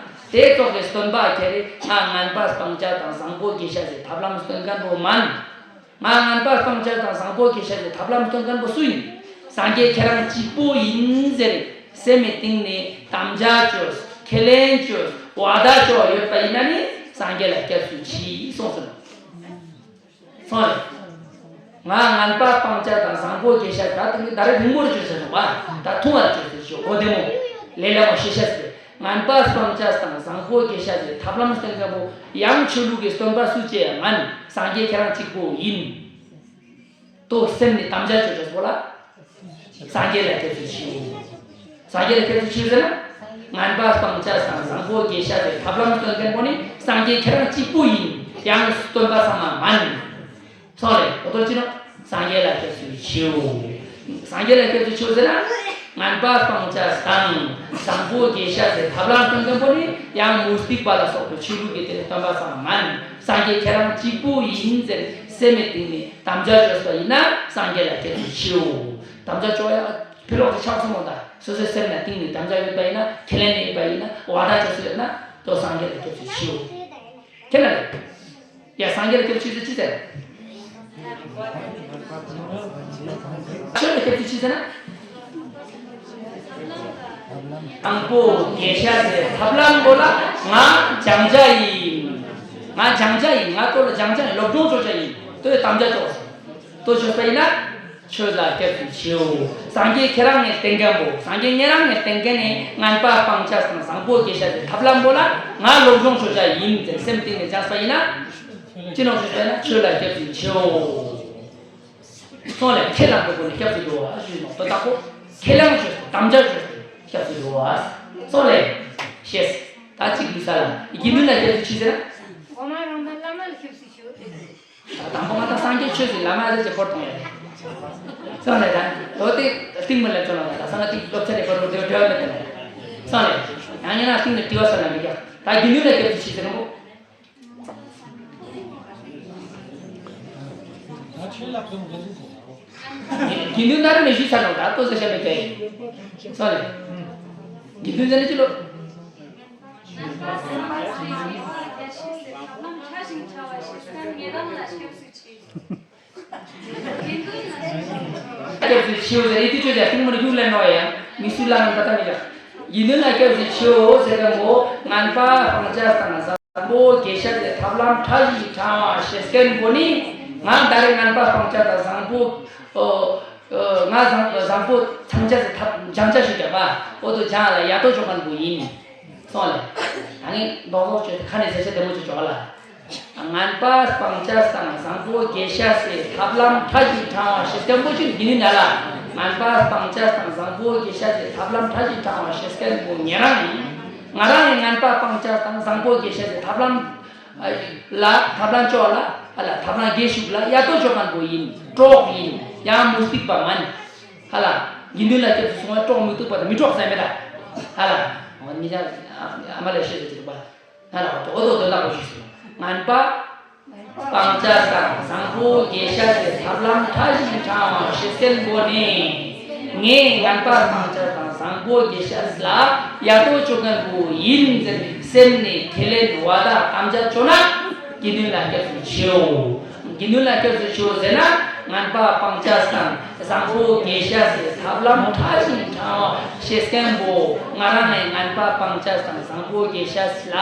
དེ་ཚོགས་ཀྱི་སྟོན་པ་ཁྱེད་རེ་ང་ངན་པ་སྤང་བྱ་དང་བཟང་པོ་རྒྱས་བྱ་ཟེར་ཐབས་ལམ་སྟོན་མཁན་པོ་མན། ང་ངན་པ་སྤང་བྱ་དང་བཟང་པོ་རྒྱས་བྱ་ཟེར་ཐབས་ལམ་སྟོན་མཁན་པོ་སུ་ཡིན། སངས་རྒྱས་ཁྱེད་རང་གཅིག་པོ་ཡིན་ཟེར་སེམས་ཀྱི་གཏིང་ནས་དམ་བཅའ་བཅོས། ཁས་ལེན་བཅོས། བ་དག་བཅོས་ཡོད་པ་ཡིན་ན་ནི་སངས་རྒྱས་ལ་སྐྱབས་སུ་མཆི་གསུངས་སོང་། སོང་རེད། ང་ངན་པ་སྤང་བྱ་དང་བཟང་པོ་རྒྱས་བྱ་ད་དུང་ད་རེས་རིང་མོར་བཅོས་ཟེར་སོང་བ། ད་ཐུང་བར་བཅོས་ཟེར་ཞོ་འོ་དེ་མོ། ལས་སླ་མོ་ཤེས་བྱ་ཟེར། ངན་པ་སྤང་བྱ་དང་བཟང་པོ་རྒྱས་བྱ་ཟེར་ཐབས་ལམ་སྟོན་མཁན་པོ་ཡང་ཆོས་ལུགས་ཀྱི་སྟོན་པ་སུ་བཅས་ཡང་ངན། སངས་རྒྱས་ཁྱེད་རང་གཅིག་པོ་ཡིན། ཏོ་སེམས་ནི་དམ་བཅའ་བཅོས་བཅོས་པོ་ལ། སངས་རྒྱས་ལ་སྐྱབས་སུ་མཆིའོ། སངས་རྒྱས་ལ་སྐྱབས་སུ་མཆིའོ་ཟེར་ན། ངན་པ་སྤང་བྱ་དང་བཟང་པོ་རྒྱས་བྱ་ཟེར་ཐབས་ལམ་སྟོན་མཁན་པོ་ནི་སངས་རྒྱས་ཁྱེད་རང་གཅིག་པོ་ཡིན། ཡང་སྟོན་པ་ཚང་མ་མན། སོང་རེད། འོ་དོ་ཅི་ནོ། སངས་རྒྱས་ལ་སྐྱབས་སུ་མཆིའོ། སངས་རྒྱས་ལ་སྐྱབས་སུ་མཆིའོ་ཟེར་ན། ངན་པ་སྤང་བྱ་དང་བཟང་པོ་རྒྱས་བྱ་ཟེར་ཐབས་ལམ་སྟོན་མཁན་པོ་ནི་ཡང་མུ་སྟེགས་པ་ལ་སོགས་པའི་ཆོས་ལུགས་ཀྱི་དེ་ནི་སྟོན་པ་ཚང་མ་མན། སངས་རྒྱས་ཁྱེད་རང་གཅིག་པོ་ཡིན་ཟེར་སེམས་ཀྱི་གཏིང་ནས་དམ་བཅའ་བཅོས་པ་ཡིན་ན་སངས་རྒྱས་ལ་སྐྱབས་སུ་མཆིའོ། དམ་བཅའ་བཅོ་ཡ་ཕི་ལོག་ཏུ་ཆགས་སོང་མོ་ད། སོ་སོའི་སེམས་ལ་གཏིང་ནས་དམ་བཅའ་ཡོད་པ་ཡིན་ན་ཁས་ལེན་ཡོད་པ་ཡིན་ན་བ་དག་བཅོས་སུ་ཡོད་ན་ཏོ་སངས་རྒྱས་ལ་སྐྱབས་སུ་མཆིའོ། ཁྱེད་ལ་རེད། ཡ་སངས་རྒྱས་ལ་སྐྱབས་སུ་མཆིའོ་ཟེར་ཅི་ཟེར། ཆོས་ལ་སྐྱབས་སུ་མཆིའོ་ཟེར་ན། དང་པོ་རྒྱས་བྱ་ཟེར་ཐབས་ལམ་པོ་ལ་ང་སྦྱང་བྱ་ཡིན། ང་སྦྱང་བྱ་ཡིན། ང་ཏོ་ལ་སྦྱང་བྱ་ཡིན། སློབ་སྦྱོང་བཅོ་བྱ་ཡིན། ཏོ་ཡི་དམ་བཅའ་བཅོས། ཏོ་བཅོས་པ་ཡིན་ན། ཆོས་ལ་སྐྱབས་སུ་མཆིའོ། སངས་རྒྱས་ཁྱེད་རང་ངས་བསྟན་མཁན་པོ། སངས་རྒྱས་ཉེ་རང་ངས་བསྟན་མཁན་ནི་ངན་པ་སྤང་བྱ་དང་བཟང་པོ་རྒྱས་བྱ་ཟེར་ཐབས་ལམ་པོ་ལ་ང་སློབ་སྦྱོང་བཅོ་བྱ་ཡིན་ཟེར་སེམས་གཏིང་ནས་སྦྱངས་པ་ཡིན་ན། ཅི་ནོ་ཞུས་པས་ན་ཆོས་ལ་སྐྱབས་སུ་མཆིའོ། སོང་ལས་ཁས་བླངས་པའི་སྒོ་ནས་སྐྱབས་སུ་འགྲོ་བ་ཞུས་ནོ་དོ་བདག་པོ། ཁས་བླངས་ཞུས་དམ་བཅའ་ཞུས་སྐྱབས་སུ་འགྲོ་བ། སོང་ལས། ཤེས། ད་གཅིག་ལུས་ས་ལ་དགེ་འདུན་ལ་སྐྱབས་སུ་མཆི་ཟེར་ན། གོ་མ་རང་དང་བླ་མ་ལ་སྐྱབས་སུ་མཆིའོ། དང་པོ་ང་དང་སངས་རྒྱས་ཆོས་ཀྱི་བླ་མ་ཟེར་གྱི་བོར་གཏོང་ཡ་རེད། སོང་ལས་ད་དོ་དེ་སྟིང་མི་ལ་ཅོ་ལ་ད་སང་སྟིང་སློབ་ཚན་རེ་བོར་བོར་དེ་བྲེལ་བ་མེད་དེ་ལ། སོང་ལས། ཡང་ཉེ་ན་སྟིང་ནས་དྲི་བ་སོང་ལ་མི་རྒྱག་ད་དགེ་འདུན་ལ་སྐྱབས་སུ་མཆི་ཟེར་ན་མོ། ད་ཆོས་ལ་ཕན་མི་འདུག་དགེ་འདུན་ནར་མེད་ཞུས་ཚར་ནོ་ད་ལྟོ་ཟེར་བཤད་མེད་ཀྱི། སོ་ལེ། དགེ་འདུན་ཟེར་ནི་ཅི་ལོ། སྐྱབས་སུ་མཆིའོ་ཟེར་ཨི་ཏི་ཅོ་ཟེར་ཏིང་མོ་ནི་ཡུག་ལེན་ནོ་ཡ། མི་སུ་ལ་ནང་ད་ལྟ་མི་ལ། དགེ་འདུན་ལ་སྐྱབས་སུ་མཆིའོ་ཟེར་ག་མོ་ངན་པ་སྤང་བྱ་དང་བཟང་པོ་དགེ་བཤགས་ཏེ་ཐབས་ལམ་ཕྲ་ཞིང་ཕྲ་བ་ཤེས་མཁན་པོ་ནི། ང་ད་རེ་ངན་པ་སྤང་བྱ་དང་བཟང་པོ། ཨོ། ང་བཟང་བཟང་པོ་ཚང་བྱ་ཟེར་ཐབས་སྦྱང་བྱ་ཞིག་བྱ་བ། ཨོ་དོ་སྦྱང་ལ་ཡ་ཏོ་ཅོ་མཁན་པོ་ཡིན། སོང་ལེ། ད་ངས་མདོག་མདོག་བྱོས་ཏེ་ཁ་ནས་ཟེར་བྱ་བདེ་མོ་ཅིག་ཅོ་ག་ལ། ངན་པ་སྤང་བྱ་དང་བཟང་པོ་དགེ་བཤགས་སའི་ཐབས་ལམ་ཕྲ་ཞིང་ཕྲ་བ་ཤེས་མཁན་པོ་ཞིག་ཡིན་ན་ལ། ངན་པ་སྤང་བྱ་དང་བཟང་པོ་དགེ་བཤགས་སའི་ཐབས་ལམ་ཕྲ་ཞིང་ཕྲ་བ་ཤེས་མཁན་པོ་ཉེ་རང་ཡིན། ང་རང་ཡང་ངན་པ་སྤང་བྱ་དང་བཟང་པོ་དགེ་བཤགས་སའི་ཐབས་ལམ་ལ་ཐབས་ལམ་ཅོག་ལ་ཨ་ལ་ཐབས་ལམ་དགེ་ཤུགས་ལ་ཡ་ཏོ་ཅོ་མཁན་པོ་ཡིན། གྲོགས་ཡིན། ཡང་མུ་སྟེགས་པ་མིན། ཧ་ལ། དགེ་འདུན་ལ་སྐྱབས་སུ་སོང་བ་གྲོགས་མུ་སྟེགས་པ་དང་མི་གྲོགས་ཟེར་མེད་ད། ཧ་ལ། འོ་ནི་ཅང་ཨ་མ་ལས་ཤེས་ཟེར་གྱི་འདུག་པ། ང་ལ་འོ་དོ་འོ་དོ་དོན་དག་པོ་ཞིག་ཟེར། ངན་པ་སྤང་བྱ་དང་བཟང་པོ་དགེ་བཤགས་ཀྱི་ཐབས་ལམ་ཕྲ་ཞིང་ཕྲ་བ་ཤེས་མཁན་པོ་ནི། ངས་ངན་པ་སྤང་བྱ་དང་བཟང་པོ་དགེ་བཤགས་ལ་ཡ་ཏོ་ཅོ་མཁན་པོ་ཡིན་ཟེར་སེམས་ནས་ཁས་ལེན་བ་དང་དམ་བཅའ་ཅོ་ན་དགེ་འདུན་ལ་སྐྱབས་སུ་མཆིའོ། དགེ་འདུན་ལ་སྐྱབས་སུ་མཆིའོ་ཟེར་ན་ངན་པ་སྤང་བྱ་དང་བཟང་པོ་དགེ་བཤགས་སའི་ཐབས་ལམ་ཕྲ་ཞིང་ཕྲ་བ་ཤེས་མཁན་པོ། ང་རང་ངས་ངན་པ་སྤང་བྱ་དང་བཟང་པོ་དགེ་བཤགས་ལ་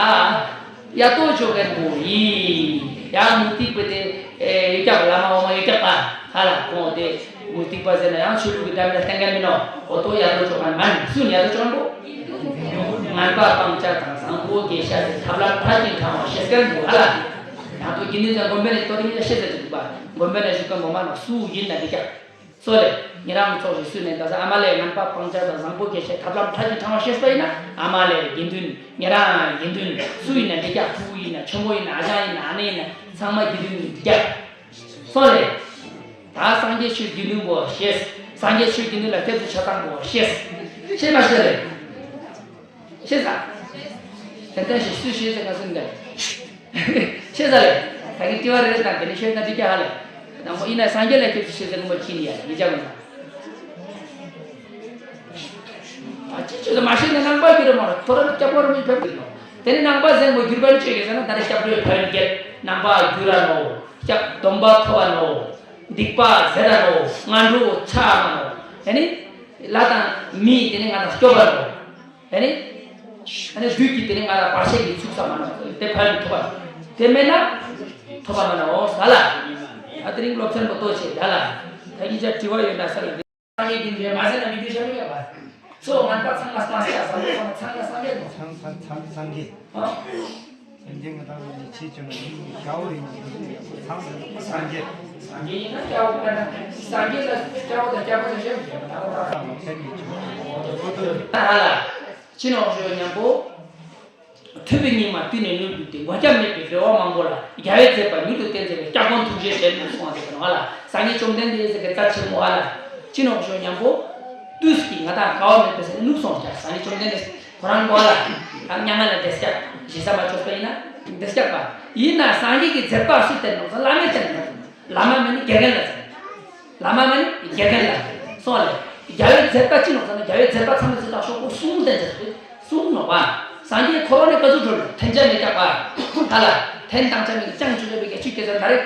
ཡ་ཏོ་ཅོ་མཁན་པོ་ཡིན། ཡང་མུ་སྟེགས་པ་དེ་ཡོད་ཀྱག་བླ་མ་འོ་མ་ཡོད་ཀྱག་པ། ཧ་ལ་ཁོང་དེ་མུ་སྟེགས་པ་ཟེར་ན་ཡང་ཆོས་ལུགས་ཀྱི་འདྲ་མིན་ལ་བརྟེན་མཁན་མིན་ནོ། འོ་དོ་ཡ་ཏོ་ཅོ་མཁན་མིན། སུ་ཡ་ཏོ་ཅོ་མཁན་པོ། ངན་པ་སྤང་བྱ་དང་བཟང་པོ་དགེ་བཤགས་ཀྱི་ཐབས་ལམ་ཕྲ་ཞིང་ཕྲ་བ་ཤེས་མཁན་པོ་ཧ་ལ། ཡང་དོ་དགེ་འདུན་ཚང་དགོན་པ་ནས་ལྟོ་དེ་མིན་ལ་ཤེས་ཟེར་གྱི་འདུག་པ། དགོན་པ་ནས་བཞུགས་མཁན་པོ་མ་ནོ་སུ་ཡིན་ན་འདི་ཀྱག་སོ་ལེ། ཉེ་རང་ཚོགས་ཞིག་སུས་ནས་ད་ས་ཨ་མ་ལས་ངན་པ་སྤང་བྱ་དང་བཟང་པོ་དགེ་བཤགས་ཐབས་ལམ་ཕྲ་ཞིང་ཕྲ་བ་ཤེས་པ་ཡིན་ན་ཨ་མ་ལས་དགེ་འདུན་ཉེ་རང་དགེ་འདུན་སུ་ཡིན་ན་འདི་ཀྱག་ཕྲུ་གུ་ཡིན་ན་ཆུང་མོ་ཡིན་ན་ཨ་ཅག་ཡིན་ན་ཨ་ནེ་ཡིན་ན་ཚང་མ་དགེ་འདུན་ཡིན་འདི་ཀྱག་སོང་ལེ། ད་སངས་རྒྱས་ཆོས་དགེ་འདུན་པོ་ཤེས། སངས་རྒྱས་ཆོས་དགེ་འདུན་ལ་སྐྱབས་སུ་ཆ་སྟངས་པོ་ཤེས། ཤེས་མ་ཤེས་ལེ། ཤེས་ས། ཏན་ཏན་ཤེས་སུ་ཤེས་ཟེར་ག་སུ་འདི། ཤེས་ས་ལེ། ད་གིན་དྲི་བ་རེ་རེ་དང་དེ་ནི་ཤེས་ན་འགྲིག་ཀྱ་ཧ་ལེ། དང་པོ་ཡིན་ན་སངས་རྒྱས་ལ་སྐྱབས་སུ་མཆིའོ་ཟེར་ནི་མོ་ཅི་ནི་ཡ་ཡི་ཅག་མ། ད་ཅི་ཅི་ལ་མ་ཤེས་ན་ནང་པ་གྱུར་མ་རེད། ཐོ་རེ་སྐྱབས་པོ་རེ་མི་ཕེབས་ཀྱི་རེད། དེ་ནི་ནང་པ་ཟེར་མོ་གྱུར་པ་ནི་ཅི་ཡོད་ཟེར་ན་ད་ནི་སྐྱབས་འགྲོའི་ཕན་ཡོན་བརྒྱད། ནང་པ་གྱུར་ར་ནོ། སྐྱབས་སྡོམ་པ་ཐོབ་པ་ནོ། སྡིག་པ་ཟད་ར་ནོ། ངན་འགྲོ་ཆ་མ་ནོ། དེ་ནི་ལྷ་དང་མི་དེ་ནི་ང་དང་སྐྱོབ་པ་ནོ། དེ་ནི། ཨ་ནི་བདུད་ཀྱི་དེ་ནི་ང་ལ་བར་ཆད་ཀྱི་ཚུགས་ས་མ་ནོ། དེ་ཕན་ཐོགས་པ། དེ་མེད་ན། ཐོགས་པ་མ་ནོ་ས་ལ། ཨ་དེ་རིང་སློབ་ཚན་པོ་ཏོ་ཆེ་ད་ལ། ད་གིན་ཅག་དྲི་བ་ཡོད་ན་ས་ལ། སངས་རྒྱས་ཀྱི་འདུན་མ་ཟེར་ན་མི་འདུན་ཤ་མི་ཡོད་པ། སོ་ངན་པ་ཚང་མ་སྤངས་ས་ས་ལ་ཚང་མ་ཚང་མ་སངས་རྒྱས་ནོ། ཚང་ཚང་ཚང་སངས་རྒྱས། ཨ། སེམས་ཅན་ང་དང་ནི་ཆེ་ཆུང་ཡིན་ཤའོ་ཡིན་ཚང་མ་སངས་རྒྱས། སངས་རྒྱས་ཡིན་ན་སྐྱ་བོ་མེད་ན་སངས་རྒྱས་ལ་སྐྱ་བོ་དང་སྐྱ་བོ་དང་ཤེས་མི་ཤེས་པ་ན་འོ་ད་ལ་ཕན་མི་ཆོག་ཨ་ལ། ཅི་ནོག་ཞུ་མཉམ་པོ། ཐུབ་པའི་སྙིགས་མ་བཏུལ་ནས་ནུབ་བཏུལ་ཏེ། ངོ་སྐལ་མེད་པའི་འགྲོ་བ་མང་པོ་ལ་རྒྱལ་བའི་མཛད་པ་མྱུར་དུ་བསྟན་མཛད་པའི་སྐྱབས་མགོན་ཐུགས་རྗེ་ཅན་དུ་གསུངས་པ་དེ་ནོ་ཨ་ལ། སངས་རྒྱས་བཅོམ་ལྡན་འདས་ཟེར་གི་རྩ་ཆེན་མོ་ཨ་ལ། ཅི་ནོག་ཞུ་མཉམ་པོ། དུས་ཀྱི་ང་དང་དཀའ་བ་མེད་པའི་ས་ནས་ནུབ་སོང་ཀྱང་སངས་རྒྱས་བཅོམ་ལྡན་འདས་ཁོ་རང་གོ་ལ། ད་མྱ་ངན་ལས་འདས་ཀྱག་ཞེ་ས་མ་ཆོག་པ་ཡིན་ན་འདས་ཀྱག་པ། ཡིན་ན་སངས་རྒྱས་ཀྱི་མཛད་པ་སུས་བསྟན་ནོག་ཟེར་བླ་མས་བསྟན་ནོག་བླ་མ་མ་ནི་དགེ་རྒན་ལ་ཟེར། བླ་མ་མ་ནི་དགེ་རྒན་ལ་ཟེར། སོང་ལེ། རྒྱལ་བའི་མཛད་པ་ཅི་ནོག་ཟེར་ན་རྒྱལ་བའི་མཛད་པ་ཚང་མའི་ཚུལ་དག་ཤོག་གོ་གསུང་བསྟན་ཟེར་ཏེ་གསུང་ནོག་པ། སངས་རྒྱས་འཁོར་བ་ནས་ག་ཚོད་གྲོལ་ཐེན་ཅན་མེད་ཀྱག་པ། ཧ་ལ། ཐེན་དང་ཅན་མེད་ཀྱང་ཆུ་ཆོད་པའི་གེ་ཆུ་སྐྱེ་ཟེར་ད་རེ།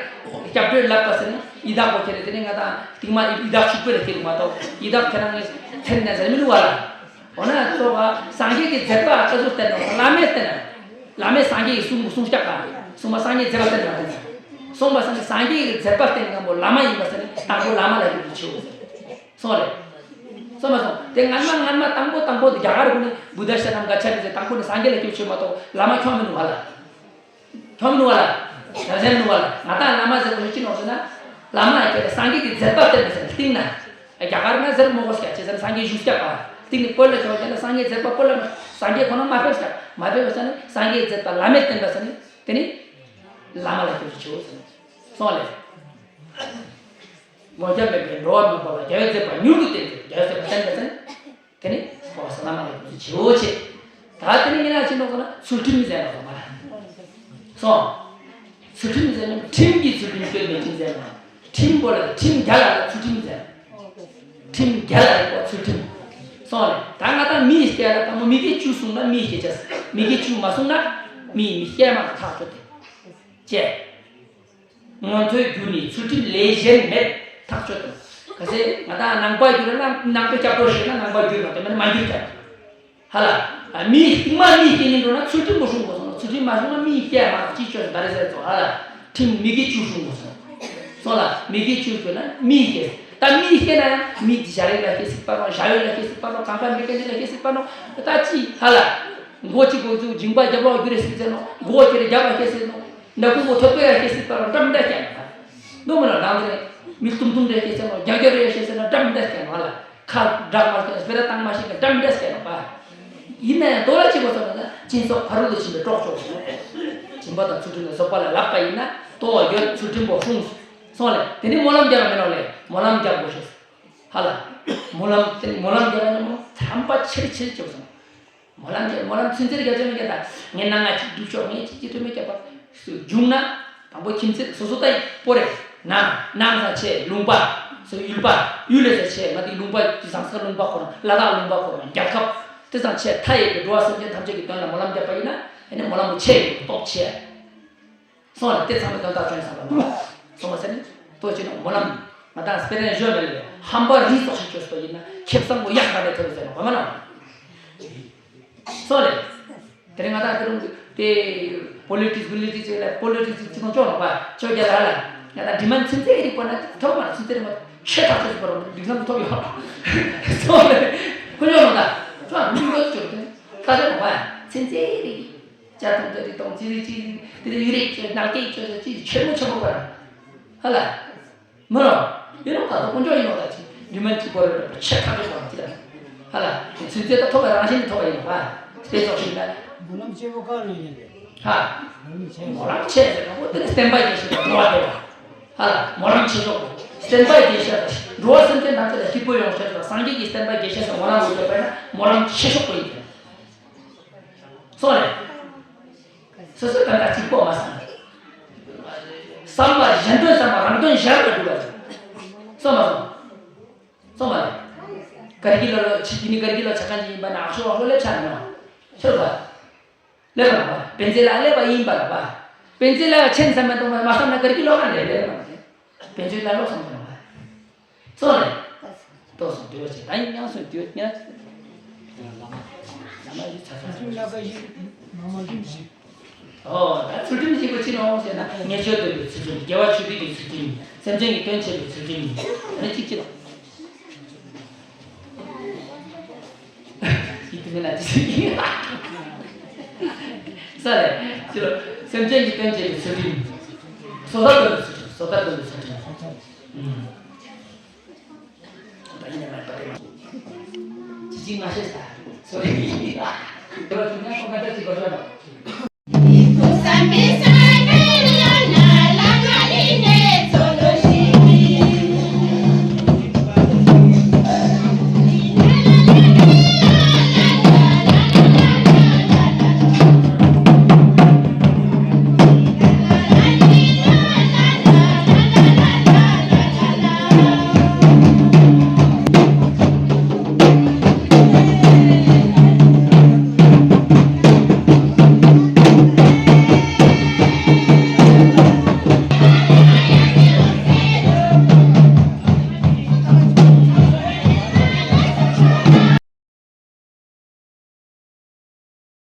སྐྱབས་འགྲོའི་ལབ་པ་ཟེར་ནི་ཡི་དྭགས་པོ་ཁྱེར་རེ་དེ་ནི་ང་དང་སྟིང་མ་ཡི་དྭགས་ཕྱུག་པོ་ལ་སྐྱེ་དགོས་མ་གཏོགས་ཡི་དྭགས་ཁྱེད་རང་ངས་ཐེན་ནས་ཟེར་མི་འདུག་བ་ལ། འོ་ན་གཙོ་བོ་སངས་རྒྱས་ཀྱི་མཛད་པ་ལྟ་ཚུལ་བསྟན་ནོ་བླ་མས་བསྟན་ན། བླ་མས་སངས་རྒྱས་ཀྱི་གསུང་གསུང་སྐྱབས་པ། གསུང་མ་སངས་རྒྱས་མཛད་པ་བསྟན་པ་བསྟན་ན། གསུང་མ་སངས་རྒྱས་སངས་རྒྱས་ཀྱི་མཛད་པ་བསྟན་མཁན་པོ་བླ་མ་ཡིན་པ་ཟེར་ནས་དང་པོ་བླ་མ་ལ་ཡིད་དུ་ཆེའོ་ཟེར། སོང་ལེ། སོང་མ་སོང་། དེ་སྔན་མ་སྔན་མ་དང་པོ་དང་པོ་དེ་རྒྱ་གར་ཁོ་ནི་བུདྡྷ་ཤ་ནམ་ག་ཆ་རེ་ཟེར་དང་པོ་ནི་སངས་རྒྱས་ལ་སྐྱོབ་ཆེ་མ་གཏོགས་བླ་མ་ཁྱོང་མི་འདུག་བ་ལ། ཁྱོང་མི་འདུག་བ་ལ། རྒྱ་ཆེན་འདུག་བ་ལ། ང་དང་བླ་མ་ཟེར་གོ་ཅི་ནོག་ཟེར་ན། བླ་མ་ཁྱེད་སངས་རྒྱས་ཀྱི་མཛད་པ་བསྟན་པ་ཟེར་སྟིང་ན། རྒྱ་གར་ན་ཟེར་མོ་གོ་སྐྱ་ཅེ་ཟེར་སངས་རྒྱས་བཞུགས་སྐྱ་པ། སྟིང་ནི་བོད་ལ་ཁྱོང་རྒྱ་ལ་སངས་རྒྱས་མཛད་པ་བོད་ལ་མ་སངས་རྒྱས་ཁོ་ན་མ་ཕེབས་སྐྱ་མ་ཕེབས་ཟེར་ནི་སངས་རྒྱས་མཛད་པ་བླ་མས་བསྟན་པ་ཟེར་ནི་དེ་ནི། བླ་མ་ལ་སྐྱོབ་ཆེའོ་ཟེར་ནི། སོང་ལེ། ངོ་སྐལ་མེད་པའི་འགྲོ་བ་མང་པོ་ལ་རྒྱལ་བའི་མཛད་པ་མྱུར་དུ་བསྟན་ཏེ་རྒྱལ་བའི་མཛད་པ་བསྟན་པ་ཟེར་ནི། དེ་ནི་ཁོ་བ་ས་བླ་མ་ལ་སྐྱབས་སུ་མཆིའོ་ཆེ། ད་དེ་ནི་ངེད་ལ་ཅི་འདོགས་ཟེར་ན་ཚུལ་ཁྲིམས་ཟེར་ན་ཁོ་མ་རེད། སོང་། ཚུལ་ཁྲིམས་ཟེར་ན་ཁྲིམས་ཀྱི་ཚུལ་ཁྲིམས་སྤྱོད་པའི་ཁྲིམས་ཟེར་ན། ཁྲིམས་པོ་ལ་ཁྲིམས་རྒྱ་ལ་ལ་ཚུལ་ཁྲིམས་ཟེར། ཁྲིམས་རྒྱལ་ལ་རེད་གོ། ཚུལ་ཁྲིམས། སོང་ལེ། ད་ང་ད་མིའི་སྐད་ལ་ད་མོ་མི་སྐད་བཅུ་གསུངས་ན་མིའི་སྐད་ཆ། མི་སྐད་བཅུ་མ་གསུངས་ན་མིའི་མི་སྐད་མ་ཐག་ཆོད་དེ། ཅེས། མངོན་མཐོའི་རྒྱུ་ནི་ཚུལ་ཁྲིམས་ལས་གཞན་མེད། ཐག་ཆོད་དོ། ག་ཚད་ང་དང་ནང་པ་བསྒྱུར་ན་ནང་པའི་སྐྱབས་འགྲོ་ཞིག་ན་ནང་པ་བསྒྱུར་མ་དེ་མིན་མ་བསྒྱུར་ཀྱང་། ཧ་ལ། ཨ། མིའི་རྟིང་མ་མིའི་སྐད་ཉན་འགྲོ་ན་ཚུལ་ཁྲིམས་པོ་སྲུང་དགོས་སོང་། ཚུལ་ཁྲིམས་མ་སྲུང་ན་མིའི་སྐད་མ་ཅིག་ཆོད་ད་རེ་ཟེར་ཚོ། ཧ་ལ། ཁྲིམས་མི་སྐད་བཅུ་སྲུང་དགོས་སོང་། སོང་ལ་མི་སྐད་བཅུ་ཆོད་ན་མིའི་སྐད། ད་མིའི་སྐད་ན་ཡང་མི་འདི་བྱ་རེག་ལ་སྐད་སྲིད་པ་རོ། བྱ་ཡོད་ལ་སྐད་སྲིད་པ་རོ། གང་པ་མི་སྐད་ལ་སྐད་སྲིད་པ་རོ། ད་ཅི་ཧ་ལ། མགོ་གཅིག་པོ་ཚུགས་འཇིང་པ་རྒྱབ་ལོག་རྒྱུ་རེ་སྲིད་ཟེར་ནོ། མགོ་ཁྱེར་རྒྱབ་ལ་སྐད་སྲིད་ནོ། ནག་ཁུང་པོ་ཐོད་པའི་ཡ་ཤེས་སྲིད་པ་རོ། འདྲ་མི་འདྲ་སྐྱེ་ནོ། ད་མདོ་མི་ལ་ནང་དེ་མི་གཏུམ་གཏུམ་འདྲ་སྐྱེ་ཟེར་ནོ། རྒྱག་རྒྱག་རེ་ཡ་ཤེས་ཟེར་ནོ། འདྲ་མི་འདྲ་སྐྱེ་ནོ། ཧ་ལ། ཁ་འདྲ་མ་སྐྱེ། སྤེ་ར་བཏང་མ་ཤེས་ཀྱི་འདྲ་མི་འདྲ་སྐྱེ་ནོ་པ། ཡིན་ན་ཡང་དོ་ལ་གཅིག་པོ་ཟེར་ན་སྦྱིན་སོགས་ཕ་རོལ་ཏུ་ཕྱིན་པའི་གྲོགས་ཆོག་ཟེར་ནོ། སྦྱིན་པ་དང་ཚུལ་ཁྲིམས་ལ་སོགས་པ་ལ་ལབ་པ་ཡིན་ན་དོ་ཡོད་ཚུལ་ཁྲིམས་པོ་སྲུང་སོང་ལེ། དེ་ནི་སྨོན་ལམ་རྒྱག་མི་ནོ་ལེ། སྨོན་ལམ་རྒྱག་དགོས་ཤེས། ཧ་ལ། སྨོན་ལམ་དེ་ནི་སྨོན་ལམ་རྒྱག་ན་ནི་མོ་ཚན་པ་ཆེར་ཆེར་སྐྱེ་སོང་། སྨོན་ལམ་གྱི་སྨོན་ལམ་ཚུན་ཚོད་རྒྱབ་ཆོག་མི་རྒྱབ་ད། ངས་གནང་ང་གཅིག་སྒྲུབ་ཆོག་ངས་གཅིག་གཅིག་ཐུབ་མི་རྒྱབ་པ། སུ་བྱུང་ན། དང་པོ་ཁྱིམ་མཚེས་སོ་སོ་ད་ཡི་པོ་རེད། ནང་ནང་ས་ཆེ་ལུང་པ། སུ་ཡུལ་པ། ཡུལ་ལས་ས་ཆེ་ང་དེ་ལུང་པ་ཟངས་དཀར་ལུང་པ་ཁོ་རང་། ལ་དྭགས་ལུང་པ་ཁོ་རང་། རྒྱལ་ཁབ་དེ་ཙམ་ཆེ། མཐའ་ཡས་པའི་འགྲོ་བ་སེམས་ཅན་ཐམས་ཅད་ཀྱི་དོན་ལ་སྨོན་ལམ་བརྒྱབ་པ་ཡིན་ན། ཨ་ནི་སྨོན་ལམ་པོ་ཆེ་ཡོད་སྟོབས་ཆེ། སོང་ལ་དེ་ཚང་མའི་དོན་དག་བྱུང་ས་ལ་མོ། སོང་བ་ཟེར་ནས་ལྟོས་ཅི་ནོ་སྨོན་ལམ། ང་དང་སྤེ་ར་ནས་བཞོན་མེད་ལ་ཧམ་པ་རི་སོགས་ཤིག་བཅོས་པ་ཡིན་ན་ཁེ་བཟང་པོ་ཡག་ག་ལས་ཐོབ་ཟེར་ནོ་གོ་མ་ནོ། སོང་ལེ། དེ་རིང་ང་དང་དེ་རུང་དེ་པོ་ལི་ཊིག་སི་པོ་ལི་ཊིག་སི་ལ་པོ་ལི་ཊིག་སི་ཅི་ནོ་ཅོ་ནོ་པ་ཅོ་རྒྱ་ལ་ལ། ང་དང་འདི་མན་ཚུན་ཚེ་རིག་པ་ན་ཐོབ་མ་ཚུན་ཚེ་རིག་པ་ཆེ་ཐག་ཆོད་སུ་པ་རོ་འདི་ཚང་ཐོབ་ཡོད། སོང་ལེ། ཁོ་ཉོ་ནོ་ད་ཅོ་ཨ་མི་འགོ་ཅོ་དེ་ཁ་ཆེ་ནོ་པ་ཚུན་ཚེ་རིག་ཅ་དང་ཅ་རི་དང་ཅི་རི་ཅི་རི་དེ་རི་ཡུ་རེ་ཅི་ནག་ཅི་ཅི་ཅི་ཆེན་མོ་ཆེན་མོ་པ་ར། ཧ་ལ། མི་རོ། ཡིན་ནོ་ད་དུང་དཀོན་མཆོག་ཡིན་ནོ་ད་ཅི་འདི་མན་གཅིག་པོ་རེ་རེ་ཆེ་ཐག་ཆོད་པ་ཅི་ལ། ཧ་ལ། ཚུན་ཚོད་ད་ཐོབ་པ་རང་བཞིན་ཐོབ་པ་ཡིན་ནོ་པ། དེ་ཙོགས་ཤིག་ལ། སྨོན་ལམ་ཆེན་པོ་ག་ནས་ཡིན་རེད། ཧ། སྨོན་ལམ་ཆེན་པོ། སྨོན་ལམ་ཆེ་ཟེར་ན་འོ་དེ་ནི་བསྟན་པ་རྒྱས་ཤིང་དང་འགྲོ་བ་བདེ་བ། ཧ་ལ། སྨོན་ལམ་ཆེ་ཤོས། བསྟན་པ་རྒྱས་ཤིང་དང་འགྲོ་བ་སེམས་ཅན་ཐམས་ཅད་ལ་སྐྱིད་པོ་ཡོང་ཤེས་དང་སངས་རྒྱས་ཀྱི་བསྟན་པ་རྒྱས་ཤིང་དང་སྨོན་ལམ་འོ་དེ་བས་ན་སྨོན་ལམ་ཆེ་ཤོས་པོ་ཡིན། སོང་རེད། སོ་སོའི་དོན་དག་གཅིག་པོ་མ་བསམ། བསམ་པ་གཞན་དོན་བསམ་པ་རང་དོན་གཞན་ལ་སྒྲུབ་པ་རེད། སོང་མ་སོང་། སོང་མ་རེད། གར་གྱི་ལོ་ལོ་ཆི་དེ་ནི་གར་གྱི་ལོ་ཆ་གང་ཅི་ཡིན་པ་ན་ཨག་ཤོ་ཨག་ཤོ་ལེབ་ཆ་ན་ནོ། ཆོད་པ། ལེབ་པ་ལ་པ། བན་ཚེ་ལ་ལེབ་པ་ཡིན་པ་ལ་པ། བན་ཚེ་ལ་ཆེན་བསམ་མེད་གཏོང་མ་བསམ་ན་གར་གྱི་ལོ་གང་ལེབ་ལེབ་པ་མ་རེད། བན་ཚེ་ལ་ལོ་བསམ་གཏོང་བ། སོང་རེད། ཏོག་སོང་དུས་བ་ཆེ་ད་ཡིན་ཡང་སོང་དུས་ཉ། བླ་མ་ཡི་ཚ་ཚ། ཚུལ་ཁྲིམས་བཞི་པོ་ཅི་ནོ་ཟེར་ན་ཉེས་སྤྱོད་སྡོམ་པའི་ཚུལ་ཁྲིམས། དགེ་བ་ཆོས་སྡུད་ཀྱི་ཚུལ་ཁྲིམས། སེམས་ཅན་གྱི་དོན་བྱེད་པའི་ཚུལ་ཁྲིམས། ཨ་ནི་གཅིག་གཅིག་ལ། ཡིད་དུ་མེད་ན་ཅི་ཟེར་གྱི། ས་ལས་ཅི་ལོ། སེམས་ཅན་གྱི་དོན་བྱེད་པའི་ཚུལ་ཁྲིམས། བཟོ་ལྟ་སྡོམ་པའི་ཚུལ་ཁྲིམས། བཟོ་ལྟ་སྡོམ་པའི་ཚུལ་ཁྲིམས། ཨུམ། ད་ཡིན་ན་མ་པ་རེད་མ། ཅི་ཅི་མ་ཤེས་ད། སོ་རེ་ཡིན་ད། དེ་བ་ཅི་ན་ཁོ་ང་ད་ཅི་གོ་ཤོ་ན།